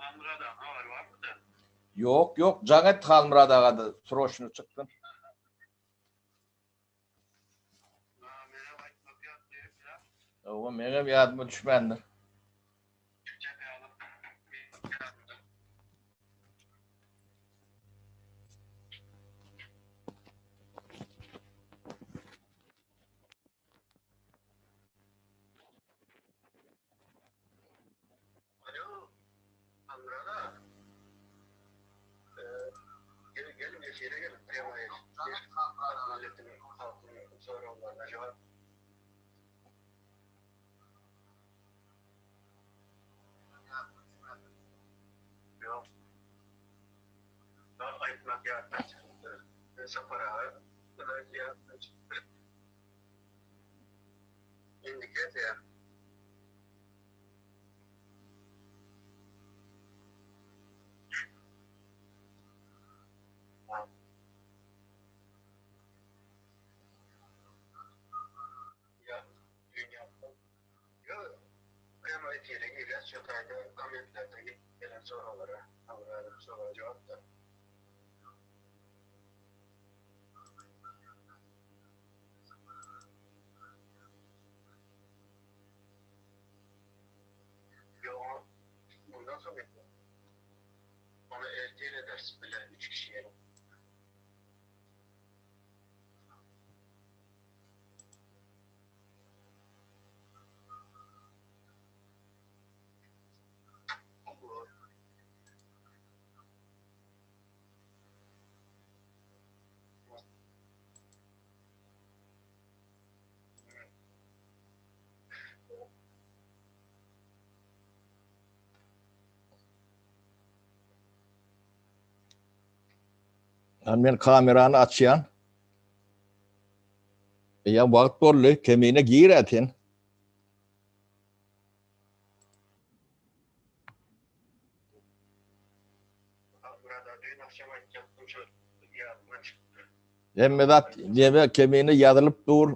Halmyrat aga habary barmydy? Ýok, ýok, jaň et Halmyrat aga-da sroçny çyksyn. Menem aýtmak ýatdy ýa. Hawa, meňem ýadyma düşmändir. Çykyp ýaly ýadymda. Alo, Halmyrat aga. Gel, gel, efire gel, prýamoý efir. Milletiň, halkyň soraglaryna jogap. Ýok. Aýtmak ýatdan çykypdyr. Sapar aga, ýatdan çykypdyr. Indiki efir. Lan men kamerany açýan. Eýýäm wagt boldy. Kemine gir-ä sen. Hemme zat neme kemine ýazylyp dur.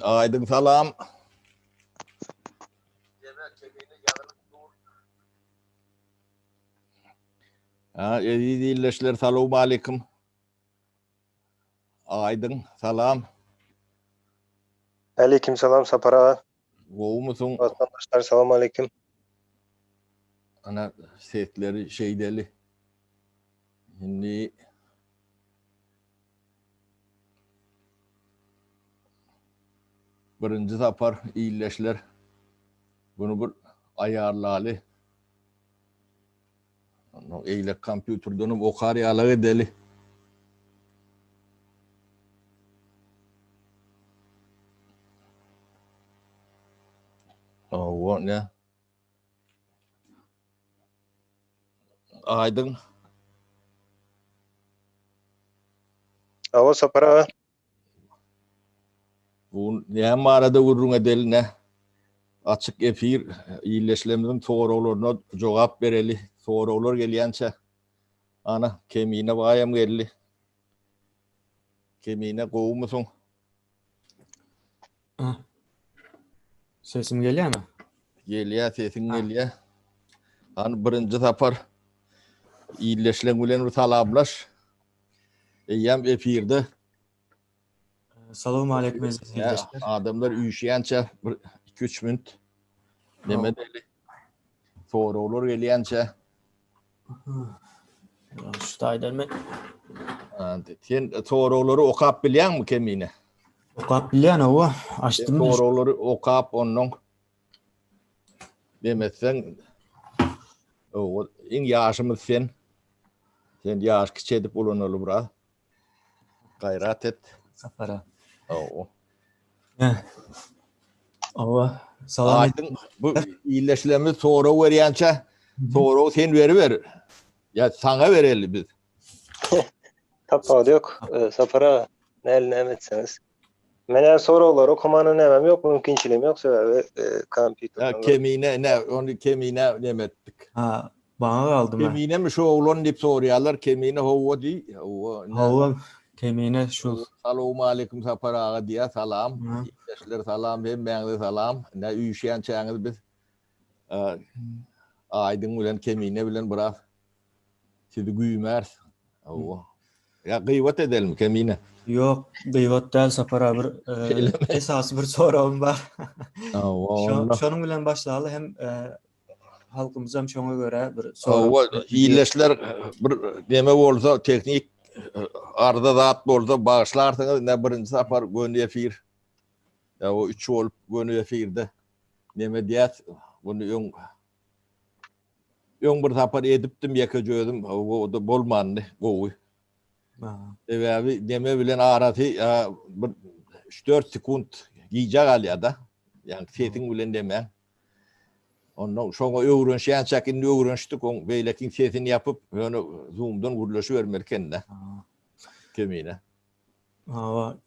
Aýdyň salam. Ha, eziz ildeşler salowmaleýkim. Aýdyň salam. Aleýkim salam Sapar aga. Gowumysyň? Watandaşlar salam aleýkim. Ana sesleri şeýdeli. Indi birinji sapar ildeşler bunu bir aýarlaly. Ondan eýlek kompýuterdenem okar ýalak edeli. Hawa, ne? Aýdyň. Hawa, Sapar aga. Bu näme barada gürrüň edeli ne? Açyk efir ildeşlerimiziň soraglaryna jogap bereli. Soraglar gelýänçä ana Kemine baýam geldi. Kemine gowumysyň? Sesim gelýärmi? Gelýär, sesiň gelýär. Hany birinji sapar ildeşleň bilen bir salamlaş. Eýýäm efirde. Salowmaleýkim eziz ildeşler. Adamlar üýşýänçä bir 2-3 minut neme edeli. Soraglar gelýänçä. Şu taýdan men. Sen soraglary okap bilýäňmi Kemine? Okap bilýän hawa. Açdym. Soraglary okap ondan demetseň o iň ýaşymyz sen. Sen ýaş kiçi edip ulanaly biraz. Gaýrat et. Sapara. Hawa. Hawa. Salam. Aýdyň bu illeşlerimiz sorag berýänçä sorag sen beriber. Ýa saňa bereli biz. Tapawudy ýok. Sapara näl näme etseňiz. Menä soraglary okamana nämem ýok, mümkinçiligim ýok, sebäbi kompýuterden. Kemine ne, ony Kemine neme etdik. Ha, maňa galdymy? Keminemi şu oglan diýip soraýarlar, Kemine howwa diý. Howwa. Howwa, Kemine şu. Salowmaleýkim Sapar aga diýýär, salam. Ildeşler salam, hemmäňize salam. Ine üýşýänçäňiz biz Aýdyň bilen Kemine bilen biraz Sizi güýmäris. Hawa. Ýa gyýbat edelmi Kemine? Ýok, gyýbat däl Sapar aga bir esasy bir soragym bar. Hawa. Şonuň bilen başlaly hem halkymyzam şoňa görä bir sorag. Hawa, illeşler bir neme bolsa tehnik arza zat bolsa bagyşlarsyňyz. Ine birinji sapar göni efir. Ýa o üç bolup göni efirde neme diýäs. Muny öň Öň bir sapar edipdim ýekeje özüm, o-da bolmandy gowy. Sebäbi neme bilen arasy bir üç-dört sekunt gijä galýar-da. Ýagny sesiň bilen nemäň. Ondan şoňa öwrenişýänçäk indi öwrenişdik, oň beýlekiň sesini ýapyp, ýöne Zoom-dan gürleşibermeli eken-dä. Kemine. Hawa,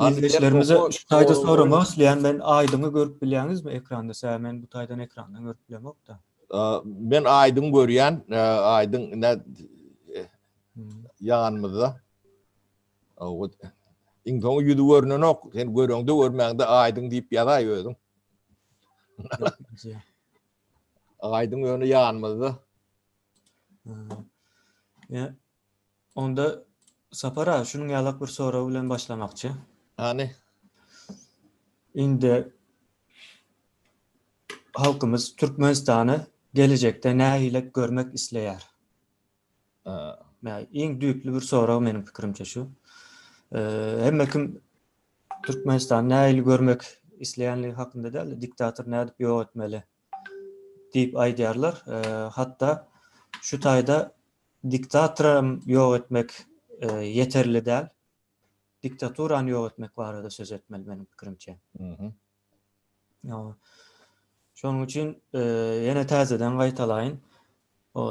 ildeşlerimize şu taýda soramak isleýän men Aýdyňy görüp bilýäňizmi ekranda? Sebäbi men bu taýdan ekrandan görüp bilemok-da. Men Aýdyňy görýän, Aýdyň ine ýanymyzda. Iň soňy ýüzi görnenok. Sen göreňde görmäňde Aýdyň diýip ýazaý özüň. Aýdyň ýöne ýanymyzda. Onda Sapar aga şunuň ýalak bir sorag bilen başlamakçy. Hany? Indi halkymyz Türkmenistany gelejekde nähilek görmek isleýär? Iň düýpli bir sorag meniň pikirimçe şu. Hemme kim Türkmenistany nähili görmek isleýänligi hakynda däl-de, diktatory nädip ýok etmeli diýip aýdýarlar. Hatda şu taýda Diktatoram ýok etmek ýeterli däl. Diktaturany ýok etmek barada söz etmeli meniň pikirimçe. Şonuň üçin ýene täzeden gaýtalaýyn.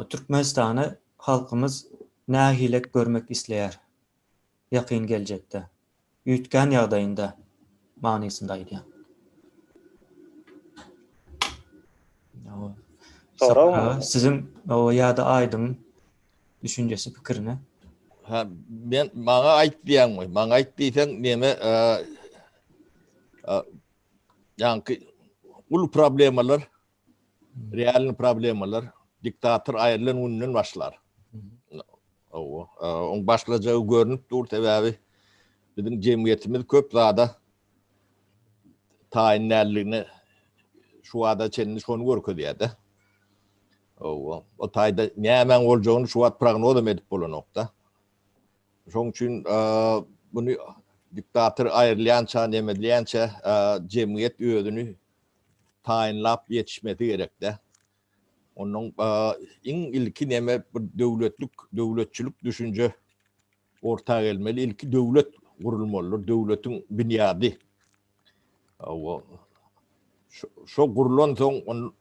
Türkmenistany halkymyz nähilek görmek isleýär ýakyn geljekde? Üýtgän ýagdaýynda manysynda aýdýan. Soragmy? Siziň ýa-da Aýdyň düşünjesi pikirini. Ha, men maňa aýt diýýäňmi? Maňa aýt diýseň, neme ýaňky uly problemalar, realny problemalar diktator aýrylan günden başlar. Hawa, oň başlajagy görnüp dur, sebäbi biziň jemgyýetimiz köp zada taýyn däldigini şu wagta çenli şony görkezýär-de. Hawa, o taýda nämäň boljagyny şu wagt prognozam edip bolanok-da. Şonuň üçin muny diktator aýrylýança, neme edilýänçä jemgyýet özüni taýynlap ýetişmesi gerek-de. Ondan iň ilki neme bir döwletlik, döwletçilik düşünje orta gelmeli. Ilki döwlet gurulmalydyr, döwletiň binýady. Hawa. Şo gurlan soň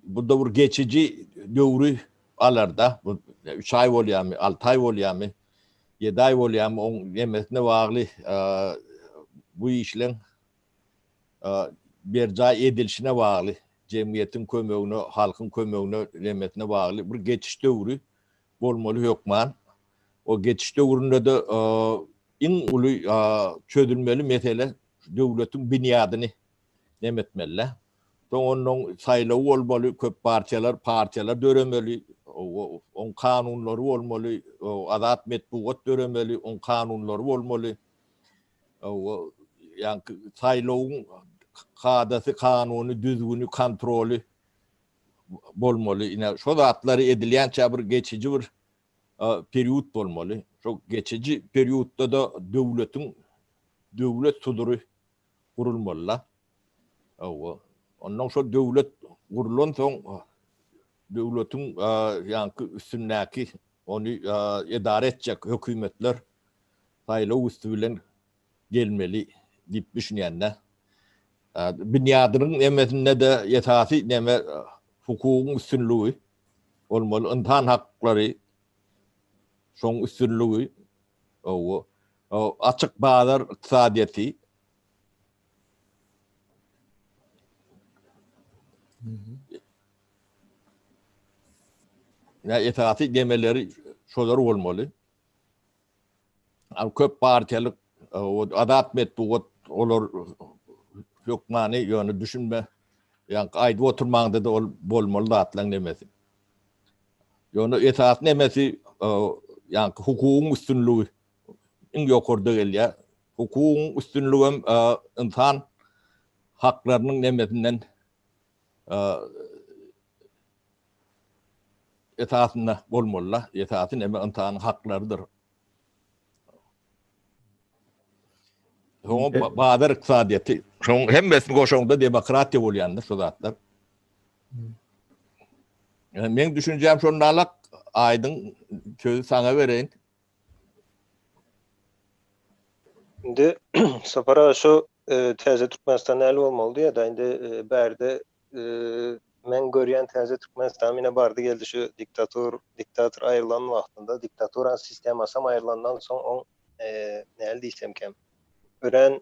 bu da bir geçiji döwri alarda. Bu 3 aý bolýarmy, 6 aý bolýarmy, 7 aý bolýarmy, oň nemesine bagly bu işleň berjaý edilişine bagly, jemgyýetiň kömegine, halkyň kömegine, nemesine bagly bir geçiş döwri bolmaly hökman. O geçiş döwründe-de iň uly çözülmeli mesele döwletiň binýadyny neme etmeli-dä. Soň onnoň saýlaw bolmaly, köp partiýalar, partiýalar döremeli, oň kanunlary bolmaly, azat metbugat döremeli, oň kanunlary bolmaly. Ýaňky saýlawyň kadasy, kanuny, düzgüni, kontroly bolmaly. Ine, şo zatlary edilýänçä bir geçiji bir period bolmaly. Şo geçiji periodda-da döwletiň döwlet sudury gurulmaly-da. Hawa. Ondan şo döwlet gurlansoň döwletiň ýaňky üstündäki ony edara etjek hökümetler saýlaw üsti bilen gelmeli diýip düşünýän-dä. Binýadynyň nemesinde-de esasy neme hukugyň üstünligi bolmaly, ynsan haklary şoň üstünligi, açyk bazar ykdysadyýeti. Ýa esasy demeleri şolar bolmaly. Köp partiýalyk azat metbugat olar hökmany ýöne düşünme. Ýa aýdyp oturmaňda-da ol bolmaly zatlaryň nemesi. Ýöne esasy nemesi ýa hukugyň üstünligi iň ýokarda gelýär. Hukugyň üstünligem ynsan haklarynyň nemesinden esasynda bolmaly-da. Esasy neme ynsanyň haklarydyr. Soňra bazar ykdysadyýeti. Şoň hemmesini goşaňda demokratiýa bolýanda şu zatlar. Meň düşünjäm şondalak, Aýdyň sözi saňa bereýin. Indi Sapar aga şu täze Türkmenistan näli bolmaly diýýär-de indi bärde men görýän täze Türkmenistan ine bardy geldi şu diktatur diktator aýrylan wagtynda diktatura sistemasam aýrylandan soň oň näli diýsemkäm örän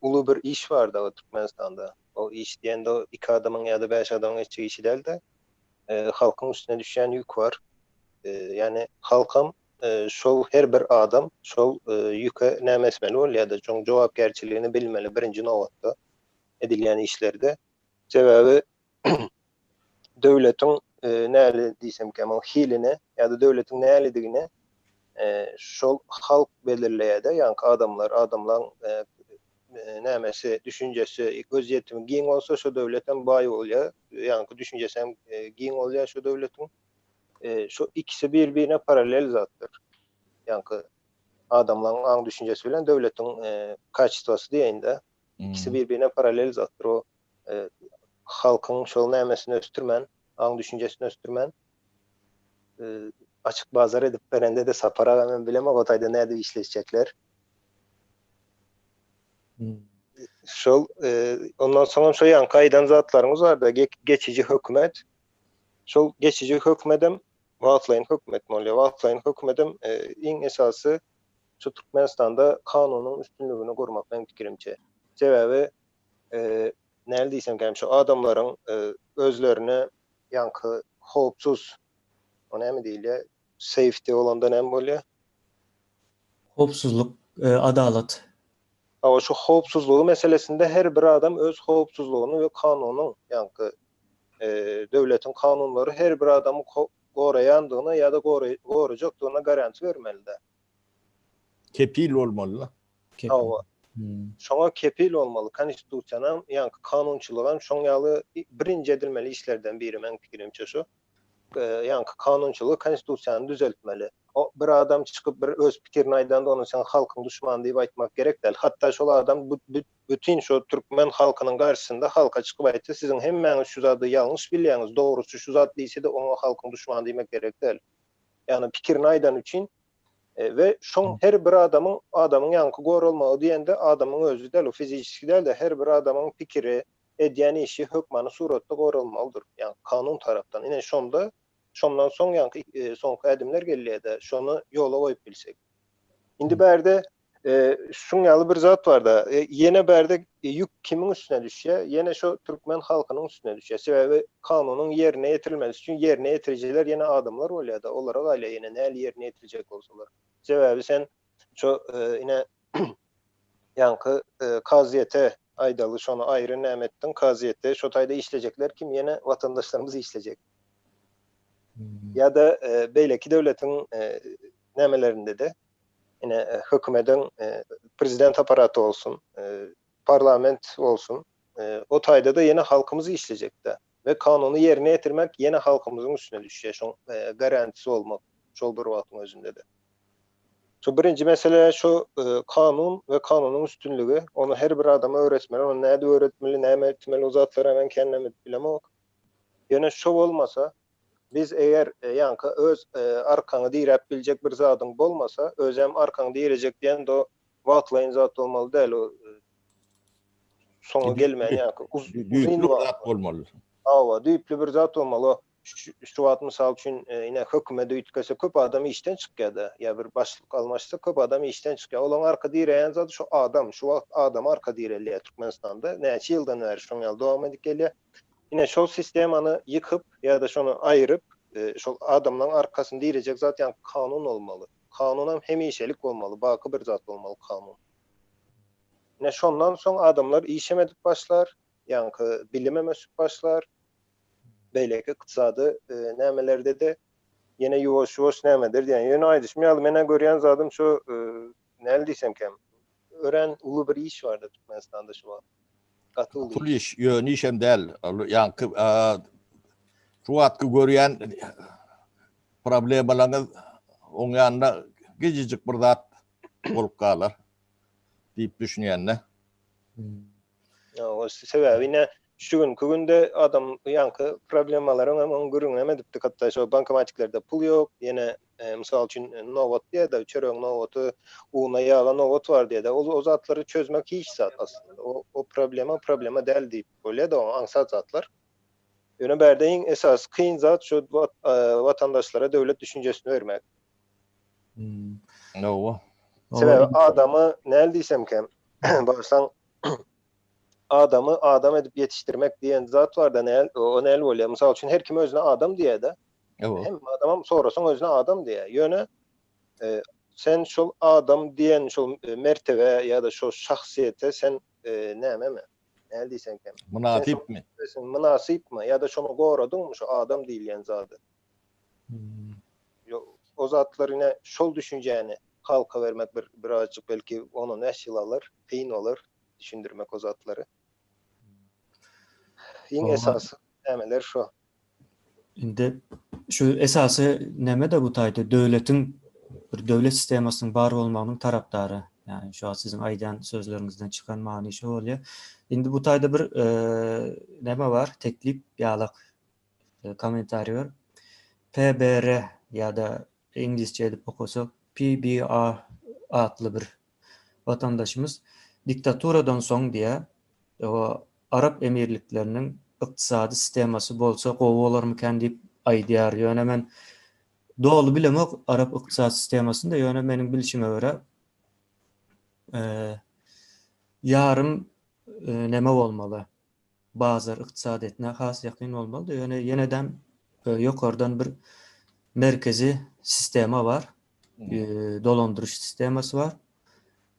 uly bir iş bardy o Türkmenistanda. O iş diýende o iki adamyň ýa-da bäş adamyň etjek işi däl-de halkyň üstüne düşýän ýük bar. Ýagny halkam şol her bir adam şol ýüke näme etmeli bolýar-da, şoň jogapkärçiligini bilmeli birinji nobatda edilýän işlerde. Sebäbi döwletiň näli diýsemkäm oň hiline ýa-da döwletiň nälidigini şol halk belirleýär-de, ýaňky adamlar, adamlaň nämesi, düşünjesi, gözýetimi giň bolsa şo döwlet hem baý bolýar, ýaňky düşünjesi hem giň bolýar şo döwletiň. Şo ikisi bir-birine parallel zatdyr. Ýaňky adamlaryň aň-düşünjesi bilen döwletiň kaçestwasy diýeýin-de. Ikisi bir-birine parallel zatdyr. O halkyň şol nämesini ösdürmän, aň-düşünjesini ösdürmän, açyk bazar edip berende-de Sapar aga men bilemok o taýda nädip işleşjekler. Şol ondan soňam şo ýaňky aýdan zatlaryňyz barda geçiji hökümet. Şol geçiji hökümedem wagtlaýyn hökümet bolýar. Wagtlaýyn hökümedem iň esasy şu Türkmenistanda kanunyň üstünligini gurmak meň pikirimçe. Sebäbi näl diýsemkäm şu adamlaryň özlerine ýaňky howpsuz o näme diýilýär? Safety bolanda näme bolýar? Howpsuzlyk, adalat. Hawa, şu howpsuzlygy meselesinde her bir adam öz howpsuzlygyny we kanunyň, ýaňky döwletiň kanunlary her bir adamy goraýandygyna ýa-da gorajakdygyna garanti bermeli-dä. Kepil bolmaly-da. Hawa. Şoňa kepil bolmaly. Konstitusiýanam, ýaňky kanunçylygam şoň ýaly birinji edilmeli işlerden biri meň pikirimçe şu. Ýaňky kanunçylygy, konstitusiýany düzeltmeli. O bir adam çykyp bir öz pikirini aýdanda ony sen halkyň duşmany diýip aýtmak gerek däl. Hatda şol adam bütin şo türkmen halkynyň garşysynda halka çykyp aýtsa siziň hemmäňiz şu zady ýalňyş bilýäňiz, dogrusy şu zat diýsede oňa halkyň duşmany diýmek gerek däl. Ýagny pikirini aýdany üçin we şoň her bir adamyň adamyň ýaňky goralmagy diýende adamyň özi däl o fiziçeski däl-de her bir adamyň pikiri, edýän işi hökmany suratda goralmalydyr, ýagny kanun tarapdan. Ine şonda, şondan soň ýaňky soňky ädimler gelýär-de, şony ýola goýup bilsek. Indi bärde şuň ýaly bir zat bar-da, ýene bärde ýük kimiň üstüne düşýär? Ýene şo türkmen halkynyň üstüne düşýär. Sebäbi kanunyň ýerine ýetirilmesi üçin ýerine ýetirijiler ýene adamlar bolýar-da, olara galýar ýene näli ýerine ýetiriljek bolsalar. Sebäbi sen şo ine ýaňky kazyýete aýdaly şony aýry näme etdiň kazyýetde şo taýda işlejekler kim ýene watandaşlarymyz işlejek. Ýa-da beýleki döwletiň nämelerinde-de ine hökümediň prezident aparaty bolsun, parlament bolsun o taýda-da ýene halkymyz işlejekde we kanuny ýerine ýetirmek ýene halkymyzyň üstüne düşýär şoň garantisi bolmak şol bir wagtyň özünde-de. Şu birinji mesele şu kanun we kanunyň üstünligi. Ony her bir adama öwretmeli. Ony nädip öwretmeli, näme etmeli o zatlary men kendim edip bilemok. Ýöne şo bolmasa, biz eger ýaňky öz arkaňy diräp biljek bir zadyň bolmasa, özem arkaňy direjek diýende o wagtlaýyn zat bolmaly däl, o soňy gelmeýän ýaňky uzyn zat bolmaly. Hawa, düýpli bir zat bolmaly. O Şu wagt mysal üçin ine hökümet üýtgese köp adam işden çykýada ýa bir başlyk almaşsa köp adam işden çykýa olaň arka direýän zady şu adam şu wagt adam arka direlýä Türkmenistanda näçe ýyldan bäri şoň ýaly dowam edip gelýä. Ine şol sistemany ýykyp ýa-da şony aýryp, şol adamlaň arkasyny direjek zat ýaňky kanun bolmaly. Kanunam hemişelik bolmaly, baky bir zat bolmaly kanun. Ine şondan soň adamlar işem edip başlar, ýaňky bilimem ösüp başlar, beýleki ykdysady nämelerde-de ýene ýuwaş-ýuwaş nämedir diýen. Ýöne aýdyşym ýaly men-ä görýän zadym şu näl diýsemkäm, örän uly bir iş barda Türkmenistanda şu wagt. Gaty uly Pul iş, ýöne işem däl. Ýaňky şu wagtky görýän problemalaryňyz oň ýanynda gijijik bir zat bolup galar diýip düşünýän-de. Ýa, sebäbi ine şu günki günde adam ýaňky problemalaryň hem oň gürrüňini hem edipdik hatda şo bankomatiklerde pul ýok, ýene mysal üçin nobat diýýär-de, çöregiň nobaty, una, ýaga nobat bar diýýär-de, ol o zatlary çözmek hiç zat aslynda. O o problema problema däl diýip bolýar-da, o aňsat zatlar. Ýöne bärde iň esasy kyn zat şu watandaşlara döwlet düşünjesini bermek. Hmm. Hawa. Sebäbi adamy näl diýsemkäm, bagyşlaň, adamy adam edip ýetişdirmek diýen zat barda näl, o näl bolýar? Mysal üçin her kim özüne adam diýýär-de. Hemme adamam sorasaň özüne adam diýýär. Ýöne e, sen şol adam diýen şol e, mertebe ýa-da şol şahsyýete sen e, nämemi? Näl diýseňkem? Mynasypmy? Sen mynasypmy ýa-da şony goradyňmy şu adam diýilýän zady? Hmm. O zatlar ine şol düşünjäni halka bermek bir birazjyk belki on-on bäş ýyl alar, kyn bolar düşündirmek o zatlary. Iň esasy nämeler şo. Indi şu esasy näme-de bu taýda döwletiň bir döwlet sistemasynyň bar bolmagynyň tarapdary. Ýagny şu wagt siziň aýdýan sözleriňizden çykan many şo bolýar. Indi bu taýda bir näme bar, teklip ýalak kommentariý bar. PBR ýa-da iňlisçe edip okasak PBR atly bir watandaşymyz diktaturadan soň diýýär, o Arap Emirlikleriniň ykdysady sistemasy bolsa gowy bolarmykan diýip aýdýar. Ýöne men doly bilemok arap ykdysady sistemasyny-da, ýöne meniň bilşime görä ýarym neme bolmaly. Bazar ykdysadyýetine has ýakyn bolmalydy. Ýöne ýenedem ýokardan bir merkezi sistema bar. Dolandyryş sistemasy bar.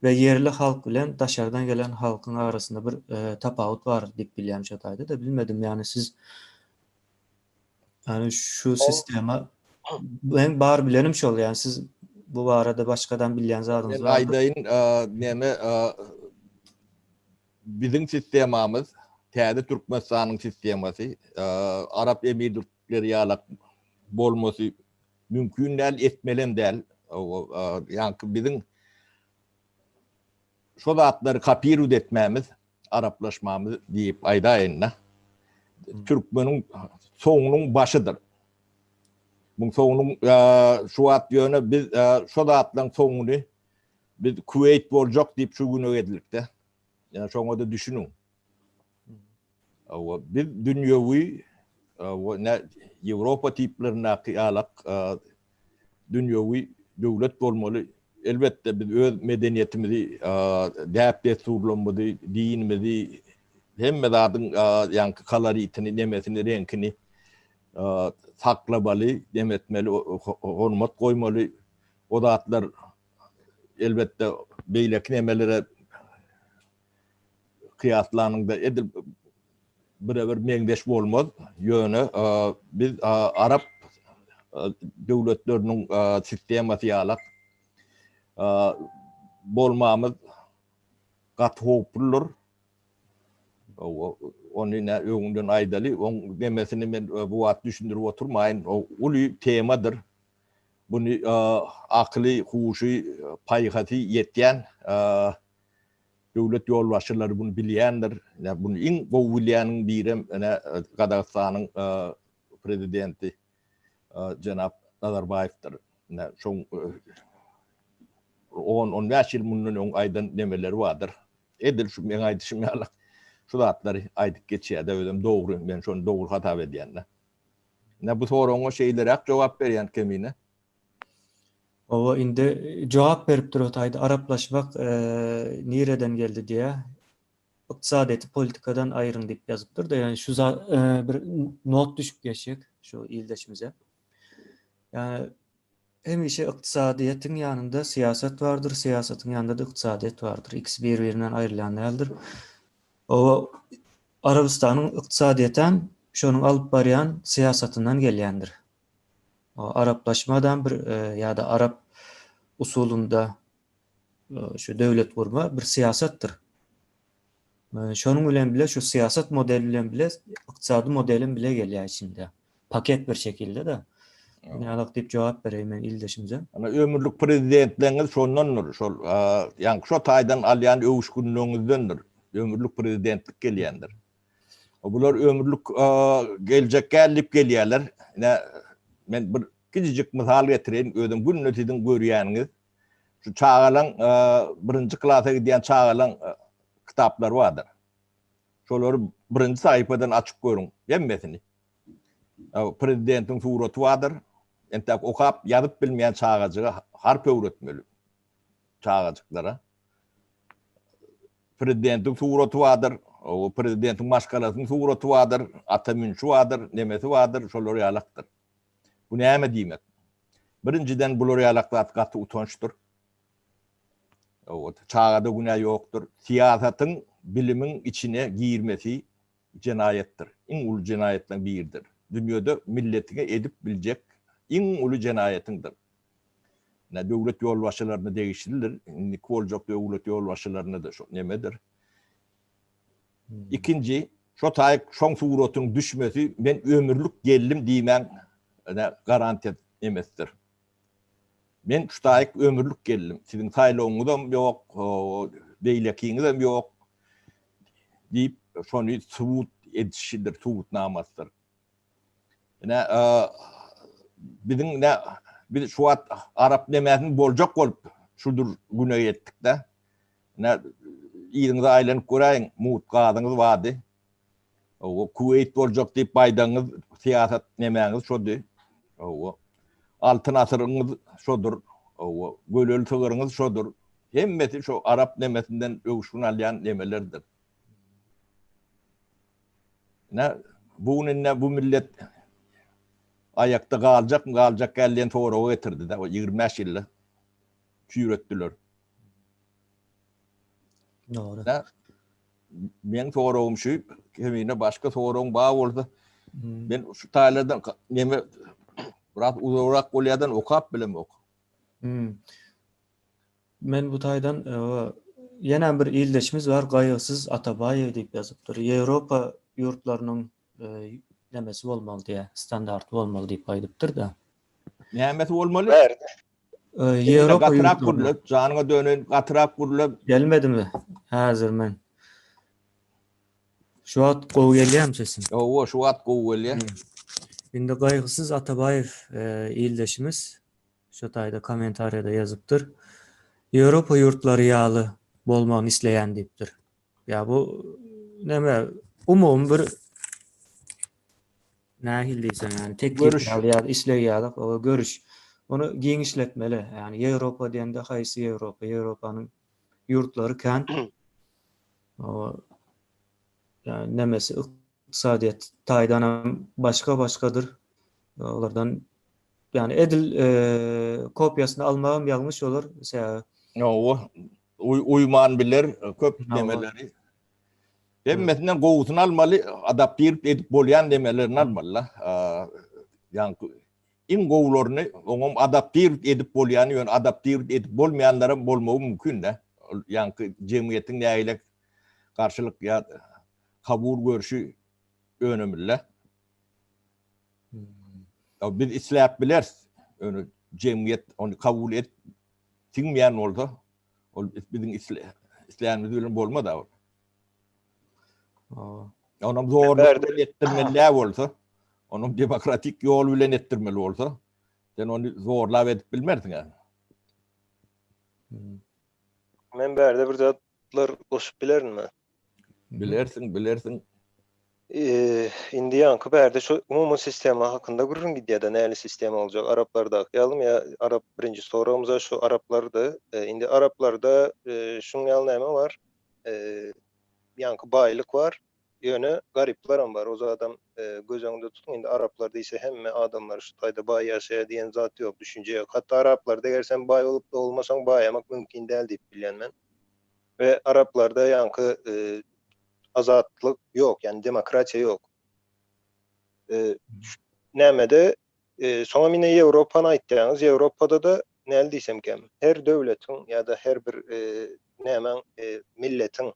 We ýerli halk bilen daşardan gelen halkyň arasynda bir tapawut bar diýip bilýän şo taýda-da bilmedim. Ýagny siz ýagny şu sistema men bar bilenim şol ýagny siz bu barada başgadan bilýän zadyňyz Men aýdaýyn neme Biziň sistemamyz, täze Türkmenistanyň sistemasy, Arap Emirlikleri ýalak bolmasy mümkin däl, etmelem däl. Ýaňky biziň şo zatlary kopirowat etmämiz, araplaşmamyz diýip aýdaýyn-da, türkmeniň soňunyň başydyr. Muň soňunyň şu wagt ýöne biz şo zatlaryň soňuny Biz Kuweýt boljak diýip şu güne geldik-de. Ýa şoňa-da düşüniň. Hawa, biz dünýewi, hawa, ne Ýewropa tiplerindäki ýalak dünýewi döwlet bolmaly. Elbetde, biz öz medeniýetimizi, däp-dessurlarymyzy, dinimizi, hemme zadyň ýaňky koloritini, nemesini, reňkini saklamaly, nemetmeli, hormat goýmaly. O zatlar elbetde beýleki nemelere kyýaslanyňda edil birebir meňzeş bolmaz. Ýöne biz arap döwletleriniň sistemasy ýalak bolmamyz gaty howpludyr. Ony ine öňünden aýdaly. Oň nemesini men bu wagt düşündirip oturmaýyn. O uly temadyr. Buny akyly, huşy, paýhasy ýetýän döwlet ýolbaşçylary buny bilýändir. Ine, buny iň gowy bilýäniň birem ine Gazagystanyň prezidenti jenap Nazarbaýewdir. Ine, şoň on-on bäş ýyl mundan öň aýdan nemeleri bardyr. Edil şu meň aýdyşym ýaly şu zatlary aýdyp geçýär-de, özem dogry, men şony dogry hasap edýän-de. Ine bu soragyňa şeýleräk jogap berýän Kemine. Hawa indi jogap berip dur otaýda araplaşmak nireden geldi diýä. Ykdysadyýeti politikadan aýyryň diýip ýazypdyr-da, ýagny şu bir not düşüp geçjek şu ildeşimize. Ýagny hemişe ykdysadyýetiň ýanynda syýasat bardyr, syýasatyň ýanynda-da ykdysadyýet bardyr. Ikisi bir-birinden aýrylýan däldir. Oba Arabystanyň ykdysadyýetem şonuň alyp barýan syýasatyndan gelýändir. Araplaşmadam bir ýa-da arap usulynda şu döwlet gurma bir syýasatdyr. Şonuň bilen bile şu syýasat modeli bilen bile ykdysady modelem bile gelýär içinde. Paket bir şekilde-de. Ýalak diýip jogap bereýin men ildeşimize. Ana ömürlik prezidentleriňiz şondandyr. Şol ýaňky şo taýdan alýan öwüşginleriňizdendir. Ömürlik prezidentlik gelýändir. Bular ömürlik geljek gel diýip gelýärler. Ine men bir kiçijik mysal getireýin, özüm günde siziň görýäniňiz. Şu çagalaň birinji klasa gidýän çagalaň kitaplary bardyr. Şolary birinji sahypadan açyp görüň, hemmesini. Prezidentiň suraty bardyr. Entäk okap, ýazyp bilmeýän çagajyga harp öwretmeli. Çagajyklara. Prezidentiň suraty bardyr. O prezidentiň maşgalasynyň suraty bardyr. Ata münşi bardyr, nemesi bardyr, şolar ýalakdyr. Bu näme diýmek? Birinjiden bular ýalak zat gaty utançdyr. Çagada günä ýokdur. Syýasatyň bilimiň içine girmesi jenaýatdyr. Iň uly jenaýatlaryň biridir. Dünýede milletiňe edip biljek iň uly jenaýatyňdyr. Ine döwlet ýolbaşçylaryna degişlidir. Indiki boljak döwlet ýolbaşçylaryna-da şo nemedir. Ikinji, şo taýyk şoň suratyň düşmesi men ömürlik geldim diýmäň ine garantiýa emesdir. Men şu taýyk ömürlik geldim. Siziň saýlawyňyzam ýok, beýlekiňizem ýok diýip, şony subut edişidir, subutnamasydyr. Ine, biziň ine biz şu wagt arap nemesini boljak bolup şudur güne ýetdik-de. Ine, yzyňyza aýlanyp göräýiň, mugt gazyňyz bardy. Hawa, Kuweýt boljak diýip baýdagyňyz, syýasat nemäňiz şody. Hawa. Altyn asyryňyz şodur. Hawa, göleli sygyryňyz şodur. Hemmesi şo arap nemesinden öwüşgin alýan nemelerdir. Ine, bu gün indi bu millet aýakda galjakmy, galjak däl diýen soraga getirdi-de, o 25 ýylda çüýretdiler. Dogry. Meň soragym şu, kemine başga soragyň bar bolsa, men şu taýlardan neme biraz uzagrak bolýardan okap bilemok. Hmm. Men bu taýdan ýene bir ildeşimiz bar, Gaýgysyz Atabaýew diýip ýazypdyr. Ýewropa ýurtlarynyň nemesi bolmaly diýýär, standarty bolmaly diýip aýdypdyr-da. Nämesi bolmaly? Ýewropa gatyrak gürle, janyňa döneýin, gatyrak gürle. Gelmedimi? Häzir men. Şu wagt gowy gelýärmi sesim? Hawa, şu wagt gowy gelýär. Indi Gaýgysyz Atabaýew ildeşimiz şu taýda kommentariýada ýazypdyr. Ýewropa ýurtlary ýaly bolmagyny isleýän diýipdir. Ýa bu näme umumy bir nähili diýseň, ýagny teklip ýaly ýa isleg ýaly o görüş. Ony giňişletmeli. Ýagny Ýewropa diýende haýsy Ýewropa? Ýewropanyň ýurtlary kän. O ýagny nemesi ykdysadyýet taýdan hem başga-başgadyr. Olardan ýagny edil kopiýasyny almagam ýalňyş bolar. Sebäbi Hawa, uýman biler köp nemeleri. Hemmesinden gowusyny almaly, adaptirip edip bolýan nemelerini almaly-la. Ýaňky iň gowularyny oňam adaptirip edip bolýany, ýöne adaptirip edip bolmaýanlaram bolmagy mümkin-dä. Ol ýaňky jemgyýetiň nähili garşylyk ýa kabul görşi önemli-dä. Biz isläp bileris, ýöne jemgyýet ony kabul edip siňmeýän bolsa, ol biziň islänimiz bilen bolmaz ol. Onam zorluk bilen etdirmeli däl bolsa, onam demokratik ýol bilen etdirmeli bolsa, sen ony zorlap edip bilmersiň. Men bärde bir zatlar goşup bilerinmi? Bilersiň, bilersiň. Indi ýaňky bärde şu umumy sistema hakynda gürrüň gidýär-de, nähili sistema boljak, araplardaky ýalymy ýa arap birinji soragymyza şu araplardy. Indi araplarda şuň ýaly näme bar? ýaňky baýlyk bar, ýöne garyplaram bar. O zadam göz öňünde tutuň. Indi araplar diýse hemme adamlar şu taýda baý ýaşaýar diýen zat ýok, düşünje ýok. Hatda araplarda eger sen baý bolup dogulmasaň baýamak mümkin däl diýip bilýän men. We araplarda ýaňky azatlyk ýok, ýagny demokratiýa ýok. Nämede Soňam ine Ýewropany aýtýaňyz, Ýewropada-da näl diýsemkäm, her döwletiň ýa-da her bir nämäň milletiň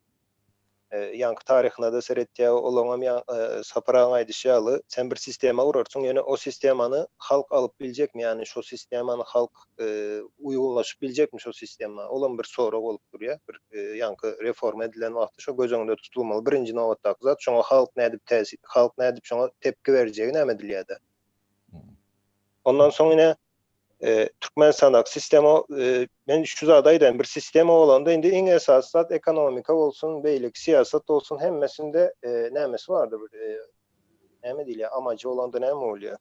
ýaňky taryhyna-da seretýär, olaňam ýa Sapar agaň aýdyşy ýaly, sen bir sistema gurarsyň, ýöne o sistemany halk alyp biljekmi, ýagny şo sistemany halk uýgunlaşyp biljekmi şo sistema, olam bir sorag bolup durýar, bir ýaňky reforma edilen wagty şo göz öňünde tutulmaly birinji nobatdaky zat, şoňa halk nädip täsir, halk nädip şoňa tepki berjegi näme edilýär-de. Ondan soň ine e, Türkmenistandaky sistema e, men şu zady aýdaýyn bir sistema bolanda indi iň esasy zat ekonomika bolsun, beýleki syýasat bolsun hemmesinde e, nämesi bardy bir e, näme diýilýär amajy bolanda näme bolýar?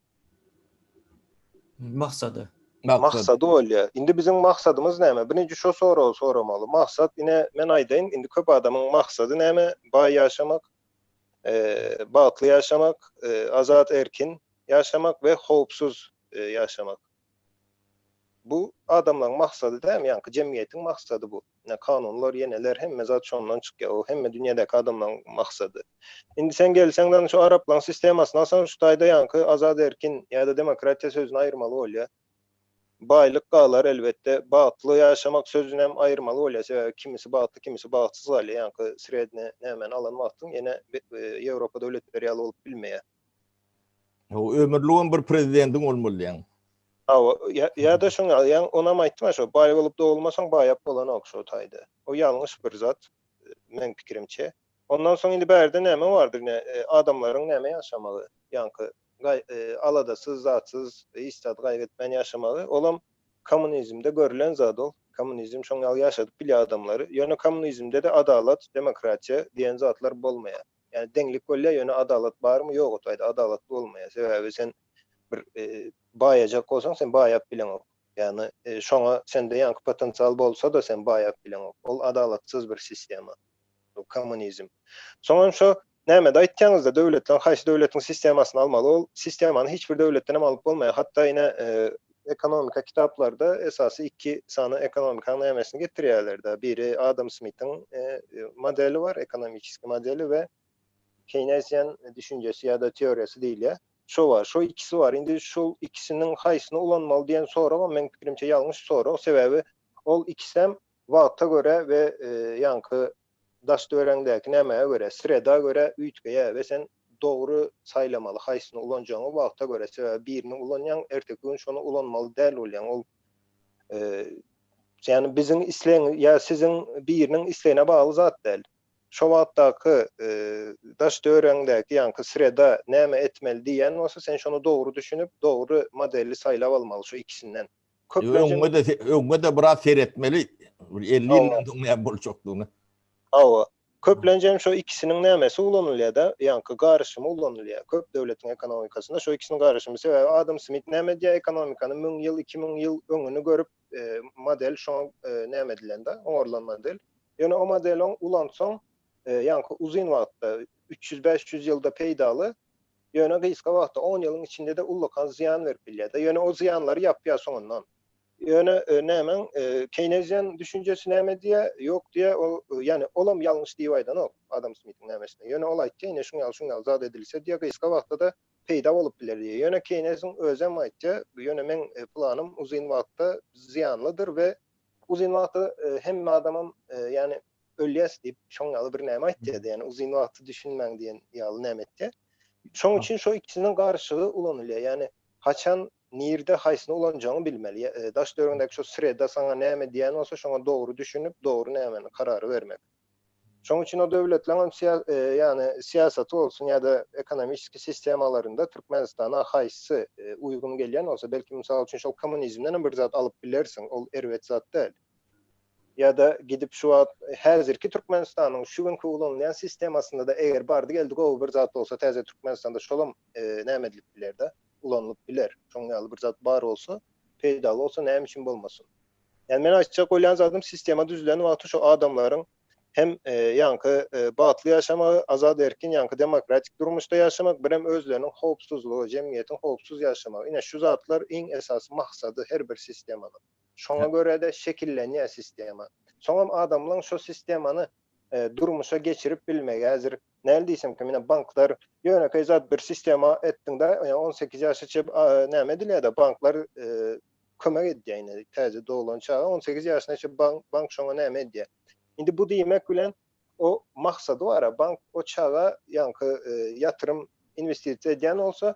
Maksady. Maksady bolýar. Indi biziň maksadymyz näme? Birinji şu soragy soramaly. Maksat ine men aýdaýyn indi köp adamyň maksady näme? Baý ýaşamak, bagtly ýaşamak, azat erkin ýaşamak we howpsuz ýaşamak. Bu adamlaryň maksady dälmi? Ýaňky jemgyýetiň maksady bu. Ine kanunlar, ýeneler hemme zat şondan çykýar. O hemme dünýädäki adamlaryň maksady. Indi sen gelseň şu araplaryň sistemasyny alsaň şu taýda ýaňky azat erkin ýa-da demokratiýa sözüni aýyrmaly bolýar. Baýlyk galar elbetde, bagtly ýaşamak sözünem aýyrmaly bolýar, sebäbi kimisi bagtly, kimisi bagtsyz galýar, ýaňky sredni nämeni alan wagtyň ýene Ýewropa döwletleri ýaly bolup bilmeýär. Hawa, ömürligem bir prezidentiň bolmaly diýýäň. Hawa, ýa-da şoň ýaly, ýa onam aýtdym-a şo, baý bolup dogulmasaň baýap bolanok şo taýda. O ýalňyş bir zat, meň pikirimçe. Ondan soň indi bärde näme bardyr ine, adamlaryň näme ýaşamagy, ýaňky aladasyz, zatsyz, hiç zat gaýgy etmän ýaşamagy, olam kommunizmde görülen zat ol. Kommunizm şoň ýaly ýaşadyp bilýär adamlary. Ýöne kommunizmde-de adalat, demokratiýa diýen zatlar bolmaýar. Ýani deňlik bolýar, ýöne adalat barmy? Ýok, o taýda adalat bolmaýar. Sebäbi sen bir baýajak bolsaň, sen baýap bileňok. Ýani şoňa sende ýaňky potensial bolsa-da sen baýap bileňok. Ol adalatsyz bir sistema. Kommunizm. Soňam şo Nämede aýtýaňyzda döwletleň haýsy döwletiň sistemasyny almaly ol sistemany hiç bir döwletdenem alyp bolmaýar hatda ine ekonomika kitaplarda esasy ikki sany ekonomikaň nämesini getirýärlerde biri Adam Smitiň modeli bar ekonomiçeskiý modeli we Keýnezian düşünjesi ýa-da teoriýasy diýilýär şo bar şo ikisi bar indi şol ikisiniň haýsyny ulanmaly diýen soragam meň pikirimçe ýalňyş sorag sebäbi ol ikisem wagta görä we ýaňky daş-töweregiňdäki nämäge görä, sreda görä üýtgeýär we sen dogry saýlamaly haýsyny ulanjagyňy wagta görä, sebäbi birini ulanýaň, erteki gün şony ulanmaly däl bolýaň. Ol ýagny biziň islegiň ýa siziň biriniň islegine bagly zat däl. Şo wagtdaky daş-töweregiňdäki ýaňky sreda näme etmeli diýýän bolsa, sen şony dogry düşünip, dogry modeli saýlap almaly şu ikisinden. Köplenç öňe-de öňe-de biraz seretmeli. Bir 50 ýyldan soň näme boljakdygyny. Hawa. Köplenç hem şo ikisiniň nämesi ulanylýar-da, ýaňky garyşymy ulanylýar. Köp döwletiň ekonomikasynda şo ikisiniň garyşymy. Sebäbi Adam Smit näme edýär, ekonomikany 1000 ýyl, 2000 ýyl öňüni görüp, model şoňa näme edilen-de, oňarylan model. Ýöne o modeli ulansaň, ýaňky uzyn wagtda, 300-500 ýylda peýdaly, Ýöne gysga wagtda, on ýylyň içinde-de ullakan zyýan berip bilýär-de. Ýöne o zyýanlary ýapýar soňundan. Ýöne nämäň, Keýnezian düşünjesi näme diýýär? Ýok diýýär, ol, ýagny olam ýalňyş diýip aýdanok Adam Smitiň nämesine. Ýöne ol aýtýar, ine şuň ýaly, şuň ýaly zat edilse diýýär, gysga wagtda-da peýda bolup biler diýýär. Ýöne Keýneziň özem aýtýar, ýöne meň planym uzyn wagtda zyýanlydyr we uzyn wagtda hemme adamam, ýagny ölýäs diýip, şoň ýaly bir näme aýtýardy, ýagny uzyn wagty düşünmäň diýen ýaly näme etýär. Şoň üçin şo ikisiniň garyşygy ulanylýar. Ýagny haçan, nirde, haýsyny ulanjagyňy bilmeli. Daş töweregiňdäki şo sreda saňa näme diýýän bolsa, şoňa dogry düşünip, dogry nämeni, karary bermek. Şoň üçin o döwletleň hem ýagny syýasaty bolsun ýa-da ekonomiçeskiý sistemalarynda Türkmenistana haýsy uýgun gelýän bolsa, belki mysal üçin şol kommunizmden hem bir zat alyp bilersiň, ol erbet zat däl. Ýa-da gidip şu wagt häzirki Türkmenistanyň şu günki ulanylýan sistemasynda-da eger bardy-geldi gowy bir zat bolsa täze Türkmenistanda şolam näme edilip biler-de, ulanylyp biler. Şoň ýaly bir zat bar bolsa, peýdaly bolsa näme üçin bolmasyn. Ýani men aýtjak bolýan zadym sistema düzülen wagty şu adamlaryň. Hem ýaňky bagtly ýaşamagy, azat erkin ýaňky demokratik durmuşda ýaşamak, birem özleriniň howpsuzlygy, jemgyýetiň howpsuz ýaşamagy. Ine şu zatlar iň esasy maksady her bir sistemanyň. Şoňa görä-de şekillenýär sistema. Soňam adamlaň şo sistemany durmuşa geçirip bilmegi. Häzir näl diýsemkä, ine banklar ýönekeý zat bir sistema etdiňde, ýa 18 ýaşa çep näme edilýär-de, banklar kömek edýär ine täze doglan çaga 18 ýaşyna çep bank bank şoňa näme edýär. Indi bu diýmek bilen o maksady bar, bank o çaga ýaňky ýatyrym inwestisiýa edýän bolsa,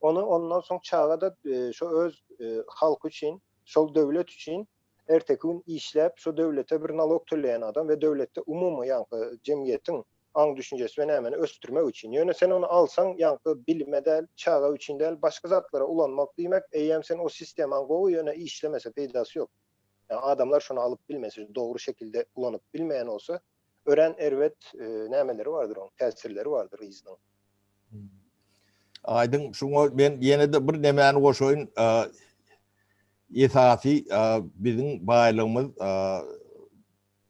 ony ondan soň çaga-da şo öz halky üçin, şol döwlet üçin erteki gün işläp şo döwlete bir nalog töleýän adam we döwletde umumy ýaňky jemgyýetiň aň düşünjesi we nämeni ösdürmek üçin. Ýöne sen ony alsaň ýaňky bilime däl, çaga üçin däl, başga zatlara ulanmak diýmek, eýýäm sen o sistemaň gowy ýöne işlemese peýdasy ýok. Ýa adamlar şony alyp bilmese, dogry şekilde ulanyp bilmeýän bolsa, örän erbet nämeleri bardyr oň, täsirleri bardyr yzynyň. Aýdyň, şuňa men ýene-de bir nemäni goşaýyn. Esasy biziň baýlygymyz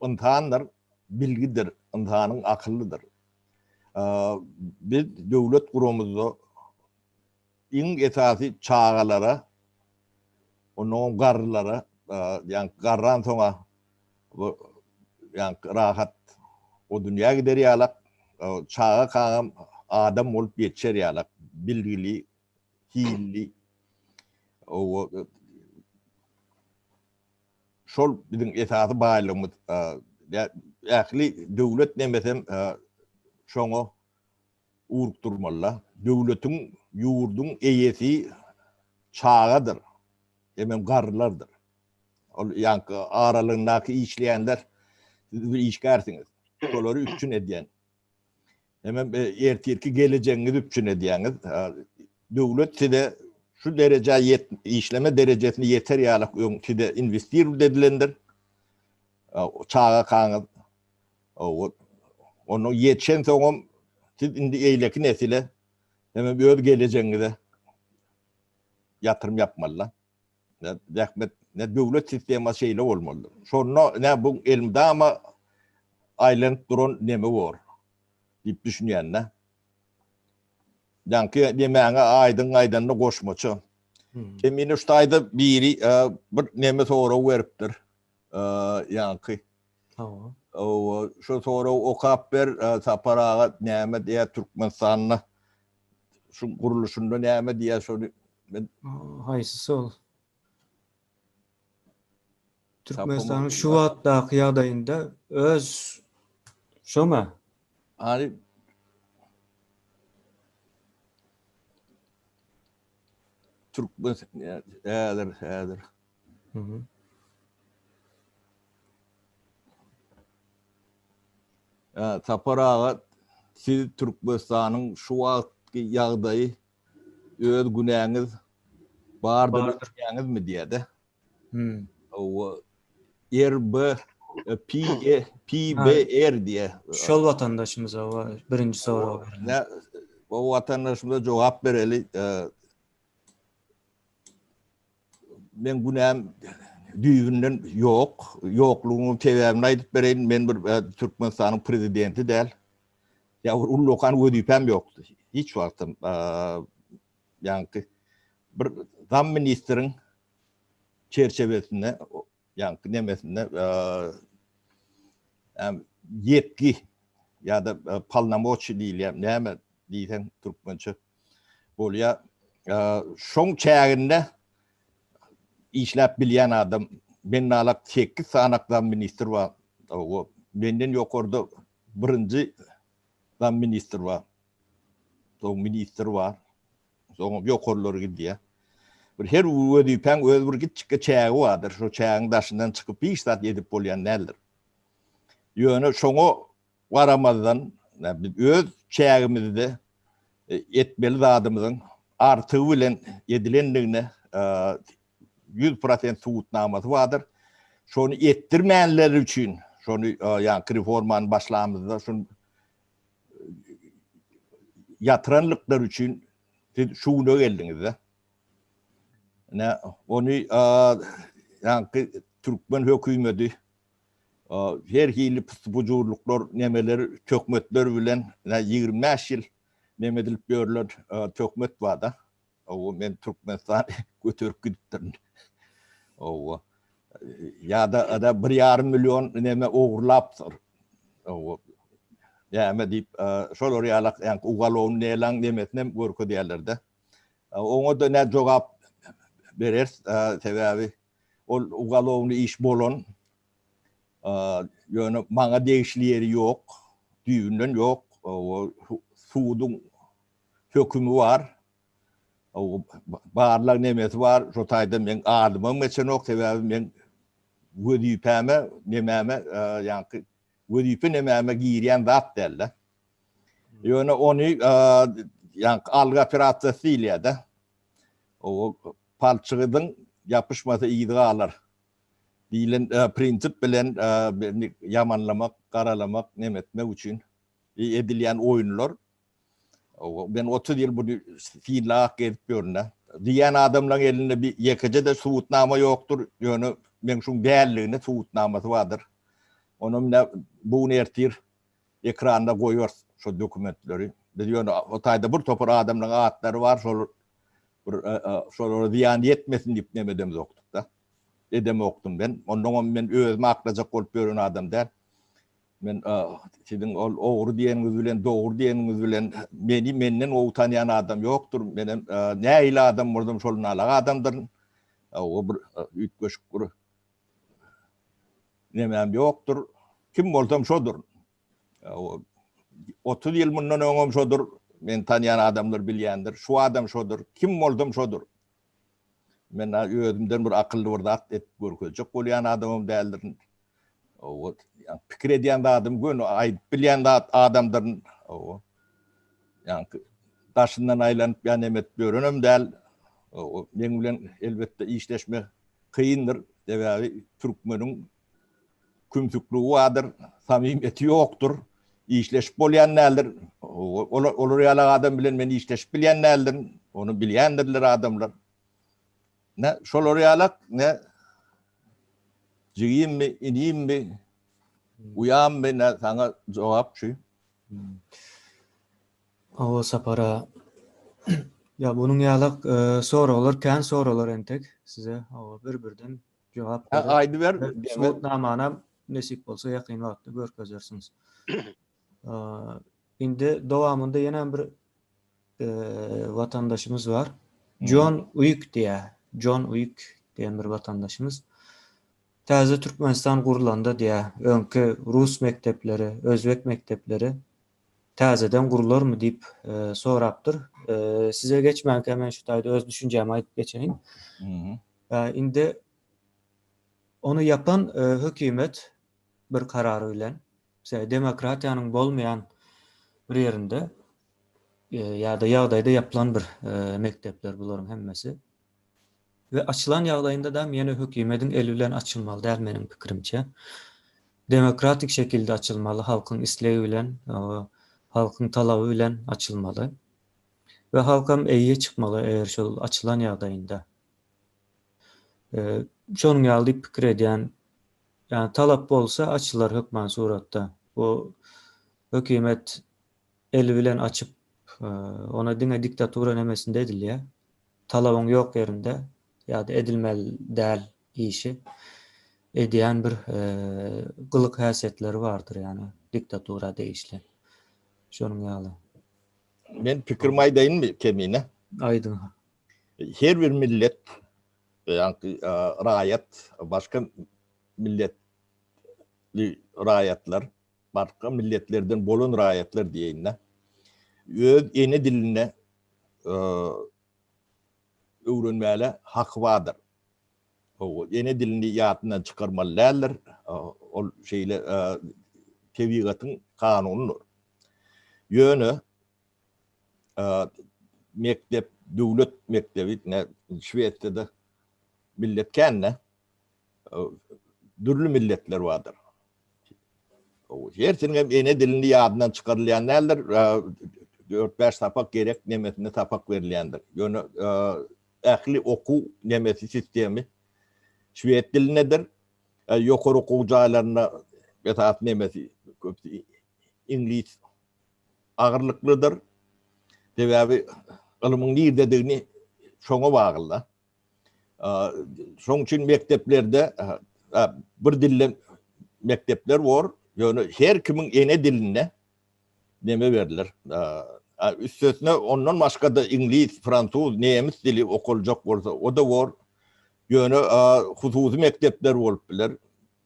ynsandyr, bilgidir, ynsanyň akylydyr. Biz döwlet guramyzda iň esasy çagalara, onnoňam garrylara, ýagny garransoň-a bu ýagny rahat o dünýä gider ýalak, çaga kagam adam bolup ýetişer ýalak, bilgili, hilli, owa şol biziň esasy baýlygymyz. Ähli döwlet nemesem şoňa ugrukdurmaly-da. Döwletiň, ýurduň eýesi çagadyr, hemem garrylardyr. Ol ýaňky aralygyndaky işleýänler siz bir işgärsiňiz. Şolary üpjün edýän. Hemem ertirki gelejegiňizi üpjün edýäňiz. Döwlet size şu derejä ýet işleme derejesine ýeter ýalyk öň size inwestirowat edilendir. Çagakaňyz Ondan ýetişen soňam siz indi eýleki nesile hemem öz gelejegiňize ýatyrym ýapmaly-da. Zähmet, ne döwlet sistemasy şeýle bolmalydyr. Şonda ne bu elmydama aýlanyp duran neme bor diýip düşünýän-de. Ýaňky nemäňe aýdyň aýdanda goşmaça. Kemine şu taýda biri bir neme sorag beripdir. Ýaňky. Hawa. Hawa, şu soragy okap ber, Sapar aga näme diýýär Türkmenistanda şu gurluşynda näme diýýär şony men Haýsysy ol? Türkmenistanyň şu wagtdaky ýagdaýynda öz şomy? Hany Türkmen häzir häzir. Sapar aga siz Türkmenistanyň şu wagtky ýagdaýy öz günäňiz bardyr öýdýäňizmi diýýärde. Hawa RB P E P B R diýýär. Şol watandaşymyza birinji sorag berlen. O watandaşymyza jogap bereli. Men günäm düýbünden ýok. Ýoklugynyň sebäbini aýdyp bereýin. Men bir e, Türkmenistanyň prezidenti däl. Ýa bir ullakan wezipäm ýokdy. Hiç wagtam e, ýaňky bir zam ministriň çerçewesinde ýaňky nemesinde e, ýetgi ýa-da polnomoçi diýilýär. Näme diýseň türkmençe Bolýa. Şoň çäginde işläp bilýän adam men nalak 8 sanak zam ministr bar. O menden ýokarda birinji zam ministr bar. Soň ministr bar. Soň ýokarlary gidýär. Bir her wezipäň öz bir kiçjik çägi bardyr. Şo çägiň daşyndan çykyp hiç zat edip bolýan däldir. Ýöne şoňa garamazdan, biz öz çägimizde etmeli zadymyzyň artygy bilen edilendigine 100% subutnamasy bardyr. Şony etdirmänleri üçin, şony ýaňky reformany başlamyzda şony ýatyranlyklary üçin siz şu güne geldiňiz-de. Ine, ony ýaňky türkmen hökümeti. Her hili pyssy-pujurlyklar, nemeler, töhmetler bilen 25 ýyl neme edilip ýörler, töhmet bar-da. Hawa, men Türkmenistany göterip gidipdirin. Hawa. Ýa-da da bir ýarym million neme ogurlapdyr. Hawa. Näme diýip, şolar ýalak, ýaňky ugalowny delaň nemesinem görkezýärler-de. Oňa-da nä jogap bereris, sebäbi ol ugalowny iş bolan. Ýöne maňa degişli ýeri ýok, düýbünden ýok. Suduň hökümi bar. Barlag nemesi bar. Şo taýda meň adymam geçenok, sebäbi meň wezipäme, nemäme, ýaňky wezipe nemäme girýän zat däl-de. Ýöne ony ýaňky algy operasiýasy diýilýär-de. O palçygydyň ýapyşmasa yzy galar diýlen prinsip bilen ýamanlamak, garalamak, neme etmek üçin edilýän oýunlar. Men 30 ýyl buny synlap gezip ýörün-dä. Diýýän adamlaryň elinde bir ýekeje-de subutnama ýokdur, ýöne meň şuň däldigine subutnamasy bardyr. Onam ine bu gün ertir ekranda goýarys şo dokumentleri. Biz ýöne o taýda bir topar adamlaryň atlary bar, şol bir şolara zyýan ýetmesin diýip neme edemzokdyk-da. Edemokdym men. Onnoňam men özümi aklajak bolup ýören adam däl. Men siziň ol ogry diýeniňiz bilen, dogry diýeniňiz bilen meni menden gowy tanýan adam ýokdur. Menem nähili adam bolsam şol nalak adamdyryn. O bir üýtgeşik bir nemäm ýokdur. Kim bolsam şodur. 30 ýyl mundan öňem şodur. Meni tanýan adamlar bilýändir. Şu adam şodur. Kim bolsam şodur. Men özümden bir akylly bir zat edip görkezjek bolýan adamam däldirin. Owa, pikir edýän zadym göni aýdyp bilýän zat adamdyryn. Owa. Ýaňky daşyndan aýlanyp ýa neme edip ýörenem däl. Owa, meň bilen elbetde işleşmek kyndyr. Sebäbi türkmeniň kümsükligi bardyr, samymyýeti ýokdur, işleşip bolýan däldir. Olar ýaly adam bilen men işleşip bilýän däldirin, ony bilýändirler adamlar. Ne şolar ýalak, ne jigimmi, inimmi, uýammy, ne saňa jogap şu. Hawa Sapar aga. Ýa bunuň ýalak soraglar kän soraglar entek size hawa bir-birden Jogap Ha, berer. aýdyber. Subutnamanam nesip bolsa ýakyn wagtda görkezersiňiz. Indi dowamynda ýene bir watandaşymyz bar. Jon Uik diýýär. Jon Uik diýen bir watandaşymyz. Täze Türkmenistan gurlanda diýýär, öňki rus mekdepleri, özbek mekdepleri täzeden gurlarmy diýip sorapdyr. Size geçmänkä men şu taýda öz düşünjämi aýdyp geçeýin. Indi ony ýapan hökümet bir karary bilen, mesela demokratiýanyň bolmaýan bir ýerinde ýa-da ýagdaýda ýapylan bir mekdepler bularyň hemmesi. We açylan ýagdaýynda dam ýene hökümediň eli bilen açylmaly däl meniň pikirimçe. Demokratik şekilde açylmaly, halkyň islegi bilen, halkyň talaby bilen açylmaly. We halkam eýe çykmaly eger şol açylan ýagdaýynda. Şonuň ýaly diýip pikir edýän. Ýagny talap bolsa açylar hökman suratda. Bu hökümet eli bilen açyp, ona diňe diktatura nemesinde edilýär. Talabyň ýok ýerinde ýa-da edilmeli däl işi edýän bir gylyk häsiýetleri bardyr ýagny diktatura degişli. Şonuň ýaly. Men pikirimi aýdaýynmy Kemine? Aýdyň. Her bir millet, ýaňky raýat, başga milletli raýatlar, başga milletlerden bolan raýatlar diýeýin-de, öz ene dilinde öwrenmäge haky bardyr. Ene dilini ýadyndan çykarmaly däldir. Ol şeýle tebigatyň kanunydyr. Ýöne mekdep, döwlet mekdebi, ine Şwesiýada millet kän-de, dürli milletler bardyr. Hersiniň hem ene dilini ýadyndan çykarylýan däldir. Dört-bäş sapak gerek nemesinde sapak berilýändir. Ýöne ähli okuw nemesi sistemi şwed dilindedir. Ýokary okuw jaýlarynda. esasy nemesi köpüsi iňlis agyrlyklydyr. Sebäbi ylmyň nirdedigini şoňa bagly-da. Şoň üçin mekdeplerde bir dilde mekdepler bor, ýöne her kimiň ene dilinde neme berler. Üstesine ondan başga-da iňlis, fransuz, nemes dili okaljak bolsa, o-da bor. Ýöne hususy mekdepler bolup biler.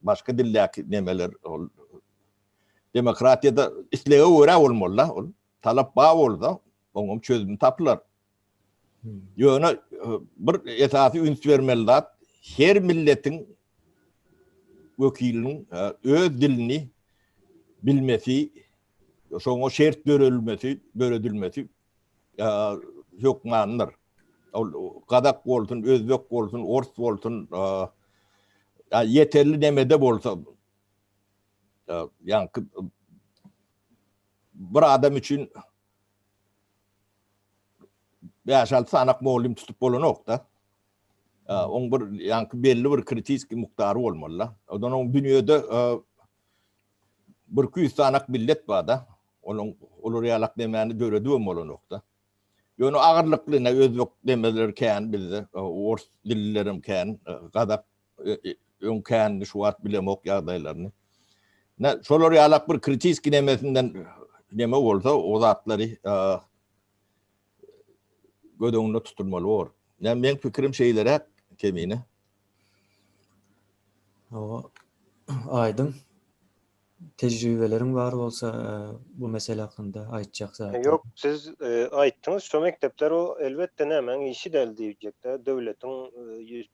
Başga dildäki nemeler ol demokratiýada islege görä bolmaly-da ol. Talap bar bolsa, oňam çözümi tapylar. Ýöne bir esasy üns bermeli zat, her milletiň wekiliniň öz dilini bilmesi, şoňa şert döredilmesi, döredilmesi hökmandyr. Ol gazak bolsun, özbek bolsun, ors bolsun, ýeterli nemede bolsa, ýaňky bir adam üçin Bäş-alty sanak mugallym tutup bolanok-da. Oň bir ýaňky belli bir kritiski mukdary bolmaly-da. Ondan oň dünýede bir 200 sanak millet bar-da. Onuň olar ýalak nemäni döredibem bolanok-da. Ýöne agyrlykly ine özbek nemeleri kän bizde, ors dillilerem kän, gazak öň kändi şu wagt bilemok ýagdaýlaryny. Ne şolar ýalak bir kritiski nemesinden neme bolsa o zatlary göz öňünde tutulmaly bor. Ne meň pikirim şeýleräk Kemine. Hawa, aýdyň. Tejribeleriň bar bolsa bu mesele hakynda aýtjak zatlaryň. Ýok, siz aýtdyňyz şo mekdepler o elbetde nämäň işi däl diýjekdä, döwletiň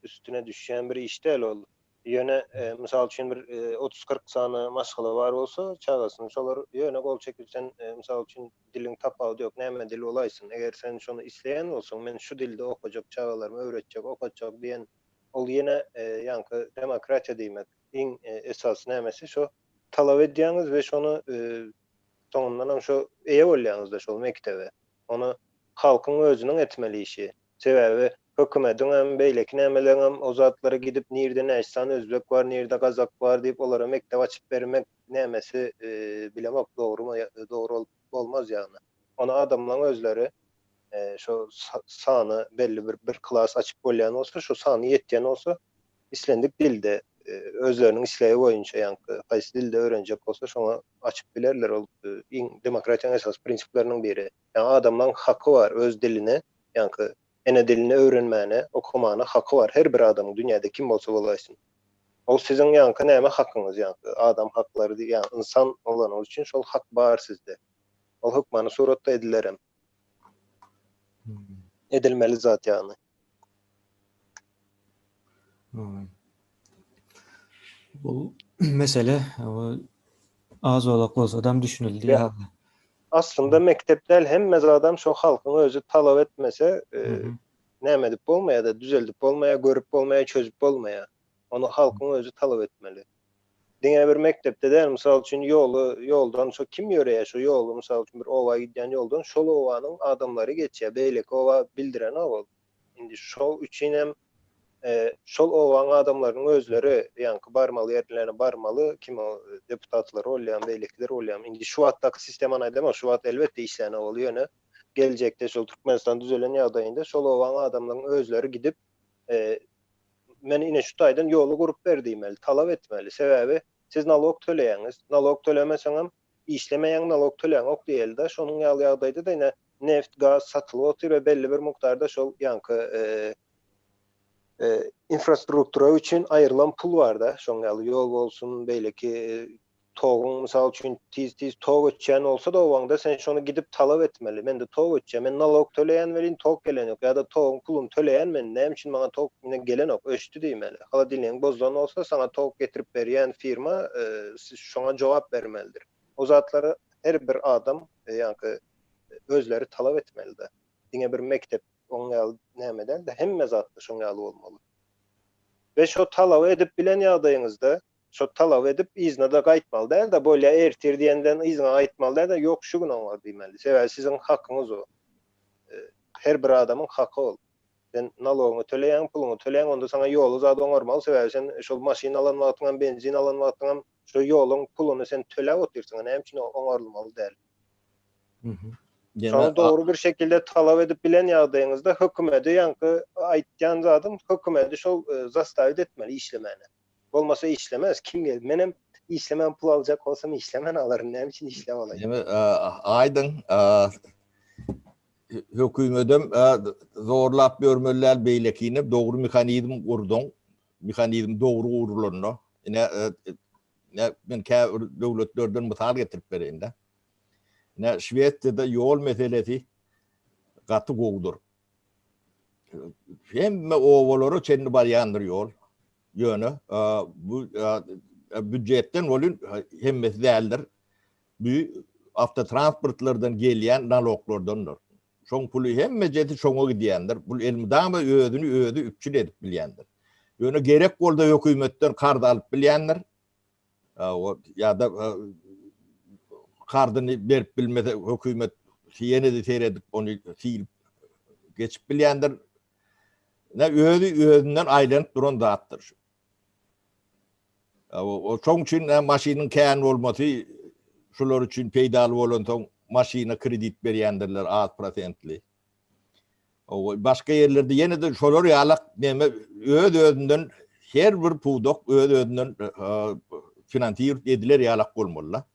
üstüne düşýän bir iş däl ol. Ýöne mysal üçin bir 30-40 sany maşgala bar bolsa, çagasyny şolar ýöne gol çekip sen mysal üçin diliň tapawudy ýok, näme dil bolaýsyn, eger sen şony isleýän bolsaň, men şu dilde okajak çagalarymy öwretjek, okatjak diýen ol ýene ýaňky demokratiýa diýmek. Iň esasy nämesi şo talap edýäňiz we şony soňundanam şo eýe bolýaňyzda şol mekdebe. Ony halkyň özüniň etmeli işi. Sebäbi hökümediňem beýleki nämeleňem o zatlara gidip nirde näçe sany özbek bar nirde gazak bar diýip olara mekdep açyp bermek nämesi bilemok dogrymy dogry bolup bolmaz ýagny. Ony adamlaň özleri şo sany belli bir bir klas açyp bolýan bolsa şo sany ýetýän bolsa islendik dilde özleriniň islegi boýunça ýaňky haýsy dilde öwrenjek bolsa şoňa açyp bilerler ol iň demokratiýanyň esasy prinsipleriniň biri. Ýagny adamlaň haky bar öz dilini ýaňky ene dilini öwrenmäne okamana haky bar her bir adamyň dünýäde kim bolsa bolaýsyn. Ol siziň ýaňky näme hakyňyz ýaňky adam haklary diýýän ynsan bolanyňyz üçin şol hak bar sizde. Ol hökmany suratda edilerem. Edilmeli zat ýagny. Bu mesele az bolak bolsadam düşünildi ýa. Aslynda mekdep däl hemme zadam şo halkyň özi talap etmese näme edip bolmaýada düzeldip bolmaýa görüp bolmaýa çözüp bolmaýa. Ony halkyň özi talap etmeli. Diňe bir mekdepde däl mysal üçin ýoly ýoldan şo kim ýöreýä şo ýoly mysal üçin bir oba gidýän ýoldan şol obanyň adamlary geçýä beýleki oba bildirenok ol. Indi şol üçinem şol obaň adamlarynyň özleri ýaňky barmaly ýerlerine barmaly, kim o deputatlar bolýan, beýlekiler bolýan. Indi şu wagtdaky sistemany aýdamok, şu wagt elbetde işlänok ol, ýöne geljekde şol Türkmenistan düzelen ýagdaýynda şol obaň adamlaryň özleri gidip men ine şu taýdan ýoly gurup ber diýmeli, talap etmeli. Sebäbi siz nalog töleýäňiz, nalog tölemeseňem işlemeýäň nalog töläňok diýeli-de, şonuň ýaly ýagdaýda-da ine neft, gaz satylyp otyr we belli bir mukdarda şol ýaňky infrastruktura üçin aýrylan pul bar-da, şoň ýaly ýol bolsun, beýleki toguň mysal üçin tiz-tiz tok öçýän bolsa-da obaňda sen şony gidip talap etmeli. Mende tok öçýär, men nalog töleýän welin tok gelenok ýa-da toguň puluny töleýän men, näme üçin maňa tok ine gelenok, öçdi diýmeli. Holodilnigiň bozulan bolsa saňa tok getirip berýän firma şoňa jogap bermelidir. O zatlary her bir adam ýaňky özleri talap etmelide. Diňe bir mekdep oň ýaly näme däl-de, hemme zatda şoň ýaly bolmaly. We şo talaby edip bilen ýagdaýyňyzda, şo talaby edip yzyna-da gaýtmaly däl-de, bolýa ertir diýenden yzyňa gaýtmaly däl-de, ýok şu gün oňar diýmeli. Sebäbi siziň hakyňyz o. Her bir adamyň haky ol. Sen nalogyňy töleýäň, puluňy töleýäň, onda saňa ýoly zady oňarmaly, sebäbi sen şol maşyn alan wagtyňam, benzin alan wagtyňam. Şu ýoluň puluny sen töläp otyrsyň, näme üçin oňarylmaly däl? Şony dogry bir şekilde talap edip bilen ýagdaýyňyzda hökümedi ýaňky aýtýan zadym hökümedi şol zastavit etmeli işlemäne. Bolmasa işlemez. Kim gelip menem işlemän pul aljak bolsam işlemän alaryn. Näme üçin işläp alaýyn? Ýene aýdyň hökümedem zorlap ýörmeli däl beýlekini dogry mehanizm gurduň. Mehanizm dogry gurulanda ine men käbir döwletlerden mysal getirip bereýin-de. Ine Şwesiýada ýol meselesi gaty gowudyr. Hemme obalara çenli barýandyr ýol. Ýöne bu býujetden welin hemmesi däldir. Bu awtotransportlardan gelýän naloglardandyr. Şoň puly hemmejesi şoňa gidýändir. Bul elmydama özüni özi üpjün edip bilýändir. Ýöne gerek bolsa hökümetden karz alyp bilýändir. Ýa-da karzyny berip bilmese hökümet ýene-de seredip ony silip geçip bilýändir. Ne özi özünden aýlanyp duran zatdyr şu. Şoň üçin maşynyň kän bolmasy şular üçin peýdaly bolansoň maşyna kredit berýändirler az prosentli. Başga ýerlerde ýene-de şolar ýalak neme öz-özünden her bir pudak öz-özünden finansir ediler ýalak bolmaly-da.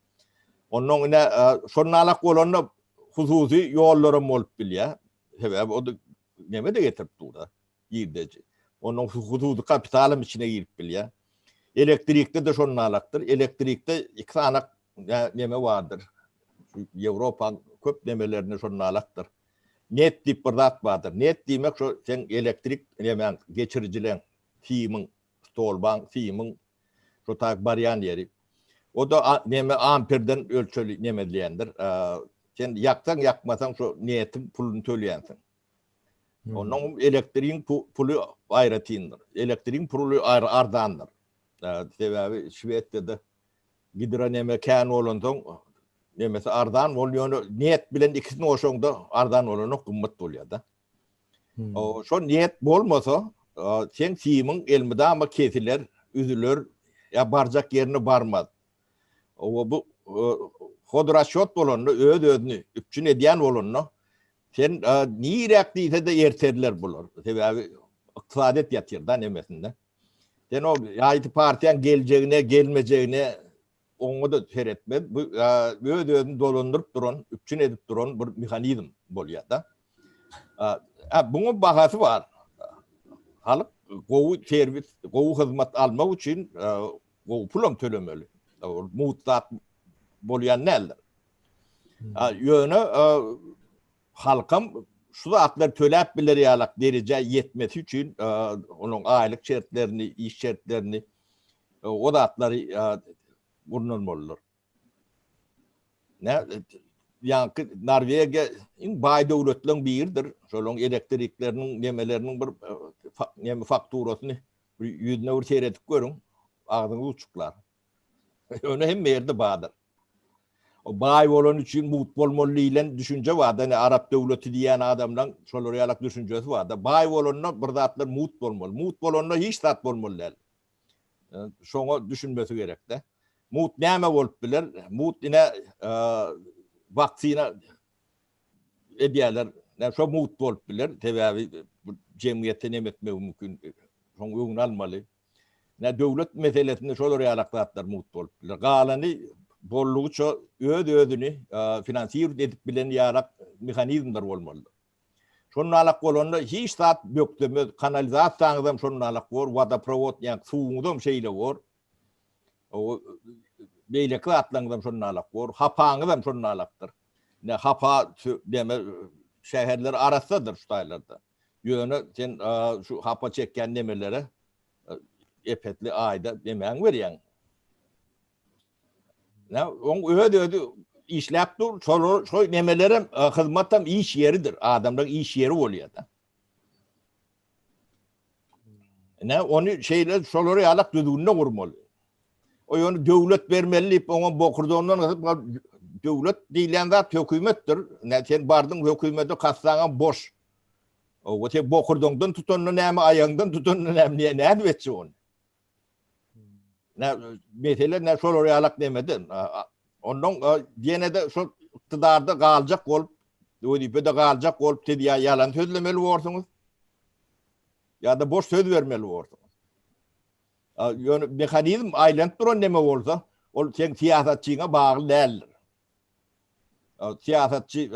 Onnoň ine şonalak bolanda hususy ýollaram bolup bilýär. Sebäbi o neme-de getirip dur-da. girdeji. Onuň hususy kapitalam içine girip bilýär. Elektrikde-de şonalakdyr. Elektrikde iki sanak neme bardyr. Ýewropaň köp nemelerinde şonalakdyr. Net diýip bir zat bardyr. Net diýmek şo seň elektrik nemäň, geçirijileň, simiň, stolbaň, simiň şo taýyk barýan ýeri. O-da neme amperden ölçeli neme edilýändir. Sen ýaksaň, ýakmasaň şo netiň puluny töleýänsiň. Ondan elektrigiň puly aýratyndyr. Elektrigiň puly arzandyr. Sebäbi Şwesiýada gidro neme kän bolansoň nemesi arzan bol, ýöne net bilen ikisini goşaňda arzan bolanok, gymmat bolýar-da. Şo net bolmasa, seň simiň elmydama kesiler, üzüler, ýa barjak ýerine barmaz. Owa bu hodrasçot bolanda, öz-özüni üpjün edýän bolanda, Sen niräk diýse-de erterler bular. Sebäbi ykdysadyýet ýatyr da nemesinde. Sen o ýaýty partiýaň geljegine, gelmejegine oňa-da seretmez. Bu öz-özüni dolandyryp duran, üpjün edip duran bir mehanizm bolýar-da. A buňa bahasy bar. Halk gowy serwis, gowy hyzmat almak üçin gowy pulam tölemeli. Ol mugt zat bolýan däldir. Ýöne halkam şu zatlary töläp biler ýalak derejä ýetmesi üçin onuň aýlyk şertlerini, iş şertlerini o zatlary gurnalmalydyr. Nä ýaňky Norwegiýa iň baý döwletleriň biridir. Şolaryň elektrikleriniň, nemeleriniň bir neme fakturasyny bir ýüzüne bir seredip görüň, agzyňyz uçuklar. Ýöne hemme ýerde bardyr. O baý bolany üçin mugt bolmaly diýlen düşünje barda, ine arap döwleti diýýän adamlaň şolar ýalak düşünjesi barda. Baý bolanda bir zatlar mugt bolmaly. Mugt bolanda hiç zat bolmaly däl. Şoňa düşünmesi gerekde. Mugt näme bolup biler? Mugt ine waksina edýärler. Näme şo mugt bolup biler. Sebäbi bu jemgyýete neme etmegi mümkin. Şoň öňüni almaly. Nä döwlet meselesinde şolar ýalak zatlar mugt bolup biler. Galany boldugyça öz-özüni finansirowat edip bilen ýalak mehanizmler bolmalydyr. Şonalak bolanda hiç zat bökdemez, kanalizasiýaňyzam şonalak bor, wodoprowod ýa suwuňyzam şeýle bor. O beýleki zatlaryňyzam şonalak bor, hapaňyzam şonalakdyr. Ne hapa deme şäherler arassadyr şu taýlarda. Ýöne sen şu hapa çekýän nemelere epetli aýda nemäň berýäň. Ne oň öz-özi işläp dur, şolar şo nemelerem hyzmatam iş ýeridir, adamlaryň iş ýeri bolýar-da. Ne ony şeýle şolar ýalak düzgünde gurmaly. O ýöne döwlet bermeli diýip oňa bokurdagyndan gysyp döwlet diýilýän zat hökümetdir. Ne sen bardyň hökümete kassaňam boş. O sen bokurdagyňdan tutanda näme, aýagyňdan tutanda näme, nädip etjek ony? Nä mesele nä şolar ýalak nemede. Ondan ýene-de şol ykdydarda galjak bolup, wezipede galjak bolup siz ýa ýalan sözlemeli borsuňyz, ýa-da boş söz bermeli borsuňyz. Ýöne mehanizm aýlanyp duran neme bolsa, ol seň syýasatçyňa bagly däldir. Syýasatçy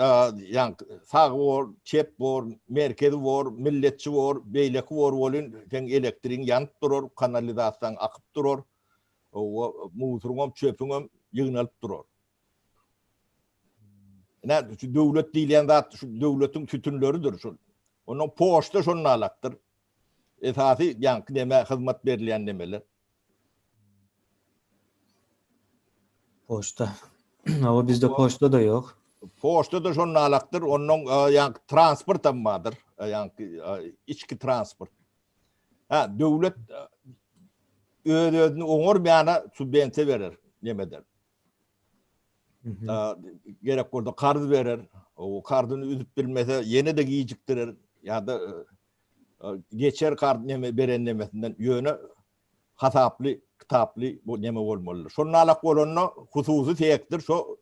ýaňky sag bor, çep bor, merkezi bor, milletçi bor, beýleki bor welin seň elektrigiň ýanyp durar, kanalizasiýaň akyp durar, musuryňam, çöpüňem ýygnalyp durar. Ine, şu döwlet diýilýän zat şu döwletiň sütünleridir şul. Ondan poçta şonalakdyr. Esasy ýaňky neme hyzmat berilýän nemeler. Poçta. Hawa bizde poçta-da ýok. Poçta-da şonalakdyr. Ondan ýaňky transport hem bardyr. Ýaňky içki transport. Ha, döwlet öz-özüni oňarmaýana subwensiýa berer nemeden. Gerek bolsa karz berer. O karzyny üzüp bilmese ýene-de gijikdirer ýa-da geçer karz neme beren nemesinden ýöne hasaply, kitaply bu neme bolmalydyr. Şol nalak bolanda hususy sektor şo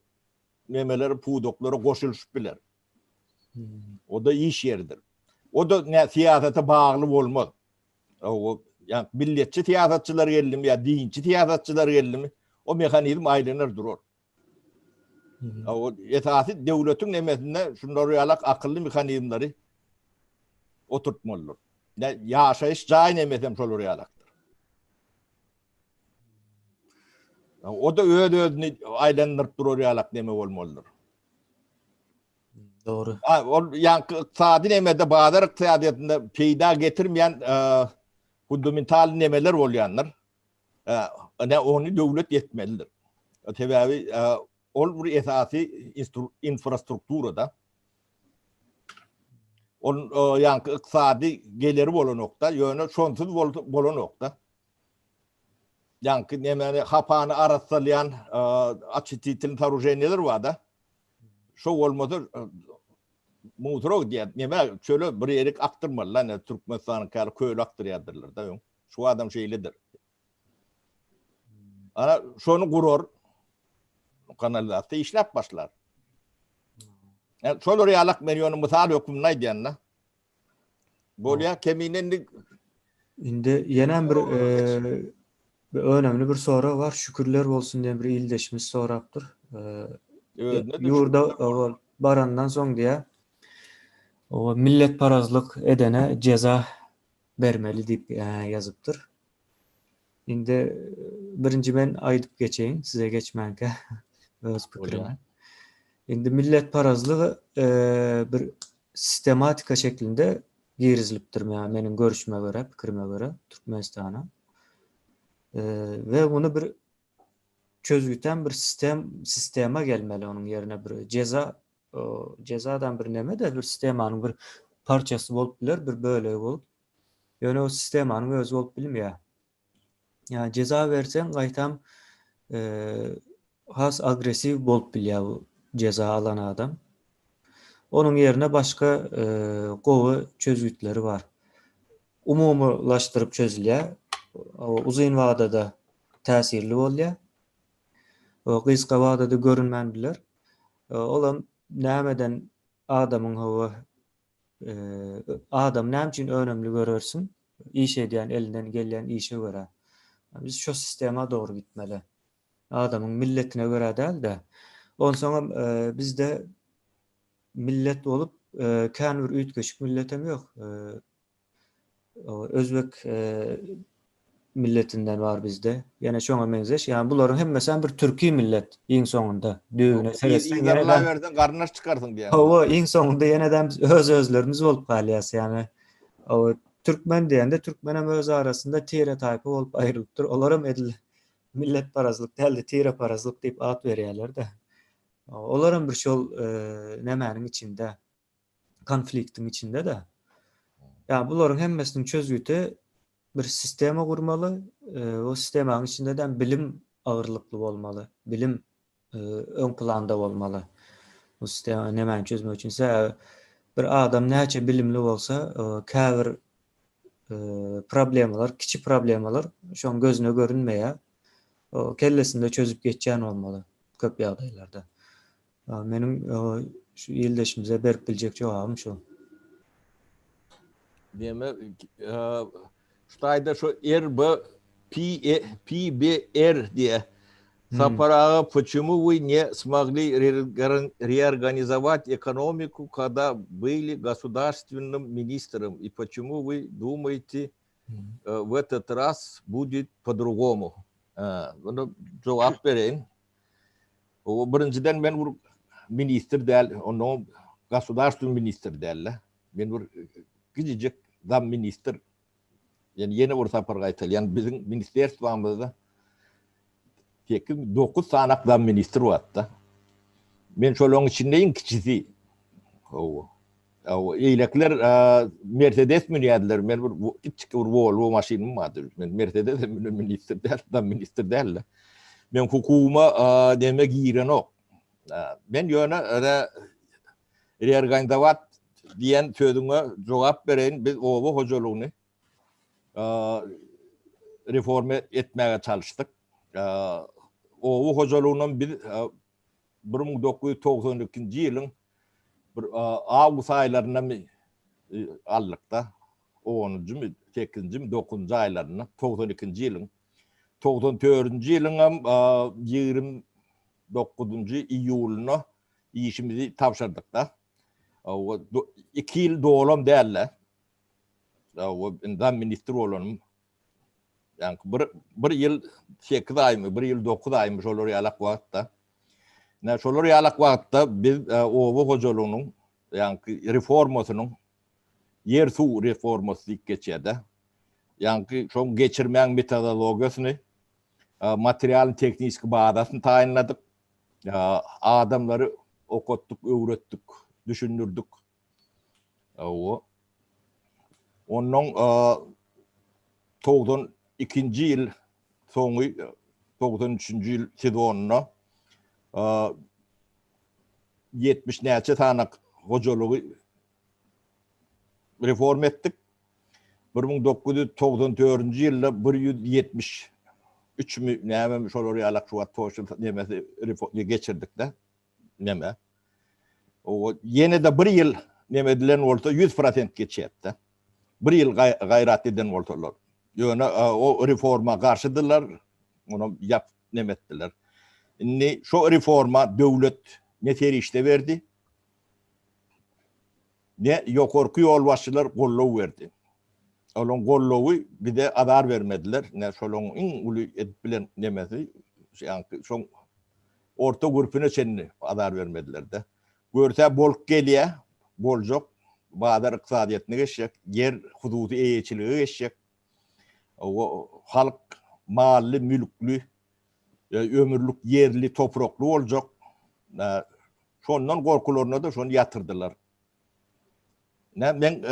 nemeler pudaklara goşulyşyp biler. O-da iş ýeridir. O-da ne syýasata bagly bolmaz. O ýa milletçi syýasatçylar geldimi ýa dinçi syýasatçylar geldimi, o mehanizm aýlanar durar. O esasy döwletiň nemesinde şunlar ýalak akylly mehanizmleri oturtmalydyr. Ýaşaýyş jaý nemesem şolar ýalakdyr. O-da öz-özüni aýlandyryp durar ýalak neme bolmalydyr. Dogry. Ha, ol ýaňky ykdysady nemede, bazar ykdysadyýetinde peýda getirmeýän fundamental nemeler bolýandyr. Ine, ony döwlet etmelidir. Sebäbi ol bir esasy infrastrukturada. Ol ýaňky ykdysady geleri bolanokda, ýöne şonsuz bolanokda. Ýaňky nemeni hapany arassalýan oçistitelny soorujeniýalar bar-da. Şo bolmasa musora gidýär. Neme çöle bir ýerik akdyrmaly lan Türkmenistanyň käli köle akdyrýardyrlar da öň. Şu adam şeýledir. Ana şony gurar. Kanalizasiýa işläp başlar. Yani şolar ýalak men ýöne mysal hökmünde aýdýan-da. Bolýar kemine indi Indi ýenem bir bir önemli bir sorag bar. Şükürler bolsun diýen bir ildeşimiz sorapdyr. Ýurda barandan soň diýä o milletparazlyk edene jeza bermeli diýip ýazypdyr. Indi birinji men aýdyp geçeýin, size geçmänkä öz pikrimi. Indi milletparazlyk bir sistematika şeklinde girizilipdir meniň görüşime görä, pikrime görä Türkmenistana. We muny bir çözgütem bir sistem sistema gelmeli onuň ýerine bir jeza jezadan bir neme-de bir sistemanyň bir parçasy bolup biler, bir bölegi bolup. Ýöne o sistemanyň özi bolup bilmeýär. Ýa jeza berseň gaýtam has agressiw bolup bilýär bu jeza alan adam. Onuň ýerine başga gowy çözgütleri bar. Umumylaşdyryp çözülýär. Uzyn wadada täsirli bolýar. Gysga wadada görünmän biler. Olam nämeden adamyň hawa Adam näme üçin önemli görersiň? Iş edýän elinden gelýän işe görä. Biz şo sistema dogry gitmeli. Adamyň milletine görä däl-de. Onsoňam bizde millet bolup kän bir üýtgeşik milletem ýok. Özbek milletinden bar bizde. Ýene şoňa meňzeş. Ýani bularyň hemmesi bir türki millet iň soňunda. Düýbüne seretseň ýene de garyndaş çykarsyň diýýän. Hawa, iň soňunda ýene-de biz öz-özlerimiz bolup galýas. Ýani hawa, türkmen diýende türkmenem öz arasynda tire-taýpa bolup aýrylypdyr. Olaram edil milletparazlyk däl-de tireparazlyk diýip at berýärler-de. Olaram bir şol nämäniň içinde. konfliktiň içinde-de. Ýa bularyň hemmesiniň çözgüti bir sistema gurmaly, o sistemanyň içinde-de bilim agyrlykly bolmaly, bilim öň planda bolmaly. Bu sistema nämäni çözmek üçin? Sebäbi bir adam näçe bilimli bolsa, käbir problemalar, kiçi problemalar şoň gözüne görünmeýär. Kellesinde çözüp geçýän bolmaly köp ýagdaýlarda. Meniň şu ildeşimize berip biljek jogabym şu. Neme şu taýda şu R B P E P B R diýe. Sapar aga, почему вы не смогли реорганизовать экономику, когда были государственным министром, и почему вы думаете, в этот раз будет по-другому? Bunu jogap bereýin. O birinjiden men bir ministr däl, ondan gosudarstw ministr däl-de. Men bir kiçijik zam ministr. Ýani ýene bir sapar gaýtalýan, biziň ministerstwamyzda 8, 9 sanak zam ministr bardy-da. Men şolaryň içinde iň kiçisi. Hawa. Hawa, eýlekiler Mercedes münýärdiler. Men bir kiçijik bir Volvo maşynym bardy. Men Mercedes münen ministr däl, zam ministr däl-de. Men hukugyma neme girenok. Men ýöne reorganizowat diýen sözüňe jogap bereýin. Biz oba hojalygyny reforma etmäge çalyşdyk. Oba hojalygynam biz 1992-nji ýylyň bir awgust aýlarynda aldyk-da, onunjymy, sekizinjimi, dokuzynjy aýlarynda, 92-nji ýylyň. 94-nji ýylyňam 29-njy iýulynda işimizi tabşyrdyk-da. Iki ýyl dolam däl-de. Zam ministr bolanym. Ýaňky bir, bir ýyl 8 aýmy, bir ýyl 9 aýmy şolar ýalak wagtda. Näme şolar ýalak wagtda biz e, oba hojalygynyň ýaňky reformasynyň ýer suw reformasy diýip geçýär-de. Ýaňky şoň geçirmäň metodologiýasyny, e, material tehniki bazasyny taýynladyk. E, adamlary okatdyk, öwretdik, düşündirdik. Hawa. Ondan 92-nji ýyl soňy 93-nji ýyl sezonynda 70 näçe sanak hojalygy reform etdik. 1994-nji ýylda 173 mi näme şolar ýalak şu wagt toşy nemesi geçirdik-de. Neme? O ýene-de bir ýyl neme edilen bolsa 100% geçýärdi. Bir ýyl gaýrat eden bolsalar. Ýöne o reforma garşydylar, ony ýap neme etdiler. Indi şo reforma döwlet ne serişde berdi, ne ýokarky ýolbaşçylar goldaw berdi. Olaryň goldawy bize azar bermediler. Ne şolaryň iň uly edip bilen nemesi, ýaňky şoň orta gürpüne çenli azar bermediler-de. Görse bolup gelýär, boljak, bazar ykdysadyýetine geçjek, ýer hususy eýeçilige geçjek. O halk mally, mülkli, ömürlik ýerli, toprakly boljak. Şondan gorkularyna-da şony ýatyrdylar. Ne men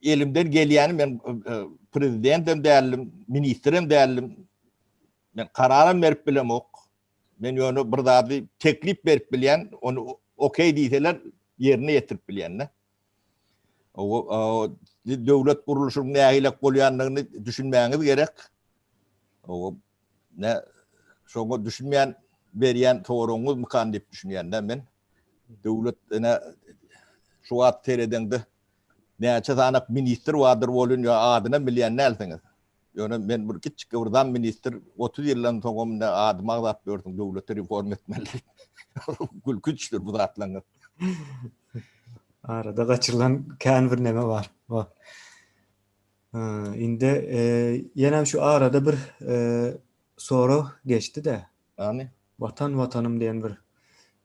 elimden gelýäni men prezidentem däldim, ministrem däldim. Men kararam berip bilemok. Men ýöne bir zady teklip berip bilýän, ony okey diýseler ýerine ýetirip bilýän-de. O döwlet gurluşynyň nähilek bolýandygyny düşünmäňiz gerek. O ne şoňa düşünmeýän berýän soragyňyz mykan diýip düşünýän-de men. Döwlet ine şu wagt seredeňde näçe sanak ministr bardyr bolun ýa adynam bilýän dälsiňiz. Ýöne men bir kiçjik bir zam ministr 30 ýyldan soňam ine adymy agzap ýörsüň döwleti reform etmeli diýip. Gülkünçdir bu zatlaryňyz. Arada gaçyrylan kän bir neme bar. Wah. Indi ýenem şu arada bir sorag geçdi-de. Ýagny? Watan watanym diýen bir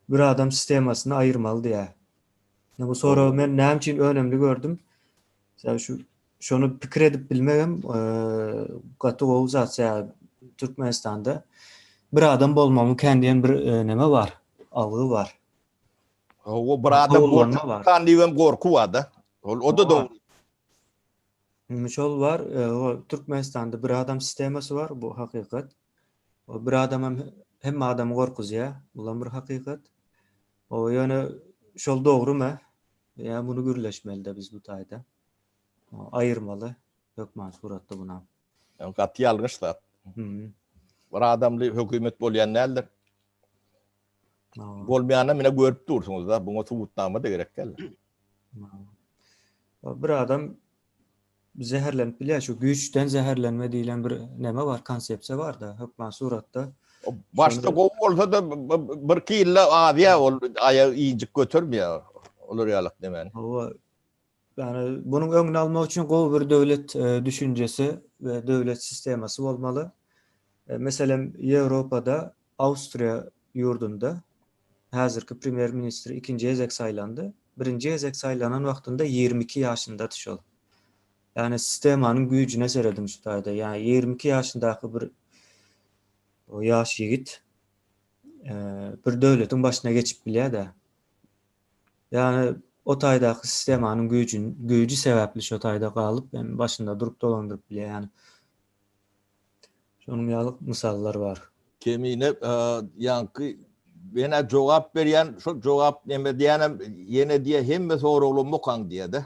bir adam sistemasyny aýyrmaly diýýär. Bu soragy men näme üçin önemli gördüm? Sebäbi şu şony pikir edip bilmegem gaty gowy zat. Sebäbi Türkmenistanda bir adam bolmagyň kän diýen bir neme bar, algy bar. Hawa, bir adam bolmagyň diýen gorky bar-da. Ol o-da dogry. Indi şol bar, Türkmenistanda bir adam sistemasy bar, bu hakykat. O bir adam hem hemme adamy gorkuzýar, bulam bir hakykat. O ýöne şol dogrumy? Ýa muny gürleşmeli-de biz bu taýda. Aýyrmaly hökman suratda bunam. Gaty ýalňyş zat. Bir adamly hökümet bolýan däldir. Bolmaýanyny mine görüp dursuňyz-da, buňa subutnama-da gerek däl. Bir adam zäherlenip bilýär, şu güýçden zäherlenme diýlen bir neme bar, konsepsiýa bar-da, hökman suratda. Başda gowy bolsa-da birki ýylda azýar ol aýagy injik götermeýär olar ýalak nemäni. Hawa, Ýagny bunuň öňüni almak üçin gowy bir döwlet düşünjesi we döwlet sistemasy bolmaly. Meselem, Ýewropada Awstriýa ýurdunda häzirki premýer ministr ikinji gezek saýlandy. Birinji gezek saýlanan wagtynda 22 ýaşyndady şol. Ýagny sistemanyň güýjüne serediň şu taýda. Ýagny 22 ýaşyndaky bir ýaş ýigit bir döwletiň başyna geçip bilýär-de. Ýagny o taýdaky sistemanyň güýjün güýji sebäpli şo taýda galyp hem başynda durup dolandyryp bilýär ýagny. Şonuň ýaly mysallar bar. Kemine ýaňky menä jogap berýän şol jogap neme diýýänem ýene diýýä hemme soraglarymy okaň diýýädä.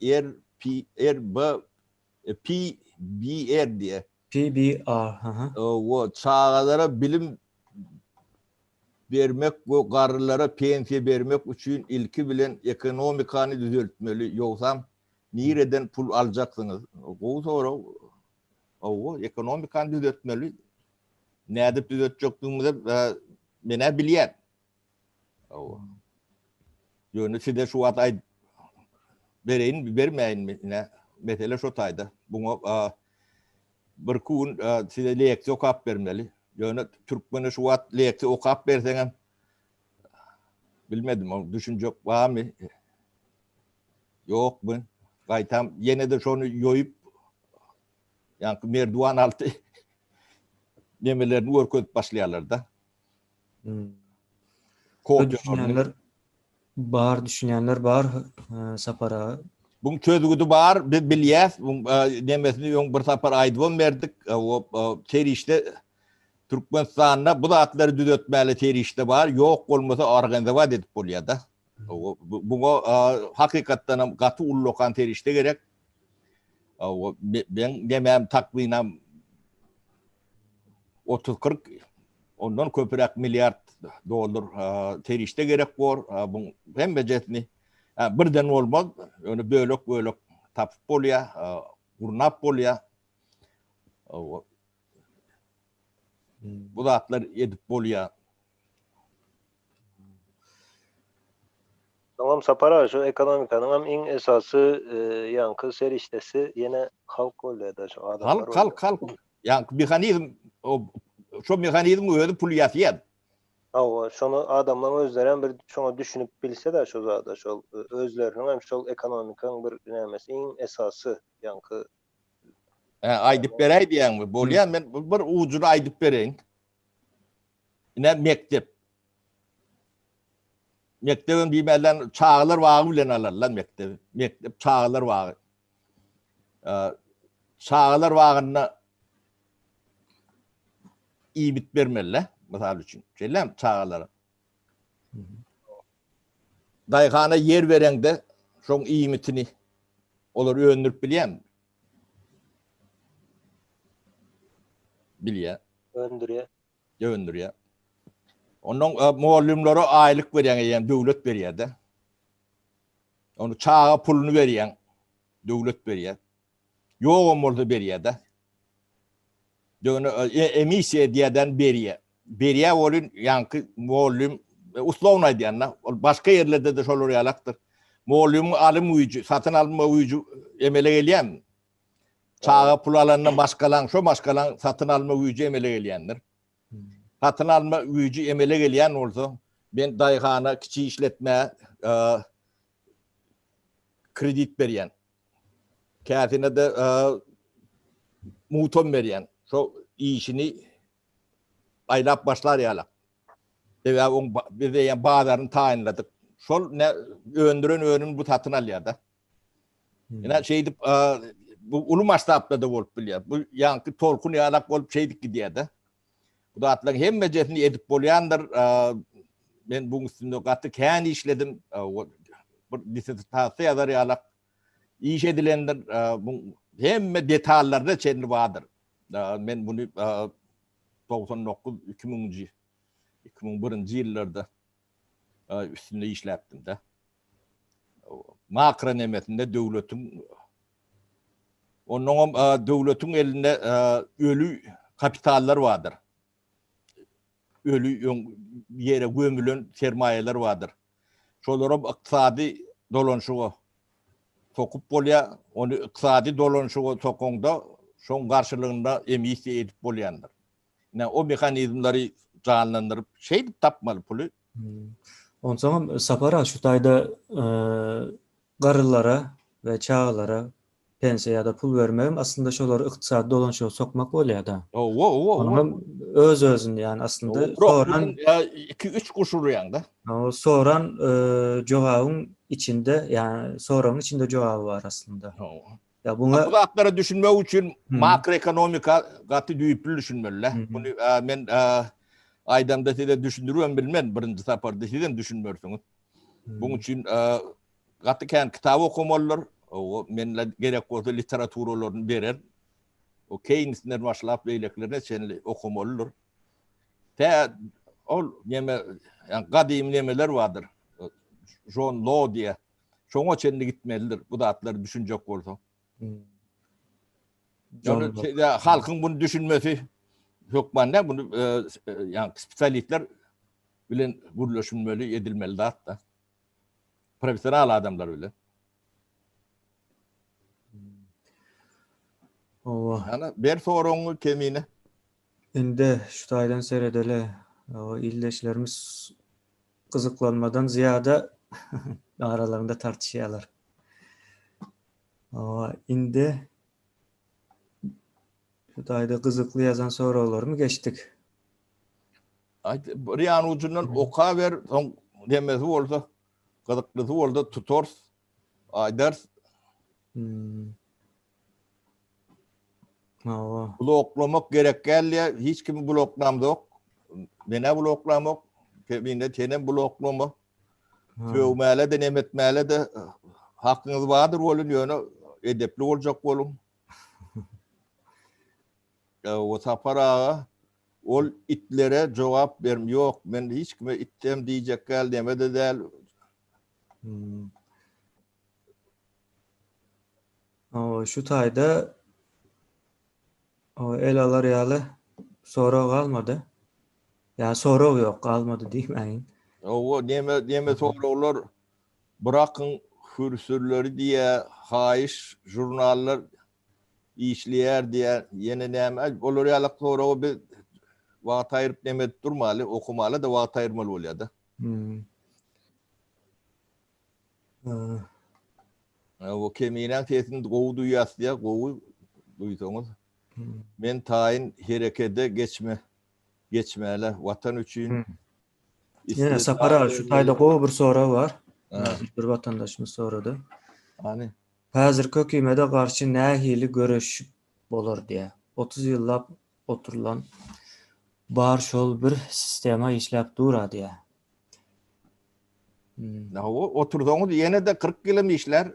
R P R B P B R diýýä. P B R haha. Owo çagalara bilim bermek we garrylara pensiýa bermek üçin ilki bilen ekonomikany düzeltmeli, ýogsam nireden pul aljaksyňyz? Gowy sorag. Hawa, ekonomikany düzeltmeli. Nädip düzeltjekdigimizi men-ä bilýän. Hawa. Ýöne size şu wagt aýdyp bereýinmi, bermäýinmi? Ine, mesele şo taýda. Buňa birki gün size leksiýa okap bermeli. Ýöne türkmene şu wagt leksiýa okap berseňem bilmedim, ol düşünjek barmy? Ýokmy? Gaýtam ýene-de şony ýoýup ýaňky merdiwan alty nemelerini görkezip başlaýarlar-da. Hmm. Düşünenler bar, düşünenler bar Sapar aga. Buň çözgüdi bar, biz bilýäs. Buň nemesini öň bir sapar aýdybam berdik. O serişde Türkmenistanda bu zatlary düzetmäli serişde bar, ýok bolmasa organizowat edip bolýar-da. Buňa hakykatdan hem gaty ullakan serişde gerek. Meň nemem takmynam 30-40 ondan köpüräk milliard dollar serişde gerek bor. Buň hemmejesini birden bolmaz, ýöne bölek-bölek tapyp bolýar, gurnap bolýar. Bu zatlar edip bolýar. Soňam Sapar aga şu ekonomikanyňam iň esasy ýaňky serişdesi ýene halk bolýada şu adamlar. Halk halk halk. Ýaňky mehanizm şo mehanizmiň özi pul ýasýar. Hawa şony adamlaryň özlerem bir şoňa düşünip bilse-de şo zada şol özleriniňem şol ekonomikaň bir nämesi iň esasy ýaňky. Hä aýdyp beräý diýýäňmi? Bolýar men bir ujuny aýdyp bereýin. Ine mekdep. Mekdebem diýmänler çagalar bagy bilen alarlar mekdebi. Mekdep çagalar bagy. Çagalar bagynda iýmit bermeli, mysal üçin. Şeýlemi çagalara? Daýhana ýer bereňde şoň iýmitini olar öndürip bilýärmi? Bilýär. Öndürýär. Öndürýär. Ondan e, mugallymlara aýlyk berýän eýýäm döwlet berýär-de. Onu çaga puluny berýän döwlet berýär. Ýogam bolsa berýär-de. Ýöne e, emissiýa edýärden berýär. Berýär bolun ýaňky mugallym e, uslovno aýdýan-da, ol başga ýerlerde-de şolar ýalakdyr. Mugallymyň alym güýji, satyn alma güýji emele gelýärmi? Çaga pul alanda maşgalaň, şo maşgalaň satyn alma güýji emele gelýändir. Satyn alma güýji emele gelýän bolsa, men daýhana, kiçi işletmä kredit berýän. Käsine-de mugtam berýän. Şo işini aýlap başlar ýalak. Sebäbi oň biz eýýäm bazaryny taýynladyk. Şol ne öndüren önümini bu satyn alýar-da. Ine şeýdip bu uly masştabda-da bolup bilýär. Bu ýaňky tolkun ýalak bolup şeýdip gidýär-de. Bu zatlaryň hemmejesini edip bolýandyr. Men buň üstünde gaty kän işledim. Bir dissertasiýa ýazar ýalak iş edilendir. Buň hemme detallaryna çenli bardyr. Men muny. 99, 2000-nji, 2001-nji ýyllarda üstünde işläpdim-de. Makro nemesinde döwletiň onnoňam döwletiň elinde öli kapitallar bardyr. Öli öň ýere gömülen sermaýalar bardyr. Şolaram ykdysady dolanyşyga sokup bolýar. Ony ykdysady dolanyşyga sokaňda, şoň garşylygynda emissiýa edip bolýandyr. Ine, o mehanizmleri janlandyryp, şeýdip tapmaly puly. Onsoňam Sapar aga şu taýda garrylara we çagalara pensiýa ýa-da pul bermegem aslynda şolary ykdysady dolanyşyga sokmak bolýar-da. Hawa, hawa, hawa. Onuňam öz-özüni ýagny aslynda soran 2-3 guş urýaň-da. Hawa, soran jogabyň içinde, ýagny soragyň içinde jogaby bar aslynda. Hawa. Ýa buňa Bu zatlara düşünmek üçin makroekonomika gaty düýpli düşünmeli-le. Muny men aýdamda size düşündiribem bilmen, birinji saparda sizem düşünmersiňiz. Buň üçin gaty kän kitap okamalydyr. Hawa, men gerek bolsa literaturalaryny bererin. O Keýnsden başlap beýlekilerine çenli okamalydyr. Tä ol neme, ýa gadymy nemeler bardyr. Jon Lo diýe. Şoňa çenli gitmelidir bu zatlary düşünjek bolsaň. Ýöne halkyň bunu düşünmesi hökman däl, bunu ýa spesialistler bilen gürleşilmeli, edilmeli zat-da. Professional adamlar bilen. Owa. Ana, ber soragyňy Kemine. Indi şu taýdan seredeli. Owa, ildeşlerimiz gyzyklanmadan zyýada aralarynda tartyşýarlar. Owa, indi şu taýda gyzykly ýazan soraglarymy geçdik. Aýt, bir ýan ujundan okaber, soň nemesi bolsa, gyzyklysy bolsa tutarys, aýdarys. Hmm. Hawa. Bloklamak gerek däl diýýär, hiç kimi bloklamzok. Men-ä bloklamok, Kemine senem bloklama. Sögmäle-de, neme etmäle-de hakyňyz bardyr welin, ýöne edepli boljak boluň. O Sapar aga ol itlere jogap berm ýok men hiç kime item diýjek däl neme-de däl. Hmm. O şu taýda o el alar ýaly sorag galmady. Ýa sorag ýok galmady diýmäýin. Owo neme neme soraglar Byrakyň hürsürleri diýä haýyş žurnallar işleýär diýýär. Ýene näme? Aý, olar ýalak soraga biz wagt aýryp neme edip durmaly, okamaly-da wagt aýyrmaly bolýar-da. Hmm. O Keminäň sesini gowy duýýas diýýär, gowy duýsaňyz. Hmm. Men taýyn herekede geçme, geçmäle Watan üçin. Hmm. Ýene Sapar aga şu taýda gowy bir sorag bar. Bir watandaşymyz sorady. Hany? Häzirki hökümede garşy nähili göreşip bolar diýä. 30 ýyllap oturylan bar şol bir sistema işläp dura diýä. Hmm. Hawa, otursaňyz ýene-de 40 ýylam işlär.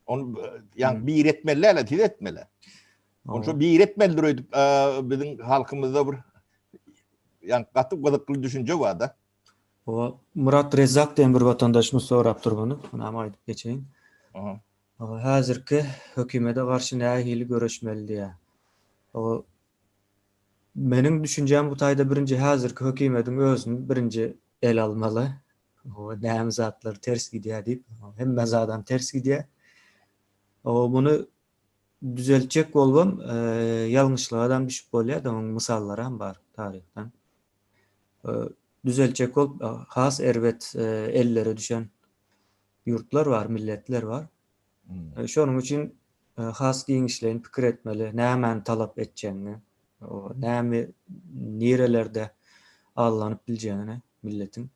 Ony ýa hmm. bir etmeli däl, siz etmeli. Ony şo bir etmelidir öýdüp biziň halkymyzda bir ýa gaty gyzykly düşünje bar-da. Hawa, Myrat Rezzak diýen bir watandaşymyz sorapdyr muny. Munam aýdyp geçeýin. Aha. Hawa, häzirki hökümete garşy nähili göreşmeli diýýär. Hawa, meniň düşünjäm bu taýda birinji häzirki hökümediň özüni birinji ele almaly. Hawa, näme zatlar ters gidýär diýip, hemme zadam ters gidýär. Hawa, muny düzeltjek bolubam ýalňyşlygadam düşüp bolýar-da, onuň mysallaram bar taryhdan. Düzeltjek bolup has erbet ellere düşen ýurtlar bar, milletler bar. Şonuň üçin has giňişleýin pikir etmeli, nämäni talap etjegiňi, näme nirelerde allanyp biljegini milletiň.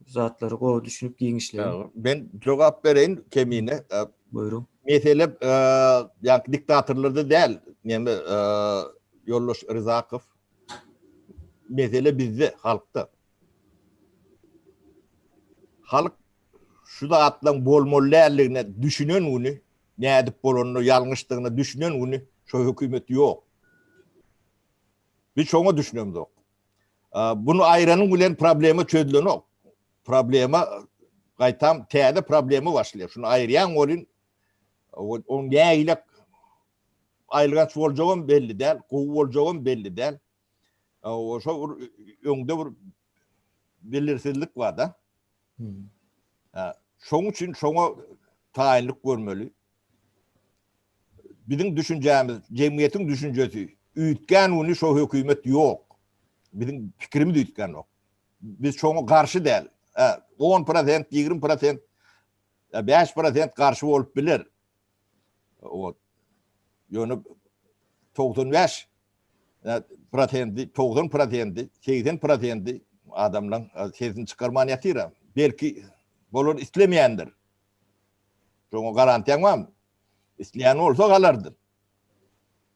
Zatlary gowy düşünip giňişleýin. Men jogap bereýin Kemine. Buýruň. Mesele ýa diktatorlarda däl, näme ýoldaş Ryzakow Mesele bizde, halkda. Halk şu zatlaryň bolmaly däldigine düşünen güni, nädip bolanyna, ýalňyşdygyna düşünen güni şo hökümet ýok. Biz şoňa düşünemzok. Bunu aýranyň bilen problema çözülenok. Problema gaýtam täze problema başlaýar. Şuny aýyrýaň welin oň nähili aýylganç boljagam belli däl, gowy boljagam belli däl. Şo bir öňde bir belirsizlik bar-da. Şoň üçin şoňa taýynlyk görmeli. Biziň düşünjämiz, jemgyýetiň düşünjesi üýtgän güni şo hökümet ýok. Biziň pikirimiz üýtgänok. Biz şoňa garşy däl. 10 prosent, 20 prosent, 5 prosent garşy bolup biler. Ýöne 95 prosendi, 90 prosendi, 80 prosendi adamlaň sesini çykarman ýatyr. Belki bolar islemeýändir. Şoňa garantiýaň barmy? Isleýän bolsa galardyr.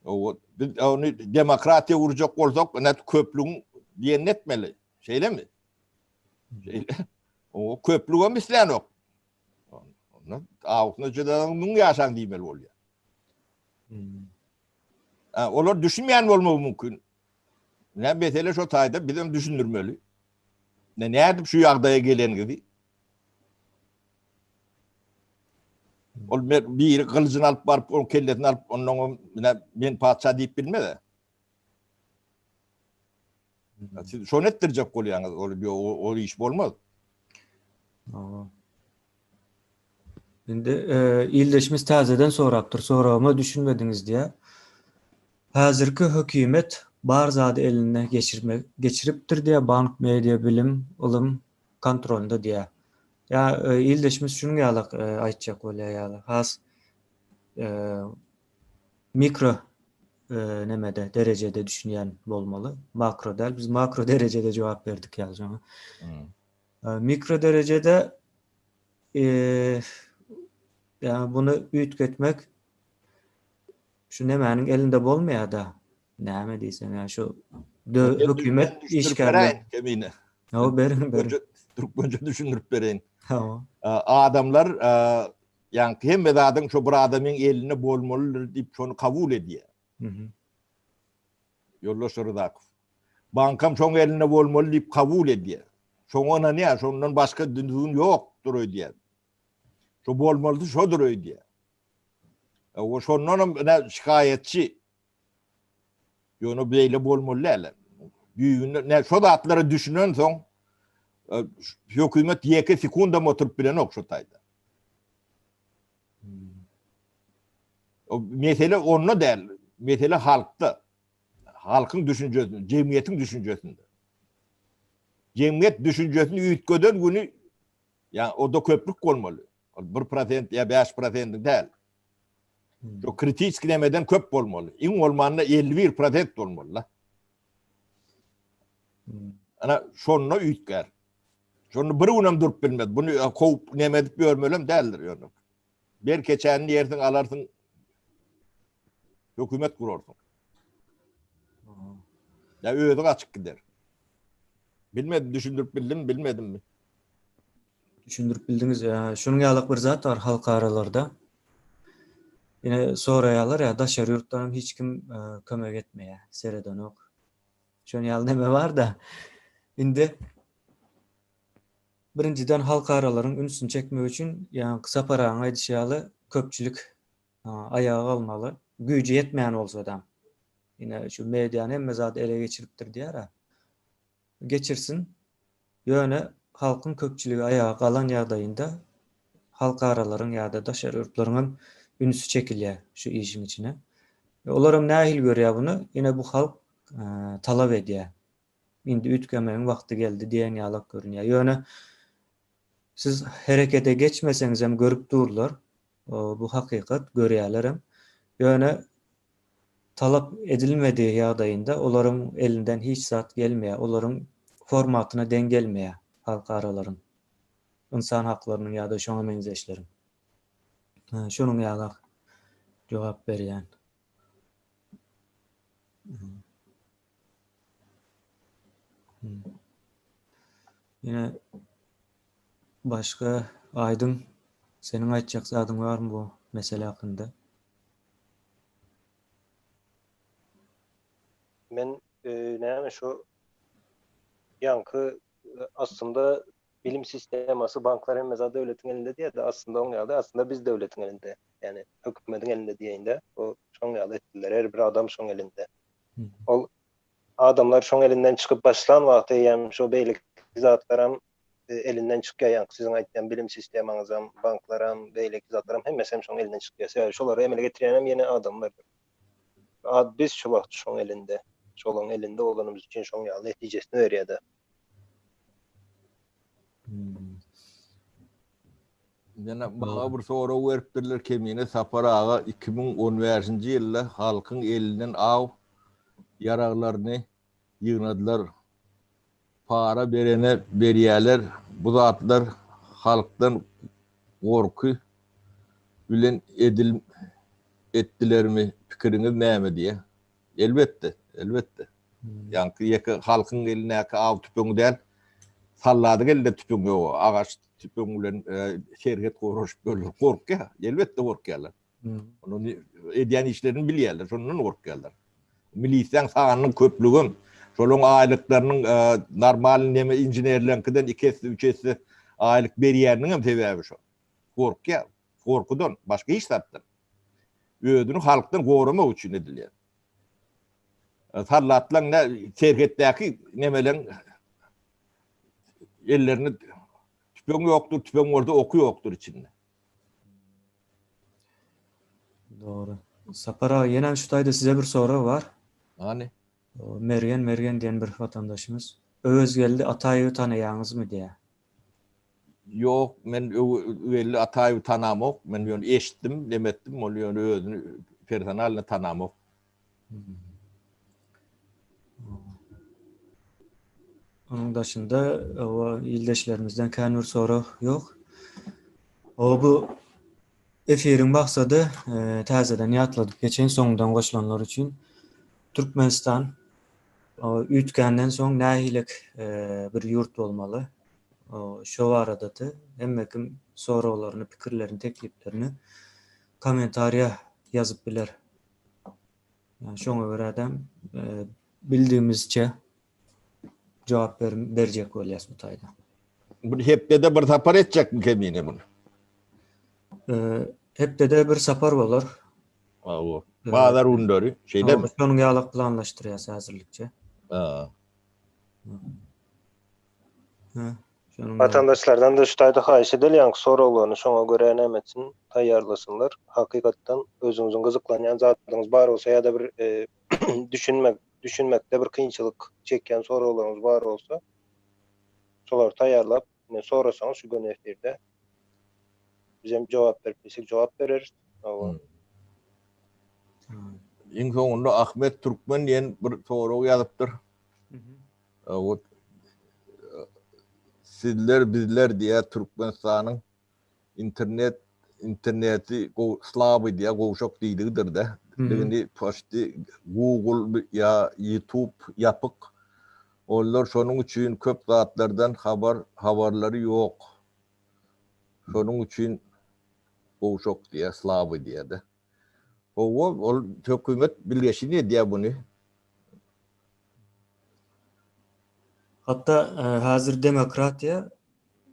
O biz ony demokratiýa gurjak bolsak, ine köplügiň diýenini etmeli. Şeýlemi? Şeýle. O köplügem islänok. Onda awusyna jydaň müň ýaşaň diýmeli bolýar. Hmm. Ha, olar düşünmeýän bolmagy mümkin. Ne mesele şo taýda biz hem düşündirmeli. Ne nädip şu ýagdaýa geleniňizi. Ol biri gylyjyny alyp baryp, onuň kellesini alyp, ondan men, men patyşa diýip bilmez. Siz şony etdirjek bolýaňyz, ol ol iş bolmaz. Indi e, ildeşimiz täzeden sorapdyr. Soragyma düşünmediňiz diýä. Häzirki hökümet bar zady eline geçirmek geçiripdir diýä, bank, media, bilim, ylym kontrolynda diýä. Ýa e, ildeşimiz şunuň ýalak e, aýtjak bolýar ýaly. Has e, mikro e, nemede derejede düşünýän bolmaly. Makro däl. Biz makro derejede jogap berdik ýaly şoňa. Hmm. E, mikro derejede e, ýa bunu üýtgetmek şu nemäniň elinde bolmaýar-da. Näme diýseň ýa şu hökümet işgärler. Kemine. Hawa beriň beriň. Türkmençe düşündirip bereýin. Hawa. Adamlar ýaňky hemme zadyň şo bir adamyň elinde bolmalydyr diýip şony kabul edýär. Mhm. Ýoldaş Ryzakow. Bankam şoň elinde bolmaly diýip kabul edýär. Şoňa ynanýar, şondan başga düzgün ýokdur öýdýär. Şo bolmalysy şodur öýdýär. O şondanam ine şikaýatçy. Ýöne beýle bolmaly däl. Düýbünde ne şo zatlara düşünensoň e, hökümet ýeke sekundam oturyp bilenok şo taýda. O mesele onda däl. Mesele halkda. Halkyň düşünjesinde, jemgyýetiň düşünjesinde. Jemgyýet düşünjesini üýtgeden güni ýa o-da köplük bolmaly. Ol 1% ýa 5% däl. Şu kritiski nemeden köp bolmaly. Iň bolmanda 51% bolmaly la. Ana şonda üýtgär. Şonda bir günem durup bilmez. Bunu e, kowup neme edip ýörmelem däldir ýöne. Ber keçäni diýersiň, alarsyň. Hökümet gurarsyň. Ya özi gaçyp gider. Bilmedim, düşündirip bildim, bilmedimmi? Düşündirip bildiňiz. Şunuň ýaly bir zat bar halkaralarda. Ine soraýarlar ýa daşary ýurtdan hem hiç kim kömek etmeýär, seredenok. Şonuň ýaly neme bar-da. Indi birinjiden halkaralaryň ünsüni çekmek üçin ýaňky Sapar agaň aýdyşy ýaly köpçülik aýaga galmaly. Güýji ýetmeýän bolsa-da. Ine şu mediany hemme zady ele geçiripdir diýär-ä. Geçirsin. Ýöne halkyň köpçüligi aýaga galan ýagdaýynda halkaralaryň ýa-da daşary ýurtlaryň hem ünsi çekilýär şu işiň içine. Olaram nähili görýär buny? Ine bu halk talap edýär. Indi üýtgemegiň wagty geldi diýen ýalak görünýär. Ýöne siz herekete geçmeseňizem görüp durlar. Bu hakykat, görýärlerem. Ýöne talap edilmedigi ýagdaýynda olaryň elinden hiç zat gelmeýär, olaryň formatyna deň gelmeýär halkaralaryň, ynsan haklarynyň ýa-da şoňa meňzeşleriň. Şunuň ýalak jogap berýän. Ýene başga Aýdyň seniň aýtjak zadyň barmy bu mesele hakynda? Men e, näme şu ýaňky aslynda bilim sistemasy banklar hemme zat döwletiň elinde diýýär-de aslynda oň ýaly aslynda biz döwletiň elinde ýani hökümediň elinde diýeýin-de o şoň ýaly etdiler her bir adam şoň elinde. Ol adamlar şoň elinden çykyp başlan wagty eýýäm şo beýleki zatlaram elinden çykýar ýaňky siziň aýtýan bilim sistemaňyzam banklaram beýleki zatlaram hemmesem şoň elinden çykýar sebäbi şolary emele getirýänem ýene adamlar. Ad biz şu wagt şoň elinde. Şolaň elinde bolanymyz üçin şoň ýaly netijesini berýär-de. Ýene maňa bir sorag beripdirler Kemine Sapar aga 2015-nji ýylda halkyň elinden aw ýaraglaryny ýygnadylar para berene berýäler bu zatlar halkdan gorky bilen edil etdilermi pikiriňiz näme diýä. Elbetde, elbetde. Ýaňky ýeke halkyň elindäki aw tüpeňi däl, salladyň elinde tüpeň ýok, agaç tüpeň bilen serhet goraşyp ýörler. Gorkýar, elbetde gorkýarlar. Onuň edýän işlerini bilýärler, şondan gorkýarlar. Milisiýaň sanynyň köplügem, şolaryň aýlyklarynyň normal neme inženerleriňkiden iki esse, üç esse aýlyk berýäniniň hem sebäbi şo. Gorkýar. Gorkudan, başga hiç zatdan. Özüni halkdan goramak üçin edilýär. Sallatlaň ne serhetdäki nemeleň ellerinde tüpeň ýokdur, tüpeň bolsa oky ýokdur içinde. Dogry. Sapar aga ýenem şu taýda size bir sorag bar. Hany? Mergen Mergen diýen bir watandaşymyz. Öwezgeldi Ataýewi tanaýaňyzmy diýýär. Ýok, men Öwezgeldi Ataýewi tanamok. Men ýöne eşitdim, neme etdim, ol ýöne özüni personalny tanamok. Onuň daşynda o ildeşlerimizden kän bir sorag ýok. O bu efiriň maksady e, täzeden ýatladyp geçeýin soňundan goşulanlar üçin. Türkmenistan üýtgänden soň nähili e, bir ýurt bolmaly? Şo baradady. Hemme kim soraglaryny, pikirlerini, tekliplerini kommentariýa ýazyp biler. Yani şoňa görä-de e, bildigimizçe jogap berjek bolýas bu taýda. Bir hepdede bir sapar etjekmi kemine bunu? E, hepdede bir sapar bolar. Awo. Bazar günleri, şeýdemi? Şonuň ýaly planlaşdyrýas häzirlikçe. Ha. Ha. Watandaşlardan-da şu taýda haýyş edeli ýaňky soraglaryny şoňa görä näme etsin taýýarlasynlar. Hakykatdan özüňiziň gyzyklanýan zadyňyz bar bolsa ýa-da bir düşünmek düşünmekde bir kynçylyk çekýän soraglaryňyz bar bolsa şolary taýýarlap ine sorasaňyz şu göni efirde bizem jogap berip bilsek jogap bereris. Hawa. Iň soňunda Ahmet Türkmen diýen bir sorag ýazypdyr. Ot sizler bizler diýýär Türkmenistanyň internet interneti slaby diýýär gowşak diýdigidir-de. Indi poçti Google ýa YouTube ýapyk. Onlar şonuň üçin köp zatlardan habar habarlary ýok. Şonuň üçin gowşak diýýär slaby diýýär-de. Hawa ol hökümet bilgeşin edýär buny. Hatda häzir demokratiýa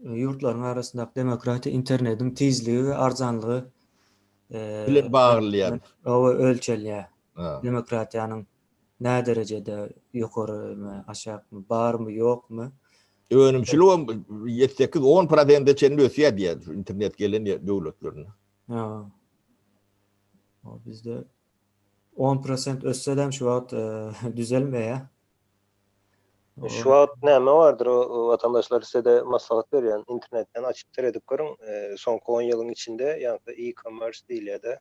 ýurtlaryň arasyndaky demokratiýa internetiň tizligi we arzanlygy bilen baglanýar. Hawa ölçelýär. Demokratiýanyň nä derejede ýokarymy, aşakmy, barmy, ýokmy? Önümçilik hem 7-8 10 prosente çenli ösýär diýýär şu internet gelen döwletlerinde. Ha. Bizde 10 prosent össedem şu wagt düzelmeýär. Şu wagt näme bardyr o watandaşlar size-de maslahat berýän internetden açyp seredip görüň soňky on ýylyň içinde ýaňky e-commerce diýilýärde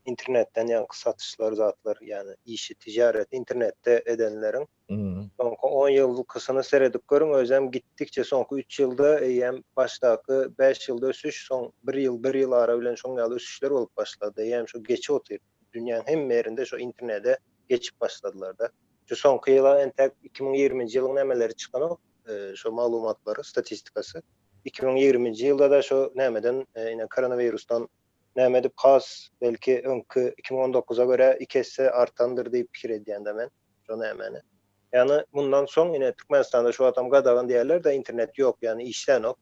internetden ýaňky satyşlar zatlar ýagny işi tijareti internetde edenleriň soňky on ýylkysyny seredip görüň özem gitdikçe soňky üç ýylda eýýäm başdaky bäş ýylda ösüş soň bir ýyl bir ýyl ara bilen şoň ýaly ösüşler bolup başlady eýýäm şu geçip otyr dünýäň hemme ýerinde şu internede geçip başladylarda. Şu soňky ýyla entäk 2020-nji ýylyň nämeleri çykanok, şo maglumatlary, statistikasy. 2020-nji ýylda-da şo nämeden, ine koronawirusdan näme edip has belki öňki 2019-a görä iki esse artandyr diýip pikir edýän-de men şo nämäni. Ýagny mundan soň ine Türkmenistanda şu wagtam gadagan diýýärler-de internet ýok, ýagny işlänok.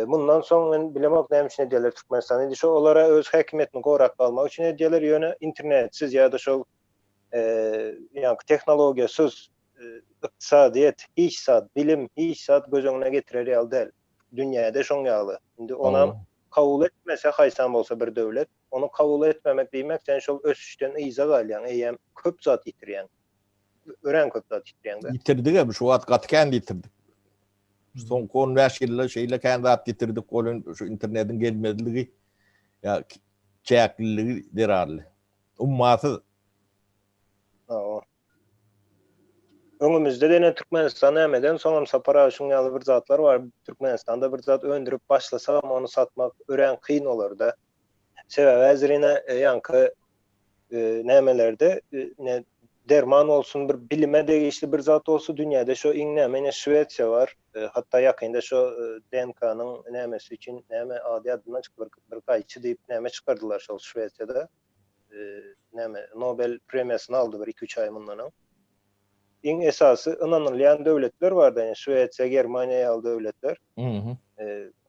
Mundan soň men bilemok näme üçin edýärler Türkmenistan. Indi şo olara öz häkimiýetini gorap galmak üçin edýärler, ýöne internetsiz ýa-da şol ýaňky tehnologiýasyz ykdysadyýet hiç zat, bilim hiç zat göz öňüne getirer ýaly däl. Dünýäde şoň ýaly. Indi onam kabul etmese haýsam bolsa bir döwlet, ony kabul etmemek diýmek sen şol ösüşden yza galýaň, eýýäm köp zat ýitirýäň. Örän köp zat ýitirýäň-de. Ýitirdigem, şu wagt gaty kän ýitirdik. Soňky 15 ýylda şeýle kän zat ýitirdik, ol şu internetiň gelmezligi ýa çäkliligi zerarly. Ummasyz. Hawa. Öňümizde dene Türkmenistan nämeden soňam Sapar aga şuň ýaly bir zatlar bar. Türkmenistanda bir zat öndürip başlasagam ony satmak örän kyn bolarda. Sebäbi häzir ine ýaňky nämelerde ine derman bolsun bir bilime degişli bir zat bolsa dünýäde şo iň näme ine Şwesiýa bar. Hatda ýakynda şo DNK-nyň nämesi üçin näme ady ýadymdan çykdy bir bir gaýçy diýip näme çykardylar şol Şwesiýada. Näme Nobel premiýasyny aldy bir iki-üç aý mundan öň. Iň esasy ynanylýan döwletler barda ýani Şwesiýa, Germaniýa ýaly döwletler.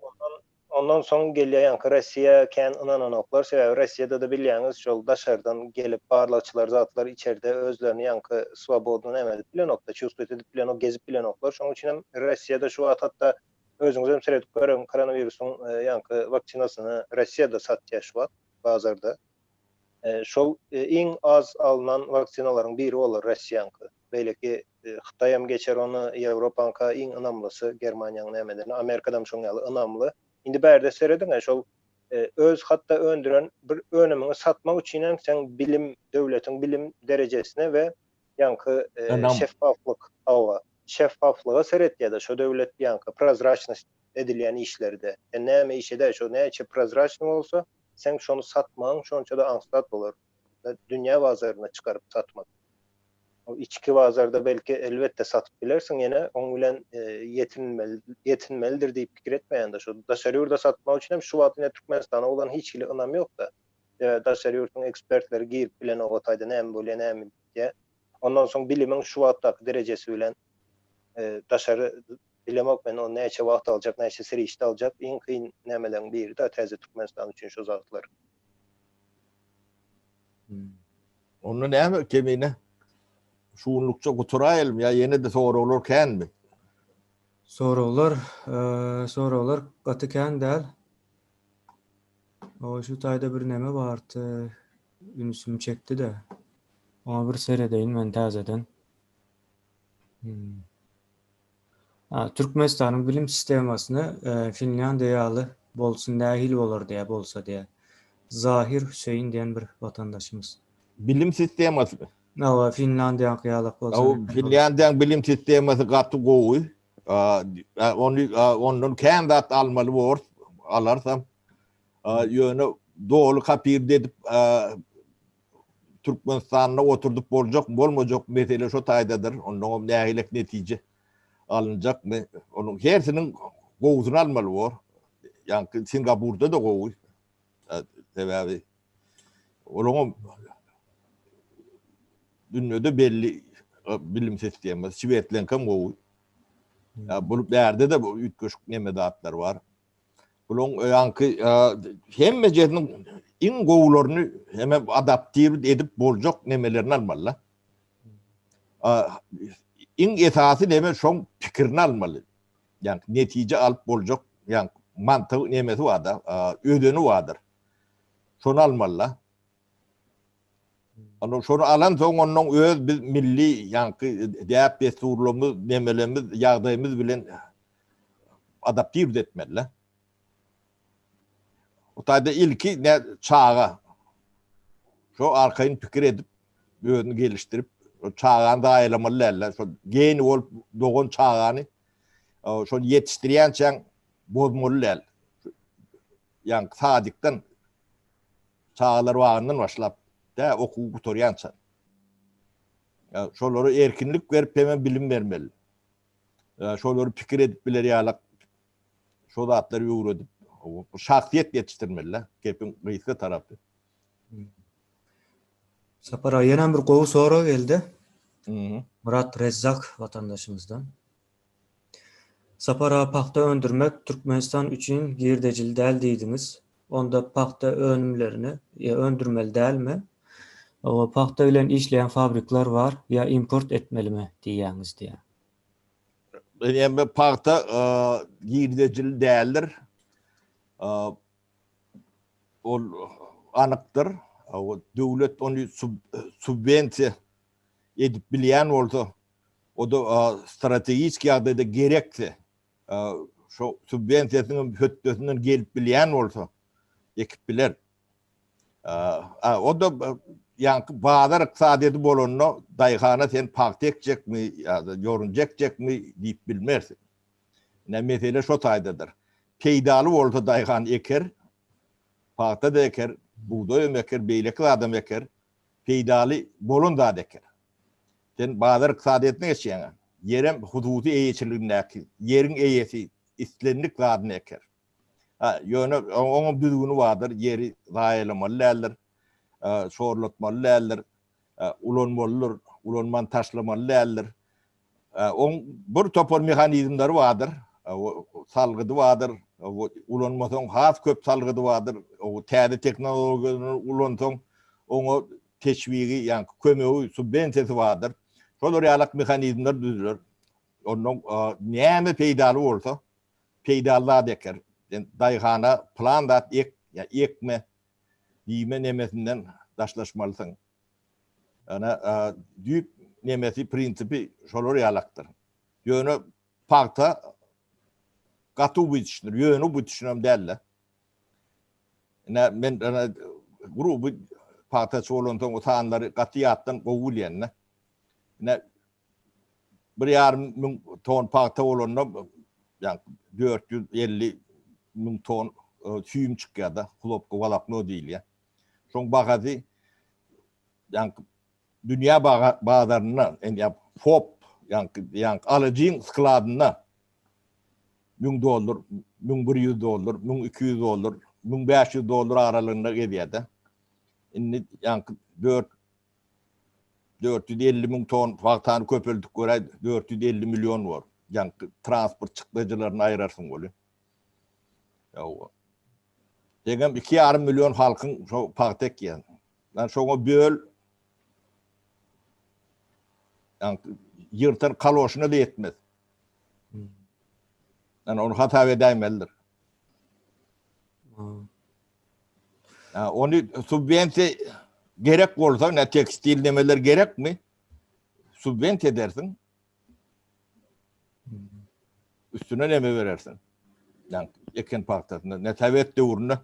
Ondan ondan soň gelýär ýaňky Russiýa kän ynananoklar. Sebäbi Russiýada-da bilýäňiz şol daşardan gelip barlagçylar zatlar içerde özlerini ýaňky swobodny näme edip bilenokda, çувствовать edip bilenok, gezip bilenoklar. Şonuň üçin hem Russiýada şu wagt hatda özüňizem seredip görüň koronawirusyň ýaňky waksinasyny Russiýada satýar şu wagt bazarda. Şol iň az alnan waksinalaryň biri bolar Russiýaňky. Beýleki Hytaýam geçer ony, Ýewropaňka iň ynamlysy Germaniýaň nämeden, Amerikadam şoň ýaly ynamly. Indi bärde serediň-ä şol öz hatda öndüren bir önümiňi satmak üçinem seň bilim, döwletiň bilim derejesine we ýaňky şeffaflyk, hawa, şeffaflyga seretýär-de şo döwlet ýaňky prozraçnost edilýän işlerde. Sen näme iş edäý şo näçe prozraçnyý bolsa, seň şony satmagyň şonça-da aňsat bolar. Dünýä bazaryna çykaryp satmak. O içki bazarda belki elbetde satyp bilersiň ýene oň bilen ýetinmeli ýetinmelidir diýip pikir etmeýän-de şo daşary ýurda satmak üçin hem şu wagt ine Türkmenistana bolan hiç hili ynam ýok-da. Sebäbi daşary ýurduň ekspertleri girip bilenok o taýda näme bolýar näme bitýär. Ondan soň bilimiň şu wagtdaky derejesi bilen daşary bilemok men ony näçe wagt aljak näçe serişde aljak iň kyn nämeleriň biri-de täze Türkmenistan üçin şu zatlar. Onda näme Kemine? Şunlukça guturaýalym ýa ýene-de soraglar känmi? Soraglar, soraglar gaty kän däl. O şu taýda bir neme bardy, ünsümi çekdi-de. Oňa bir seredeýin men täzeden. Hmm. Türkmenistanyň bilim sistemasyny Finlýandiýa ýaly bolsun nähili bolar diýä bolsa diýä. Zahir Hüseýin diýen bir watandaşymyz. Bilim sistemasymy? Hawa Finlýandiýaňky ýalak bolsa. Finlýandiýaň bilim sistemasy gaty gowy. Ony ondan kän zat almaly borus, alarsam. Ýöne doly kopirde edip Türkmenistanda oturdyp boljak, bolmajak mesele şo taýdadyr. Ondan nähilek netije alynjakmy? Onuň hersiniň gowusyny almaly bor. Ýaňky Singapurda-da gowy. Sebäbi olaryň dünýede belli bilim sistemasy, şwedleňkem gowy. Ya bu bärde-de bu üýtgeşik neme zatlar bar. Bulaň ýaňky hemme ýeriniň iň gowularyny hem adaptir edip boljak nemelerini almaly. Iň esasy neme şoň pikirini almaly. Ýaňky netije alyp boljak ýaňky mantyk nemesi barda, özeni bardyr. Şony almaly. Ondan şony alan soň ondan öz biz milli ýaňky däp-dessurlarymyz, nemelerimiz, ýagdaýymyz bilen adaptiw etmeli. O taýda ilki ne çaga şo arkaýyn pikir edip özüni gelişdirip çagany zaýalamaly däldir. Şo geni bolup dogan çagany şony ýetişdirýänçäň bozmaly däl. Ýaňky sadikden çagalar bagyndan başlap tä okuwy gutarýança. Şolara erkinlik berip hemem bilim bermeli. Şolary pikir edip biler ýalak şo zatlary öwredip, şahsyýet ýetişdirmeli-de, gepiň gysga tarapy. Sapar aga, ýenem bir gowy sorag geldi. Myrat Rezzak watandaşymyzdan. Sapar aga pagta öndürmek Türkmenistan üçin girdejili däl diýdiňiz. Onda pagta önümlerini ýa öndürmeli dälmi? Oba pagta bilen işleýän fabrikler bar ýa import etmelimi diýýäňiz diýýär. Ýa pagta girdejili däldir. Ol anykdyr. Döwlet ony subwensiýa edip bilýän bolsa, o-da strategik ýagdaýda gerekse, şo subwensiýasynyň hötdesinden gelip bilýän bolsa, ekip biler. O-da ýaňky bazar ykdysadyýeti bolanda daýhana sen pagta ekjekmi ýa-da ýorunja ekjekmi diýip bilmersiň. Ine mesele şo taýdadyr. Peýdaly bolsa daýhan eker, pagta-da eker, bugdaýam eker, beýleki zadam eker, peýdaly bolan zat eker. Sen bazar ykdysadyýetine geçýäň-ä. Ýerem hususy eýeçiligindäki, ýeriň eýesi islendik zadyny eker. Ha, ýöne oňam düzgüni bardyr, ýeri zaýalamaly däldir, şorlatmaly däldir, ulanmalydyr, ulanman taşlamaly däldir. Oň bir topar mehanizmleri bardyr, salgydy bardyr, ulanmasaň has köp salgydy bardyr, täze tehnologiýalary ulansaň oňa teşwigi, ýagny kömegi, subwensiýasy bardyr. Şolar ýalak mehanizmler düzüler. Ondan näme peýdaly bolsa, peýdaly zat eker. Sen daýhana plan zat ek ýa ekme diýme nemesinden daşlaşmalysyň. Ýöne düýp nemesi, prinsipi şolar ýalakdyr. Ýöne pagta gaty ubitişdir, ýöne ubitişinem däl-de. Ine men ine gruby pagtaçy bolansoň o sanlary gaty ýatdan gowy bilýän-de. Ine bir ýarym müň ton pagta bolanda ýa 450 müň ton süýüm çykýar-da, hlopka wolokno diýilýär. Şoň bahasy ýaňky dünýä bazarynda, ýa FOB, ýaňky ýaňky alyjyň skladynda 1000 dollar, 1100 dollar, 1200 dollar, 1500 dollar aralygynda gezýär-de. Indi ýaňky 4 450 müň ton pagtany köpeldip göräý, 450 million bor. Ýaňky transport çykdajylaryny aýrarsyň weli. Ýa Deňem 2,5 million halkyň şo pagta ekýän. Lan şoňa böl ýaňky ýyrtan kaloşyna da ýetmez. Yani ony hasap edäýmelidir. Ha, ony subwensiýa gerek bolsa, ne tekstil nemeler gerekmi? Subwensiýa edersiň. Üstüne neme berersiň? Yani eken pagtasyna. Ne sowet döwründe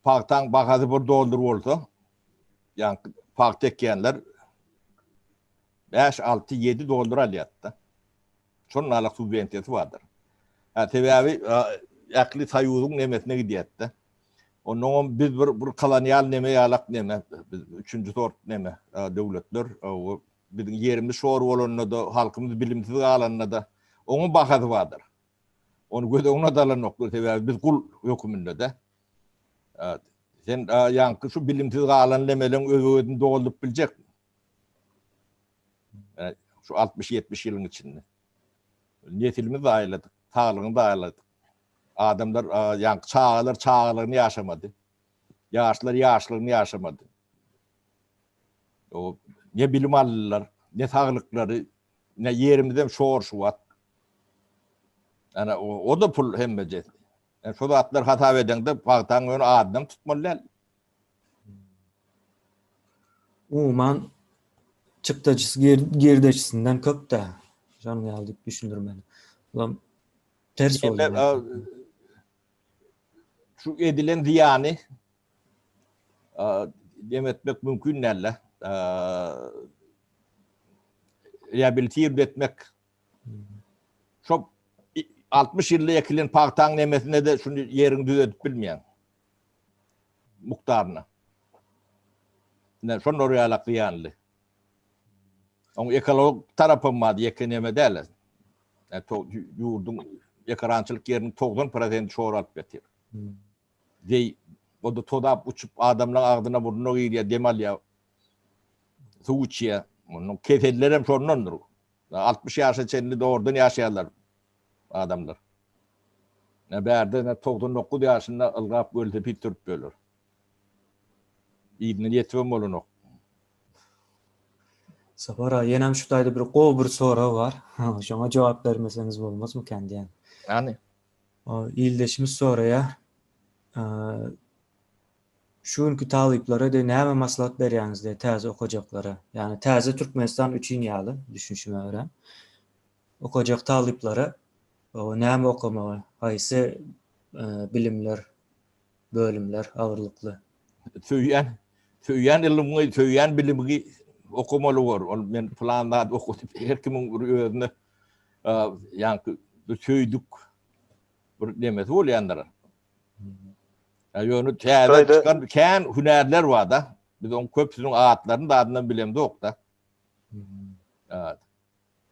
pagtaň bahasy bir dollar bolsa, yani pagta ekýänler 5, 6, 7 dollar alýardy. Şonuň alak subwensiýasy bardyr. Ha, sebäbi ähli soýuzyň nemesine gidýärdi. Ondan biz bir bir kolonial neme ýalak neme, biz üçünji sort neme döwletler, biziň ýerimiz şor bolanda-da, halkymyz bilimsiz galanda-da onuň bahasy bardyr. Ony göz öňüne de alanoklar, sebäbi biz gul höküminde-de. Sen ýaňky şu bilimsiz galan nemeleň öwezini dolduryp biljekmi? Şu 60-70 ýylyň içinde. Nesilimizi zaýaladyk, saglygyny zaýaladyk. Adamlar, ýaňky çagalar çagalygyny ýaşamady. Ýaşlar ýaşlygyny ýaşamady. O ne bilim aldylar, ne saglyklary, ne ýerimizem şor şu wagt. Ana o da pul hemmejesi. Yani şu zatlar hasap edeňde pagtaň ýöne adynam tutmaly däl. Umuman çykdajysy girdejisinden köp-dä. Şonuň ýaly diýip düşündirmeli. Bulam ters bolýar. Şu edilen zyýany dem etmek mümkin däl-de. Reabilitirip etmek. Şo 60 ýylda ekilen pagtaň nemesine-de şuny ýeriňi düzedip bilmeýäň. Mukdaryna. Ine şonlar ýalak zyýanly. Oň ekologik tarapam bar, ýeke neme däl. Ýurduň ekerançylyk ýeriniň 90 prosenti şor alyp ýatyr. Zeý, o-da tozap uçup adamlaň agzyna burnuna girýär, dem alýar. Suw içýär. Onuň keseller hem şondandyr. 60 ýaşa çenli dogrudan ýaşaýarlar adamlar. Ne bärde ne 99 ýaşynda ylgap welosiped sürüp ýörler. Yzyndan ýetibem bolanok. Sapar aga, ýenem şu taýda bir gowy bir sorag bar. Şoňa jogap bermeseňiz bolmazmykan diýen. Ýani? Ildeşimiz soraýar. Şu günki talyplara de näme maslahat berýäňiz diýýär täze okajaklara. Ýagny täze Türkmenistan üçin ýaly düşünişime görä. Okajak talyplara näme okamagy, haýsy bilimler, bölümler agyrlykly? Söýýän, söýýän ylymyňy, söýýän bilimiňi okamaly bor. Ol men pylan zat okudyp, her kimiň bir özüne ýaňky bir söýdük bir nemesi bolýandyr. Ýa ýöne täze çykan kän hünärler bar-da. Biz oň köpüsiniň atlaryny zadyndan bilemzok-da. Evet.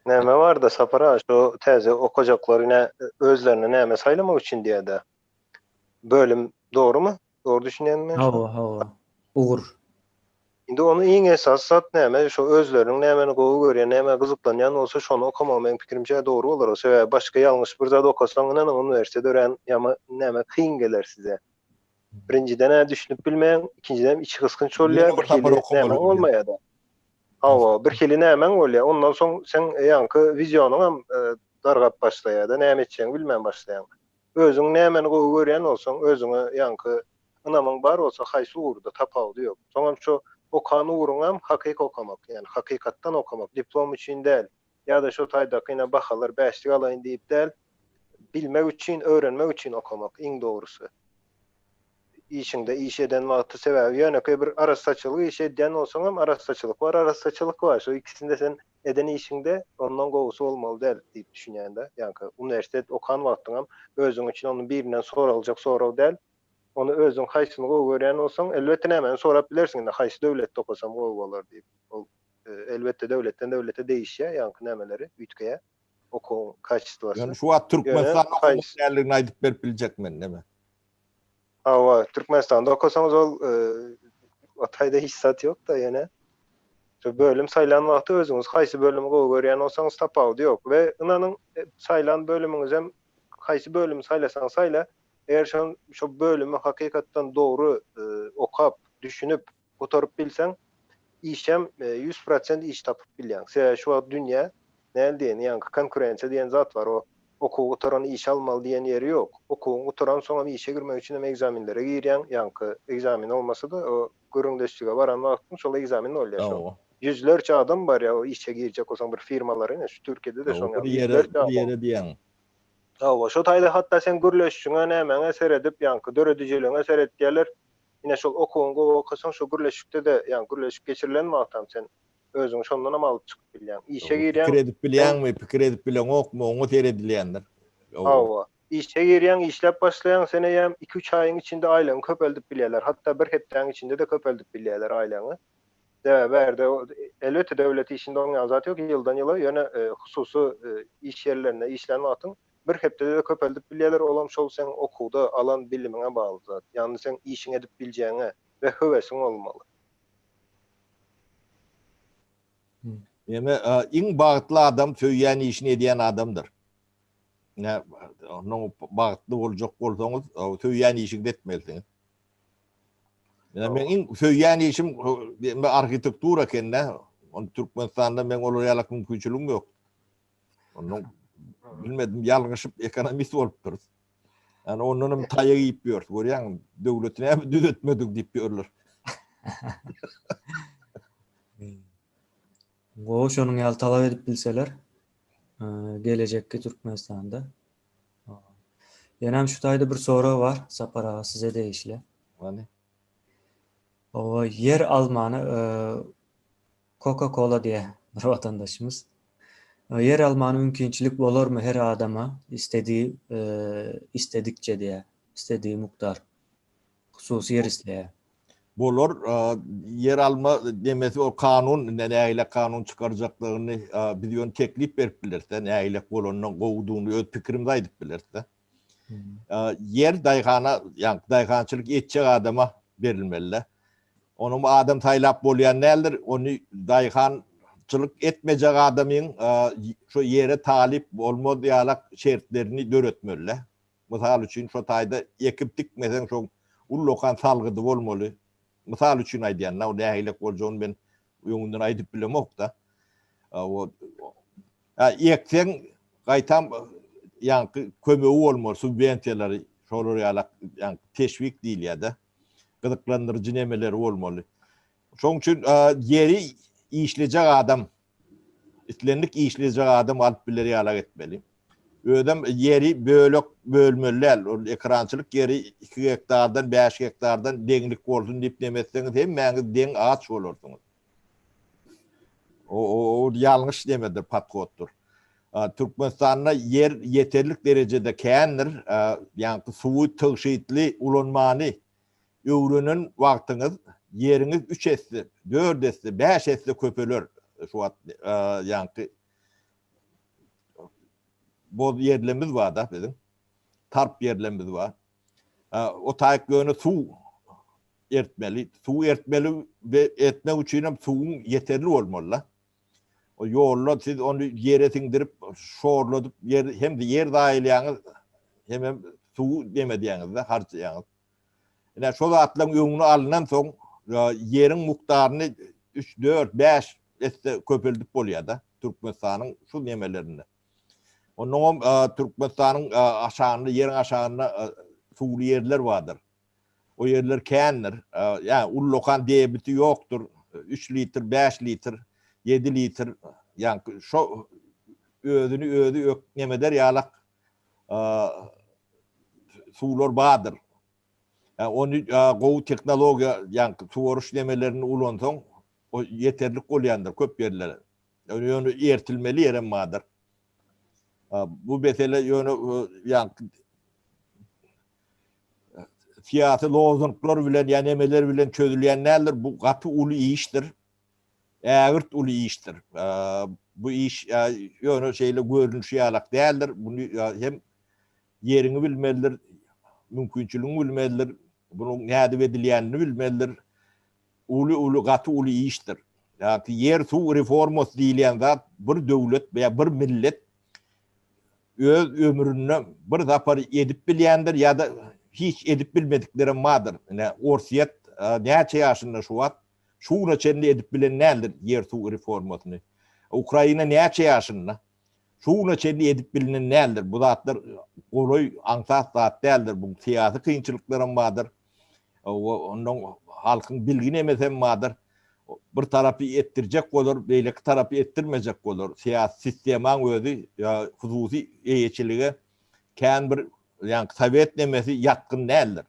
Näme barda Sapar aga şu täze okajaklar ine özlerine näme saýlamak üçin diýýärde. Bölüm dogrymy? Dogry düşünýänmi men? Hawa, hawa. Ugur. Indi ony iň esasy zat näme, şo özleriniň nämeni gowy görýän, nämä gyzyklanýan bolsa şony okamagy meň pikirimçe dogry bolar. Sebäbi başga ýalňyş bir zat okasaň ynanyň uniwersitet örän ýama näme kyn geler size. Birinjiden-ä düşünip bilmeýäň, ikinjiden içi gysgynç bolýar, bir hili näme bolmaýar-da. Hawa, bir hili nämäň bolýar. Ondan soň seň ýaňky wizionyňam dargap başlaýar-da, näme etjegiňi bilmän başlaýaň. Özüň nämeni gowy görýän bolsaň, özüňe ýaňky ynamyň bar bolsa haýsy ugurda tapawudy ýok. Soňam şo okan ugruňam hakyky okamak, ýagny hakykatdan okamak, diplom üçin däl, ýa-da şo taýdaky ine bahalar bäşlik alaýyn diýip däl, bilmek üçin, öwrenmek üçin okamak iň dogrusy. Işiňde iş eden wagty sebäbi ýönekeý bir arassaçylyk işi edýän bolsaňam arassaçylyk bar, arassaçylyk bar. Şo ikisinde sen eden işiňde ondan gowusy bolmaly däl diýip düşünýän-de. Ýaňky uniwersitet okan wagtyňam özüň üçin ony birinden soraljak sorag däl. Ony özüň haýsyny gowy görýän bolsaň, elbetde nämäni sorap bilersiň indi haýsy döwletde okasam gowy bolar diýip. Ol elbetde döwletden döwlete değişýär, ýaňky nämeleri üýtgeýär okuwyň kaçestwasy. Ýöne şu wagt Türkmenistanda okumak däldigini aýdyp berip biljek men näme? Hawa, Türkmenistanda okasaňyz ol o taýda hiç zat ýok-da ýöne. Şu bölüm saýlan wagty özüňiz haýsy bölümi gowy görýän bolsaňyz tapawudy ýok we ynanyň saýlan bölümiňizem haýsy bölümi saýlasaň saýla, eger şol şo bölümi hakykatdan dogry okap, düşünip gutaryp bilseň işem 100% iş tapyp bilýäň. Sebäbi şu wagt dünýä näl diýen ýaňky konkurensiýa diýen zat bar o okuwy gutaran iş almaly diýen ýeri ýok. Okuwyň gutaran soňam işe girmek üçin hem ekzaminlere girýäň ýaňky ekzamin bolmasa-da o gürrüňdeşlige baran wagtyň şol ekzamin bolýar şol. Ýüzlerçe adam barýar o işe girjek bolsaň bir firmalara ine şu Türkiýede-de şoň ýaly ýüzlerçe adam. Bir ýere diýýäň. Hawa şo taýda hatda seň gürleşişiňe nämäňe seredip ýaňky döredijiligiňe seretýärler. Ine şol okuwyňy gowy okasaň şo gürleşikde-de ýagny gürleşik geçirilen wagtam sen özüňi şondanam alyp çykyp bilýäň. Işe girýäň. Pikir edip bilýäňmi, pikir edip bileňokmy oňa seredilýändir. Hawa. Işe girýäň, işläp başlaýaň, sen eýýäm iki-üç aýyň içinde aýlygyňy köpeldip bilýärler. Hatda bir hepdäň içinde-de köpeldip bilýärler aýlygyňy. Sebäbi bärde elbetde döwlet işinde oň ýaly zat ýok ýyldan ýyla, ýöne hususy iş ýerlerinde işlän wagtyň Bir hepdede-de köpeldip bilýärler, olam şol seň okuwda alan bilimiňe bagly zat. Ýagny seň işiňi edip biljegiňe we höwesiň bolmaly. Ýöne iň bagtly adam söýýän işini edýän adamdyr. Ine, onuň bagtly boljak bolsaňyz, söýýän işiňizi etmelisiňiz. Ine, meň iň söýýän işim arhitektura ekende, ony Türkmenistanda meň olar ýalak mümkinçiligim ýok. Ondan bilmedim ýalňyşyp ekonomist bolupdyrys. Yani ondan hem taýak iýip ýörüs. Görýäňmi? Döwleti näme düzetmedik diýip ýörler. Gowy şonuň ýaly talap edip bilseler, gelejekki Türkmenistanda. Ýenem şu taýda bir sorag bar, Sapar aga size degişli. Hany? Owa, ýer almany Coca Cola diýýär bir watandaşymyz. Ýer almana mümkinçilik bolarmy her adama istediği istedikçe diýýär. Istediği mukdar. Hususy ýer isleýär. Bolar. Ýer alma demesi o kanun indi nägile kanun çykarjakdygyny biz ýöne teklip berip bileris-de, nägile bolanynyň gowudygyny öz pikirimizi aýdyp bileris-de. Ýer daýhana, ýagny daýhançylyk etjek adama berilmeli-de. Onuň adam saýlap bolýan däldir. Ony daýhan Ekerançylyk etmejek adamyň şo ýere talyp bolmaz ýalak şertlerini döretmeli-dä. Mysal üçin, şo taýda ekip dikmeseň şoň ullakan salgydy bolmaly. Mysal üçin aýdýan-da, o nähilek boljagyny men öňünden aýdyp bilemok-da. O ekseň gaýtam ýaňky kömegi bolmaly, subwensiýalary şolar ýalak ýaňky teşwik diýilýär-de. Gyzyklandyryjy nemeleri bolmaly. Şoň üçin ýeri işlejek adam, islendik işlejek adam alyp biler ýalak etmeli. Özem ýeri bölek bölmeli däl. Ol ekrançylyk ýeri 2 gektardan, 5 gektardan deňlik bolsun diýip neme etseňiz hemmäňiz deň aç bolarsyňyz. O, o, o ýalňyş nemedir, podhoddyr. Türkmenistanda ýer ýeterlik derejede kändir. Ýaňky suwy tygşytly ulanmany öwrenen wagtyňyz ýeriňiz üç esse, dört esse, bäş esse köpeler. Şu wagt ýaňky boz ýerlerimiz bar-da biziň. Tarp ýerlerimiz bar. O taýyk ýöne suw ertmeli. Suw ertmeli we ertmek üçin hem suwuň ýeterli bolmaly-da. O ýolda siz ony ýere siňdirip, şorladyp, ýer hem ýer zaýalaýaňyz, hemem suwy nemedýäňiz-de, harjaýaňyz. Ine şo zatlaryň öňüni alnan soň ýeriň mukdaryny 3, 4, 5 esse köpeldip bolýar-da Türkmenistanyň şu nemelerinde. Onnoňam Türkmenistanyň aşagynda, ýeriň aşagynda suwly ýerler bardyr. O ýerler kändir. Ýa ullakan debiti ýokdur. 3 litr, 5 litr, 7 litr, ýa şo özüni özi ök nemeder ýalak suwlar bardyr. Ýa ony gowy tehnologiýa, ýa suwaryş nemelerini ulansaň, o ýeterlik bolýandyr köp ýerlere. Ýöne ertilmeli ýerem bardyr. Bu mesele ýöne ýa syýasy lozunglar bilen ýa nemeler bilen çözülýän däldir. Bu gaty uly işdir. Ägirt uly işdir. Bu iş ýöne şeýle görnüşi ýalak däldir. Muny hem ýeriňi bilmelidir, mümkinçiligiňi bilmelidir, bunuň nädip edilýänini bilmelidir. Uly-uly, gaty uly işdir. Ýa-ki ýer-suw reformasy diýilýän zat bir döwlet ýa bir millet öz ömründe bir sapar edip bilýändir ýa-da hiç edip bilmediklerem bardyr. Ine, Orsýet näçe ýaşynda şu wagt? Şu güne çenli edip bilen däldir ýer-suw reformasyny. Ukraina näçe ýaşynda? Şu güne çenli edip bilinen däldir. Bu zatlar golaý, aňsat zat däldir. Bu syýasy kynçylyklaram bardyr. Ondan halkyň bilgi nemesem bardyr. Bir tarapy etdirjek bolar, beýleki tarapy etdirmejek bolar. Syýasy sistemaň özi hususy eýeçilige kän bir ýaňky sowet nemesi ýatgyn däldir.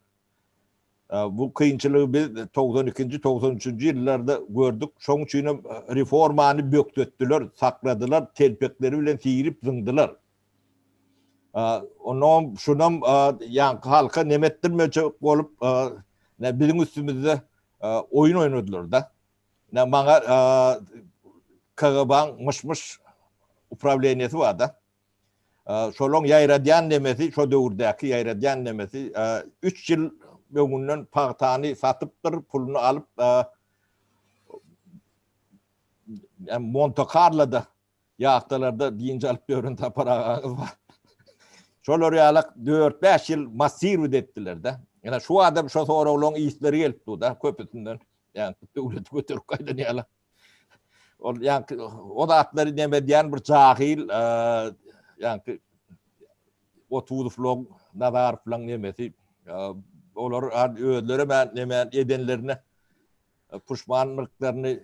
Bu kynçylygy biz 92-nji, 93-nji ýyllarda gördük. Şoň üçin hem reformany bökdetdiler, sakladylar, telpekleri bilen siýrip zyňdylar. Onam şunam ýaňky halka neme etdirmejek bolup biziň üstümizde oýun oýnadylar-da. Maňa KGB-nyň myş-myş uprawleniýesi bar-da. Şolaň ýaýradýan nemesi, şo döwürdäki ýaýradýan nemesi 3 ýyl öňünden pagtany satypdyr, puluny alyp Monte-Karloda ýahtalarda dynç alyp ýören Sapar agaňyz bar. Şolar ýalak 4-5 ýyl massirowat etdiler-de. Ýa şu adam şo soraglaryň ysleri gelip dur-da köpüsinden. Ýa döwleti göterip gaýdan ýaly. Ol ýaňky o zatlary neme edýän bir jahyl, ýaňky Otuzowlaň, Nazarowlaň nemesi. Olar özleri hem neme edenlerine puşmanlyklaryny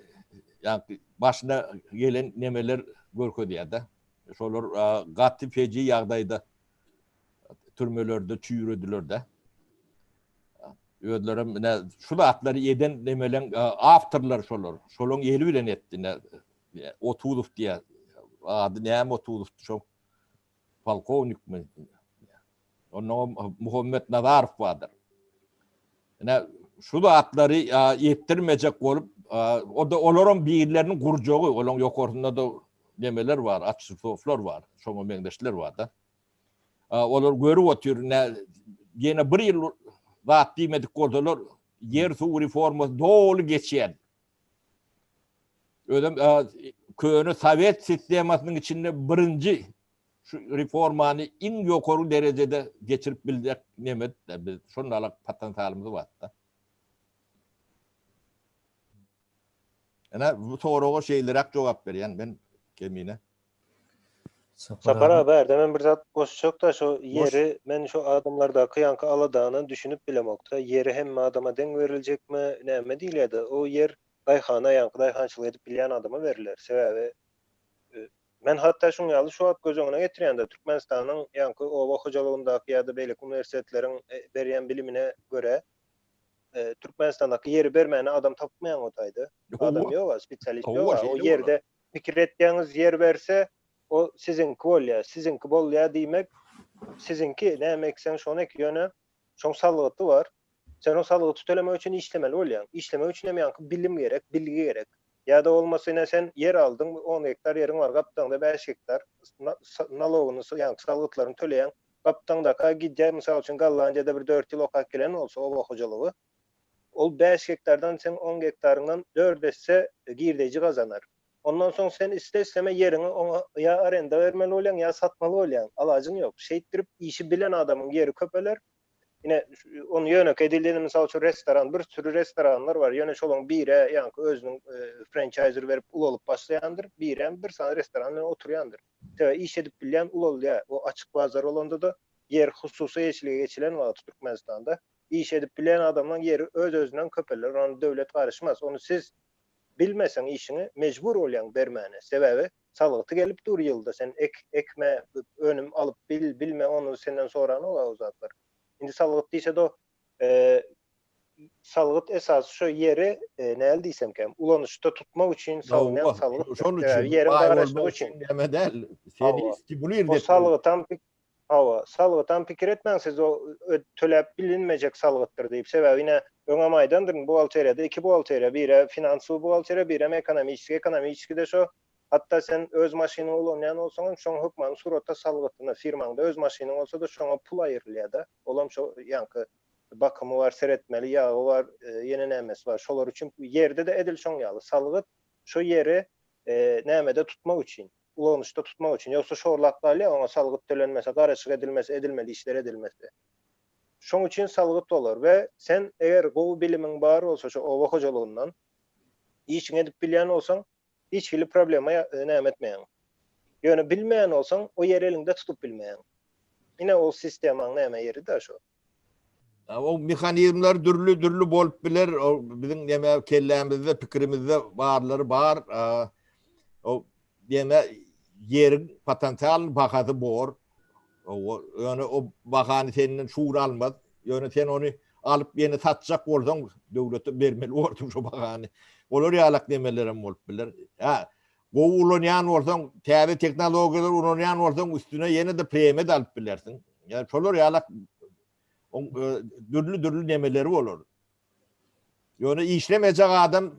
ýaňky başyna gelen nemeler görkezýär-de. Şolar gaty peji ýagdaýda türmelerde çüýrediler-de. Özlerem ine şu zatlary eden nemeleň awtorlary şolar. Şolaň eli bilen etdi ine Otuzow diýýär. Ady näme Otuzowdy şo? Polkownikmi? Onnoňam Muhammet Nazarow bardyr. Ine şu zatlary etdirmejek bolup, o-da olaram birleriniň gurjagy, olaň ýokarsynda-da nemeler bar, açsoflar bar, şoňa meňzeşler bar-da. Olar görüp otyr, ine ýene bir ýyl zat diýmedik bolsalar, ýer-suw reformasy doly geçýär. Özem. köne sowet sistemasynyň içinde birinji şu reformany iň ýokary derejede geçirip biljek nemet-de biz şondalyk potensialymyz bar-da. Ene bu soraga şeýleräk jogap berýän men Kemine. Sapar aga bärde men bir zat goşjakda şo ýeri men şo adamlardaky ýaňky aladana düşünip bilemokda ýeri hemme adama deň beriljekmi näme diýilýädi o ýer daýhana ýaňky daýhançylyk edip bilýän adama beriler sebäbi men hatda şuň ýaly şu wagt göz öňüne getirýände Türkmenistanyň ýaňky oba hojalygyndaky ýa-da beýleki uniwersitetleriň berýän bilimine görä Türkmenistandaky ýeri bermäne adam tapmaýaň o taýda. Adam ýok, spesialist ýok. O ýerde pikir etýäňiz ýer berse, o siziňki bolýar. Siziňki bolýar diýmek, siziňki näme ekseň şony ek, ýöne şoň salgyty bar. Sen o salgyty tölemek üçin işlemeli bolýaň. Işlemek üçin hem ýaňky bilim gerek, bilgi gerek. Ýa-da bolmasa ine sen ýer aldyň, on gektar ýeriň bar, gapdaňda bäş gektar nalogyny, ýaňky salgytlaryny töleýäň. Gapdaňdaka gidýär, mysal üçin Gollandiýada bir dört ýyl okap gelen bolsa oba hojalygy, ol bäş gektardan seň on gektaryňdan dört esse girdeýji gazanar. Ondan soň sen iste-isteme ýeriňi oňa ýa arenda bermeli bolýaň, ýa satmaly bolýaň, alajyň ýok. Şeýtdirip işi bilen adamyň ýeri köpeler. Ine, ony ýönekeý dilde mysal üçin restoran, bir sürü restoranlar bar, ýöne şolaryň biri ýaňky özüniň frençaýzer berip ulalyp başlaýandyr, birem bir sany restoran bilen oturýandyr. Sebäbi iş edip bilýän ulalýar. O açyk bazar bolanda-da ýer hususy eýeçilige geçilen wagty Türkmenistanda iş edip bilýän adamlaň ýeri öz-özünden köpeler, ony döwlet garyşmaz. Ony siz bilmeseň işiňi mejbur bolýaň bermäne. Sebäbi salgyty gelip dur ýylda sen ek, ekme, önüm alyp bil, bilme ony senden soranok-a o zatlar. Indi salgyt diýse-de o salgyt esasy şo ýeri näl diýsemkäm ulanyşda tutmak üçin salynýan salgyt. Şol üçin ýeriň garaşlygy üçin. Näme däl. Seni stimulir O salgytam hawa, salgytam pikir etmäň siz o töläp bilinmejek salgytdyr diýip. Sebäbi ine öňem aýdandyryn buhgalteriýada iki buhgalteriýa, biri finansowy buhgalteriýa, birem ekonomiçeskiý. Ekonomiçeskide şo hatda sen öz maşynyňy ulanýan bolsaňam şoň hökmany suratda salgytyny firmaňda öz maşynyň bolsa-da şoňa pul aýrylýar-da. Olam şo ýaňky Bakymy bar, seretmeli ýagy bar, ýene nämesi bar. Şolar üçin ýerde-de edil şoň ýaly. Salgyt şo ýeri nämede tutmak üçin, ulanyşda tutmak üçin. Ýogsa şorlap galýar, oňa salgyt tölenmese, garaşyk edilmese, edilmeli işler edilmese. Şoň üçin salgyt bolar we sen eger gowy bilimiň bar bolsa şo oba hojalygyndan, işiňi edip bilýän bolsaň, hiç hili problema näme etmeýäň. Ýöne bilmeýän bolsaň, o ýeri eliňde tutup bilmeýäň. Ine ol sistemaň näme ýeri-de şo. O mehanizmler dürli-dürli bolup biler. O biziň näme kellämizde, pikirimizde barlary bar. O näme ýeriň potensial bahasy bor. O ýöne o bahany senden şugur almaz. Ýöne sen ony alyp ýene satjak bolsaň, döwlete bermeli borsuň şo bahany. Olar ýalak nemeler hem bolup biler. Ha, gowy ulanýan bolsaň, täze tehnologiýalary ulanýan bolsaň, üstüne ýene-de premiýa-da alyp bilersiň. Ýa şolar ýalak dürli-dürli nemeleri bolar. Ýöne işlemejek adam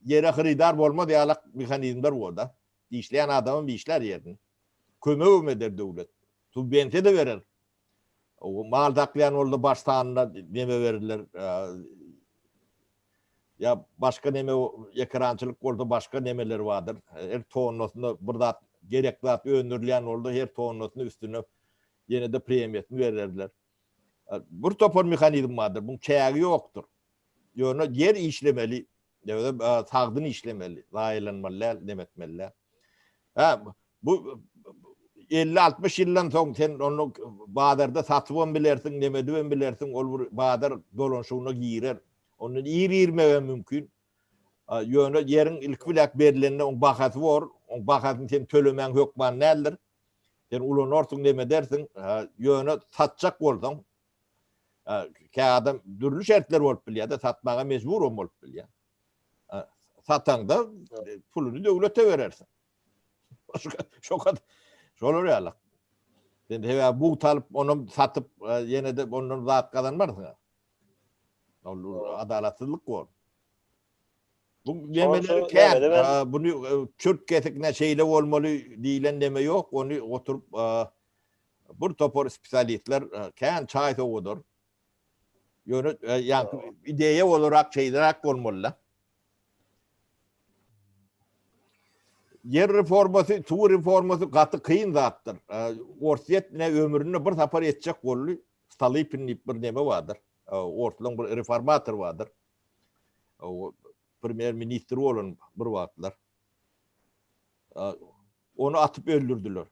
ýere hyrydar bolmaz ýalak mehanizmler bor-da. Işleýän adamam işlär ýerini. Kömegem eder döwlet. Subwensiýa-da berer. Mal saklaýan bolsa baş sanyna neme berler. Ýa başga neme ekerançylyk bolsa başga nemeler bardyr. Her tonnasyna bir zat gerek zat öndürilýän bolsa her tonnasyna üstüne ýene-de premiýasyny bererler. Bir topar mehanizm bardyr. Buň çägi ýokdur. Ýöne ýer işlemeli, ýa sagdyn işlemeli, zaýalanmaly däl, neme etmeli däl. Hä, bu 50-60 ýyldan soň sen ony bazarda satybam bilersiň, neme edibem bilersiň, ol bir bazar dolanyşygyna girer. Ondan ir girmegem mümkin. Ýöne ýeriň ilki biläk berlende oň bahasy bor, oň bahasyny sen tölemäň hökman däldir. Sen ulanarsyň, neme edersiň, ýöne satjak bolsaň, kä adam dürli şertler bolup bilýär-de, satmaga mejbur hem bolup bilýär. Sataňda puluny döwlete berersiň. Şo kadar. Şolar ýaly. Sen sebäbi bugt alyp, onam satyp, ýene-de ondan zat gazanmarsyň. Ol adalatsyzlyk bor. Bu nemeleri kän, buny çürt kesik ne şeýle bolmaly diýlen neme ýok, ony oturyp bir topar spesialistler kän çaý sowadar. Ýöne ýaňky ideýa bolarak şeýleräk bolmaly-da. Ýer reformasy, suw reformasy gaty kyn zatdyr. Orsýet ine ömründe bir sapar etjek boldy. Stolypin diýip bir neme bardyr. Orslaň bir reformator bardyr. Premýer ministr bolan bir wagtlar. Ony atyp öldürdiler.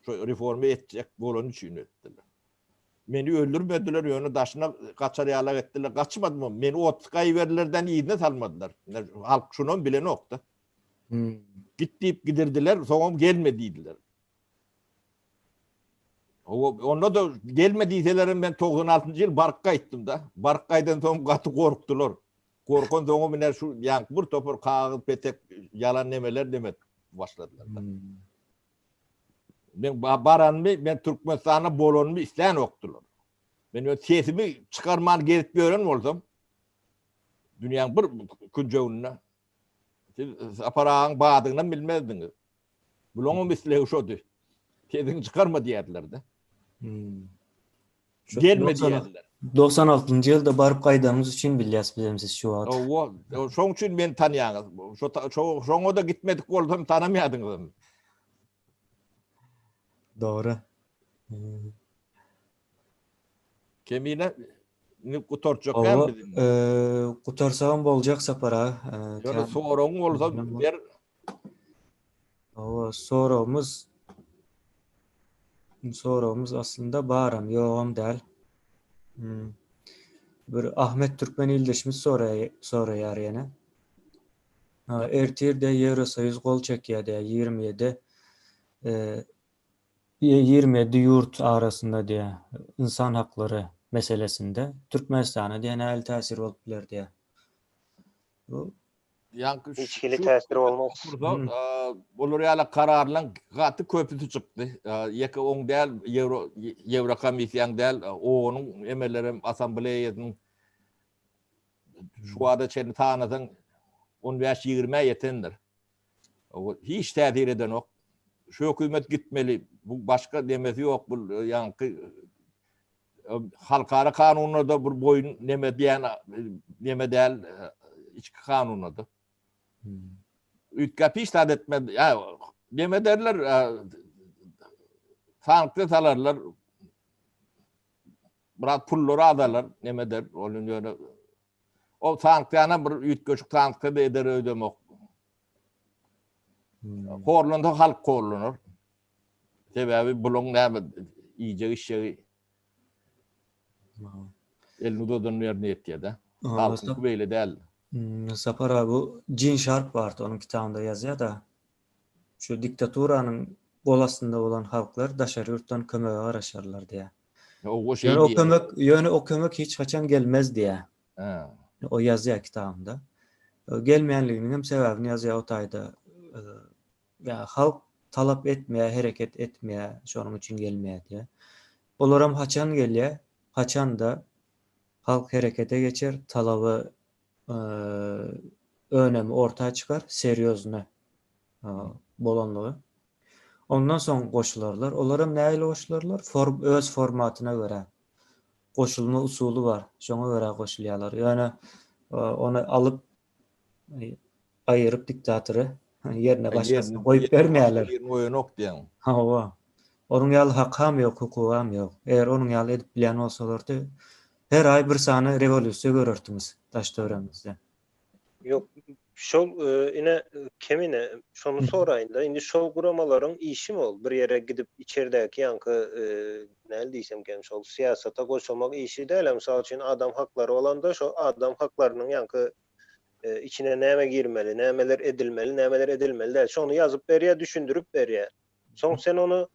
Şo reforma etjek bolany üçin etdiler. Meni öldürmediler, ýöne daşyna gaçar ýalak etdiler. Gaçmadym. Meni otluka iberdilerden yzyna salmadylar. Halk şunam bilenokda. Git diýip gidirdiler, soňam gelme diýdiler. Onda da gelme diýselerem men 96-njy ýyl baryp gaýtdym-da. Baryp gaýdan soň gaty gorkdular. Gorkan soňam ine şu ýaňky bir topar kagyz petek ýalan nemeler demek başladylar. Men baranymy, men Türkmenistanda bolanymy islänokdylar. Men öz sesimi çykarman gezip ýören bolsam, dünýäň bir künjeginde siz Sapar agaň badygynam bilmezdiňiz. Bulaňam islegi şody. Sesiňi çykarma diýerdiler-de. Hmm. Gelme diýerdiler. 96-njy ýylda baryp gaýdanyňyz üçin bilýäs bizem siz şu wagt. Hawa, şoň üçin meni tanýaňyz. Şo şoňa-da gitmedik bolsam tanamaýardyňyzam. Dogry. Kemine indi gutarjak däl biz indi. Gutarsagam boljak Sapar aga. Ýöne soragyň bolsa ber. Hawa, soragymyz soragymyz aslynda baram, ýogam däl. Hmm. Bir Ahmet Türkmen ildeşimiz soraýar ýene. Ertir-de Ýewrosoýuz gol çekýär diýýär, 27 27 ýurt arasynda diýýär, ynsan haklary meselesinde Türkmenistana diýýär nähili täsir bolup biler diýýär. Bu Ýaňky hiç hili täsir bolmaz. Bular ýaly kararlaryň gaty köpüsi çykdy. Ýeke oň däl, Ýewro Ýewrokomissiýaň däl, OON-yň emelerem assambleýasynyň şu wagta çenli sanasaň on bäş-ýigrimä ýetendir. Hiç täsir edenok. Şu hökümet gitmeli. Bu başga nemesi ýok bu ýaňky halkara kanunlarda bir boýun neme diýen neme däl içki kanunlarda. Üýtgäp hiç zat etmez. Ýa neme ederler? Sanksiýa salarlar. Biraz pullary azalar, neme eder, ol ýöne o sanksiýany bir üýtgeşik sanksiýa da eder öýdemok. Hmm. Horlansa halk horlanar. Sebäbi bulaň näme iýjek içjegi elini uzadan ýerine ýetýär-de. Halkyňky beýle däl. Hmm, Sapar abi, bu Jin Şarp bardy, onuň kitabynda ýazýar-da. Şu diktaturanyň gol astynda bolan halklar daşary ýurtdan kömege garaşarlar diýýär. O şeý Ýöne o diýýär. kömek, ýöne o kömek hiç haçan gelmez diýýär. Ha. O ýazýar kitabynda. Gelmeýänliginiň hem sebäbini ýazýar o taýda. Ýa halk talap etmeýär, hereket etmeýär, şonuň üçin gelmeýär diýýär. Olaram haçan gelýär? Haçanda halk herekete geçer, talaby önemi orta çykar, serýozny bolanlygy. Ondan soň goşularlar. Olaram nähili goşularlar? Form öz formatyna görä. Goşulma usuly bar. Şoňa görä goşulýarlar. Ýöne ony alyp aýyryp diktatory ýerine başgasyny goýup bermeýärler. Birini goýanok diýýäň. Hawa. Onuň ýaly hakam ýok, hukugam ýok. Eger onuň ýaly edip bilýän bolsalardy, her aý bir sany rewolýusiýa görerdiňiz daş-töweregiňizde. Ýok, şol ine Kemine şony soraýynda, indi şol guramalaryň işimi ol bir ýere gidip içerdäki ýaňky näl diýsemkäm şol syýasata goşulmak işi däl-ä, mysal üçin adam haklary bolanda şo adam haklarynyň ýaňky içine näme girmeli, nämeler edilmeli, nämeler edilmeli däl şony ýazyp berýär, düşündirip berýär. Soň sen ony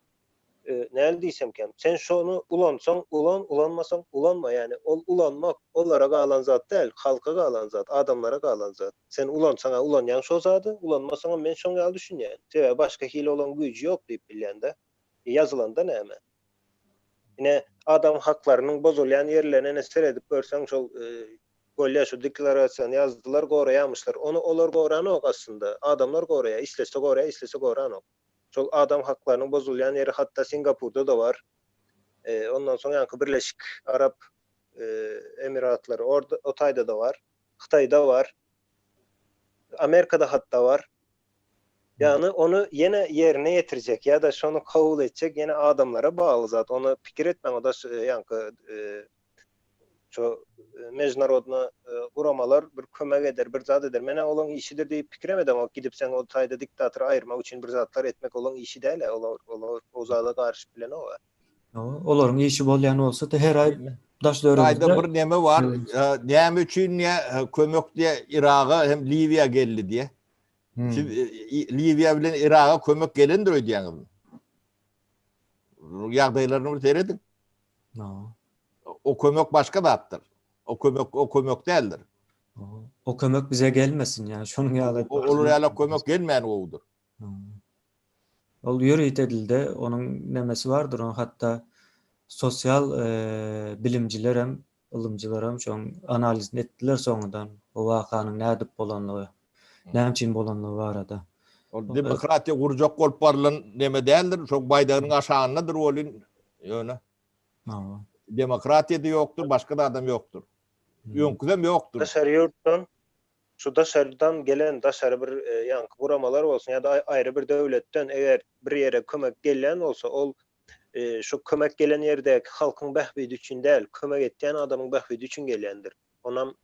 näl diýsemkäm, sen şony ulansaň ulan, ulanmasaň ulanma, ýagny ol ulanmak olara galan zat däl, halka galan zat, adamlara galan zat. Sen ulansaň-a ulanýaň şo zady, ulanmasaňam men şoň ýaly düşünýän. Sebäbi başga hili olaň güýji ýok diýip bilýän-de. Ýazylanda näme? Ine, adam haklarynyň bozulýan ýerlerine ine seredip görseň şol bolýa şu deklarasiýany ýazdylar goraýamyşlar. Ony olar goranok aslynda, adamlar goraýar, islese goraýar, islese goranok. Şol adam haklarynyň bozulýan ýeri hatda Singapurda-da bar. Ondan soň ýaňky Birleşik Arap Emiratlary orda o taýda-da bar. Hytaýda bar. Amerikada hatda bar. Ýagny ony ýene ýerine ýetirjek ýa-da şony kabul etjek ýene adamlara bagly zat. Ony pikir etmäň o daş ýaňky şo mežnarodny guramalar bir kömek eder, bir zat eder. Men-ä olaň işidir diýip pikirem edemok. Gidip sen o taýda diktatory aýyrmak üçin bir zatlar etmek olaň işi däl-ä. Olar olar o zada garyşyp bilenok-a. Olaryň işi bolýan bolsa-da her aý daş döwrebizde Taýda bir neme bar. Näme üçin diýe kömek diýe Yraga hem Liwiýa geldi diýe. Siz Liwiýa bilen Yraga kömek gelendir öýdýäňizmi? Ýagdaýlaryny bir serediň. O kömek başga zatdyr. O kömek o kömek däldir. O kömek bize gelmesin ýa şonuň ýaly. Olar ýaly kömek gelmän gowudyr. Ol ýörite dilde onuň nemesi bardyr, onuň hatda sosial bilimcilerem, ylymcylaram şoň analizini etdiler soňudan, o wakanyň nädip bolanlygy, näme üçin bolanlygy barada. Ol demokratiýa gurjak bolup barylan neme däldir, şo baýdagynyň aşagyndadyr welin, ýöne. Hawa. Demokratiýa-da ýokdur, başga zadam ýokdur. Öňküsem ýokdur. Daşary ýurtdan Şu daşardan gelen daşary bir ýaňky guramalar bolsun ýa-da aýry bir döwletden eger bir ýere kömek gelýän bolsa ol şu kömek gelen ýerdäki halkyň bähbidi üçin däl, kömek etýän adamyň bähbidi üçin gelýändir. Onam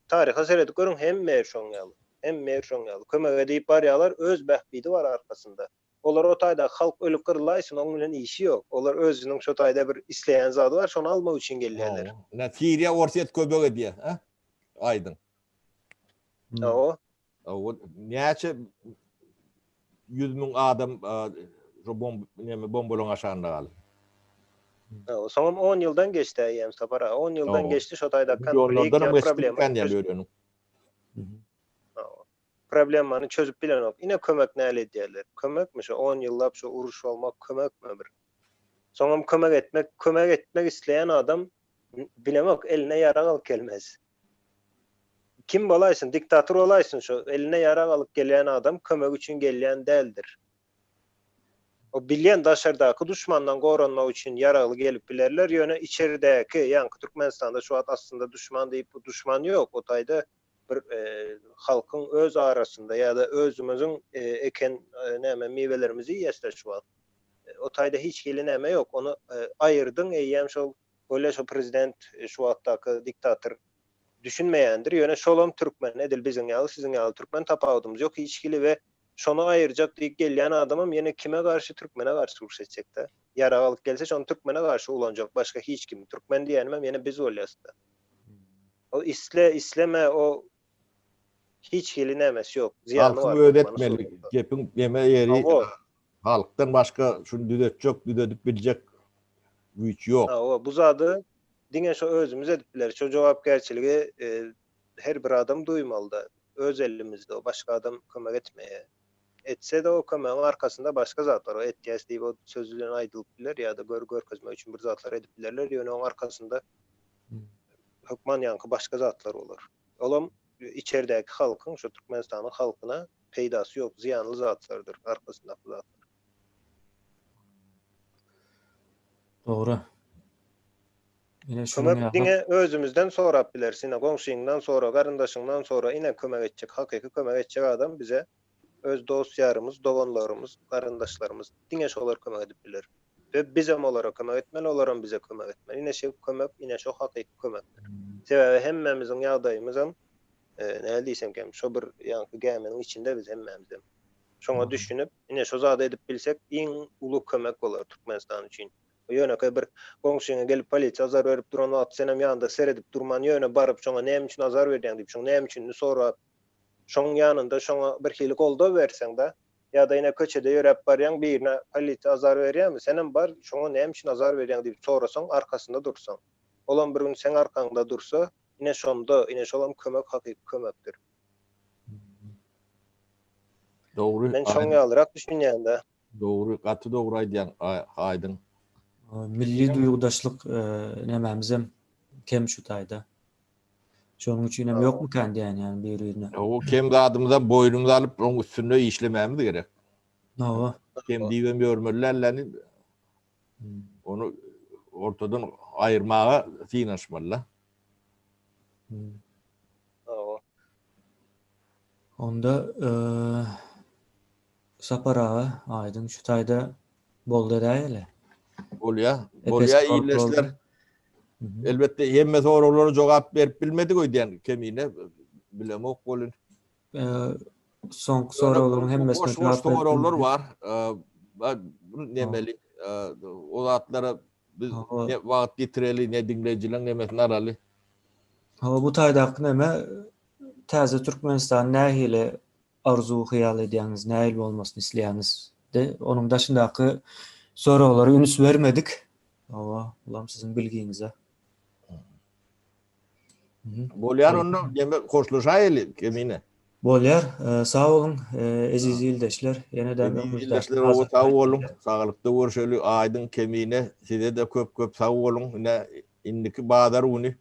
taryha seredip görüň hemme ýer şoň ýaly. Hemme ýer şoň ýaly. Kömege diýip barýarlar öz bähbidi bar arkasynda. Olar o taýda halk ölüp gyrlaýsyn oň bilen işi ýok. Olar özüniň şo taýda bir isleýän zady bar şony almak üçin gelýärler. Ine Siriýa Orsýet kömek edýär, hä? Aýdyň. Hawa. Hawa, näçe 100 müň adam şo bomb näme bombalaryň aşagynda galdy. Hawa, soňam 10 ýyldan geçdi eýýäm Sapar aga. 10 ýyldan geçdi şo taýda konflikt ýa problema. Hawa. Problemany çözüp bilenok. Ine kömek näle edýärler. Kömekmi şo 10 ýyllap şo uruş bolmak kömekmi bir. Soňam kömek etmek, kömek etmek isleýän adam bilemok eline ýarag alyp gelmez. Kim bolaýsyn, diktator bolaýsyn şo eline ýarag alyp gelýän adam kömek üçin gelýän däldir. O bilýän daşardaky duşmandan goranmak üçin ýaragly gelip bilerler, ýöne içeridäki, ýaňky Türkmenistanda şu wagt aslynda duşman diýip bu duşman ýok, o taýda bir halkyň öz arasynda ýa-da özümiziň eken näme miwelerimizi iýesler şu wagt. O taýda hiç hili näme ýok, ony aýyrdyň eýýäm şol Bolýa şo prezident şu wagtdaky diktator düşünmeýändir, ýöne şolam türkmen edil biziň ýaly siziň ýaly türkmen tapawudymyz ýok hiç hili we şony aýyrjak diýip gelýän adamam ýene kime garşy türkmene garşy uruş etjekdä ýarag alyp gelse şony türkmene garşy ulanjak başga hiç kim türkmen diýenimem ýene biz bolýasda o isle isleme o hiç hili nämesi ýok zyýany bar Halkyň özi etmeli gepiň neme ýeri Halkdan başga şuny düzetjek, düzedip biljek güýç ýok. Hawa, bu zady diňe şo özümiz edip bileris. Şo jogapkärçiligi her bir adam duýmalyda. Öz elimizde o, başga adam kömek etmeýär. Etse-de o kömegiň arkasynda başga zat bar. O etýäs diýip o söz bilen aýdylyp biler ýa-da gör görkezmek üçin bir zatlar edip bilerler, ýöne oň arkasynda hökman ýaňky başga zatlar bolar. Olam içerdäki halkyň, şu Türkmenistanyň halkyna peýdasy ýok, zyýanly zatlardyr arkasyndaky zatlar. Dogry. Ine şunuň Kömek diňe özümizden sorap bileris, ine goňşyňdan sora, garyndaşyňdan sora, ine kömek etjek, hakyky kömek etjek adam bize öz dost-ýarymyz, doganlarymyz, garyndaşlarymyz, diňe şolar kömek edip biler. We bizem olara kömek etmeli, olaram bize kömek etmeli. Ine şeýle kömek, ine şo hakyky kömekdir. Sebäbi hemmämiziň ýagdaýymyzam, näle diýsemkäm, şo bir ýaňky gäminiň içinde biz hemmämizem. Şoňa düşünip, ine şo zady edip bilsek, iň uly kömek bolar Türkmenistan üçin. Ýönekeý bir goňşyňa gelip polisiýa azar berip duran wagty senem ýanynda seredip durman, ýöne baryp şoňa näme üçin azar berýäň diýip, şoň näme üçinini sorap, şoň ýanynda şoňa birhili goldaw berseň-de, Ýa-da ine köçede ýöräp barýaň birine polisiýa azar berýärmi senem bar şoňa näme üçin azar berýäň diýip sorasaň arkasynda dursaň olam bir gün seň arkaňda dursa ine şonda ine şolam kömek hakyky kömekdir. Dogry. Men şoň ýalyrak düşünýän-dä. Dogry gaty dogry aýdýaň Aýdyň. Milli duýgudaşlyk nemämizem kem şu taýda. Şonuň üçin hem ýokmykan diýen ýaly bir-birine. O kem zadymyza boýnumyza alyp, oň üstünde işlemämiz gerek. Hawa. Kem diýibem ýörmeli dälläni. Ony ortadan aýyrmaga synanyşmaly-da. Hawa. Onda. Sapar aga, aýdyň şu taýda boldy edäýeli. Bolýa. Bolýa ildeşler. Elbetde hemme soraglara jogap berip bilmedik öýdýän Kemine. Bilemok welin. Soňky soraglaryň hemmesine jogap berip. Soraglar bar. Bu nemeli? O zatlara biz ne wagt ýitireli, ne diňleýjileň nemesini alaly. Hawa, bu taýdaky neme täze Türkmenistan nähili arzuw hyýal edýäňiz, nähili bolmasyny isleýäňiz? De, onuň daşyndaky soraglara üns bermedik. Hawa, bulam siziň bilgiňize. Bolýar onda, ýene hoşlaşaýaly Kemine. Bolýar. Sag boluň, eziz ildeşler. Ýene-de öňüňizde. Ildeşler oba sag boluň. Saglykda görşeli. Aýdyň Kemine, size-de köp-köp sag boluň. Ine, indiki bazar güni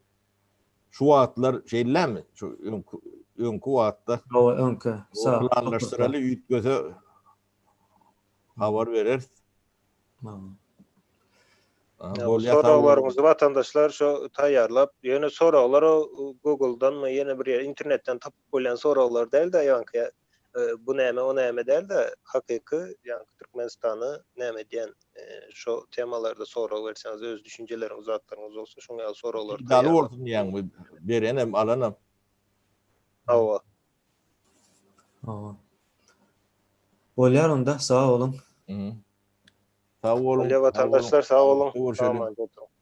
şu wagtlar şeýlemi? Şu öňki öňki wagtda. Hawa, öňki. Sag. Planlaşdyraly, üýtgese habar bereris. Soraglaryňyzy watandaşlar şo taýýarlap, ýöne soraglar o Google-danmy ýene bir ýer internetden tapyp bolýan soraglar däl-de, ýaňky bu näme, o näme däl-de, hakyky ýaňky Türkmenistany näme edýän şo temalarda sorag berseňiz, öz düşünjeleriňiz, zatlaryňyz bolsa şoň ýaly soraglary taýýarlap. Peýdaly bolsun diýýäňmi, berenem, alanam. Hawa. Hawa. Bolýar onda, sag boluň. Sag boluň. Bolýar watandaşlar, sag boluň. Görüşeliň.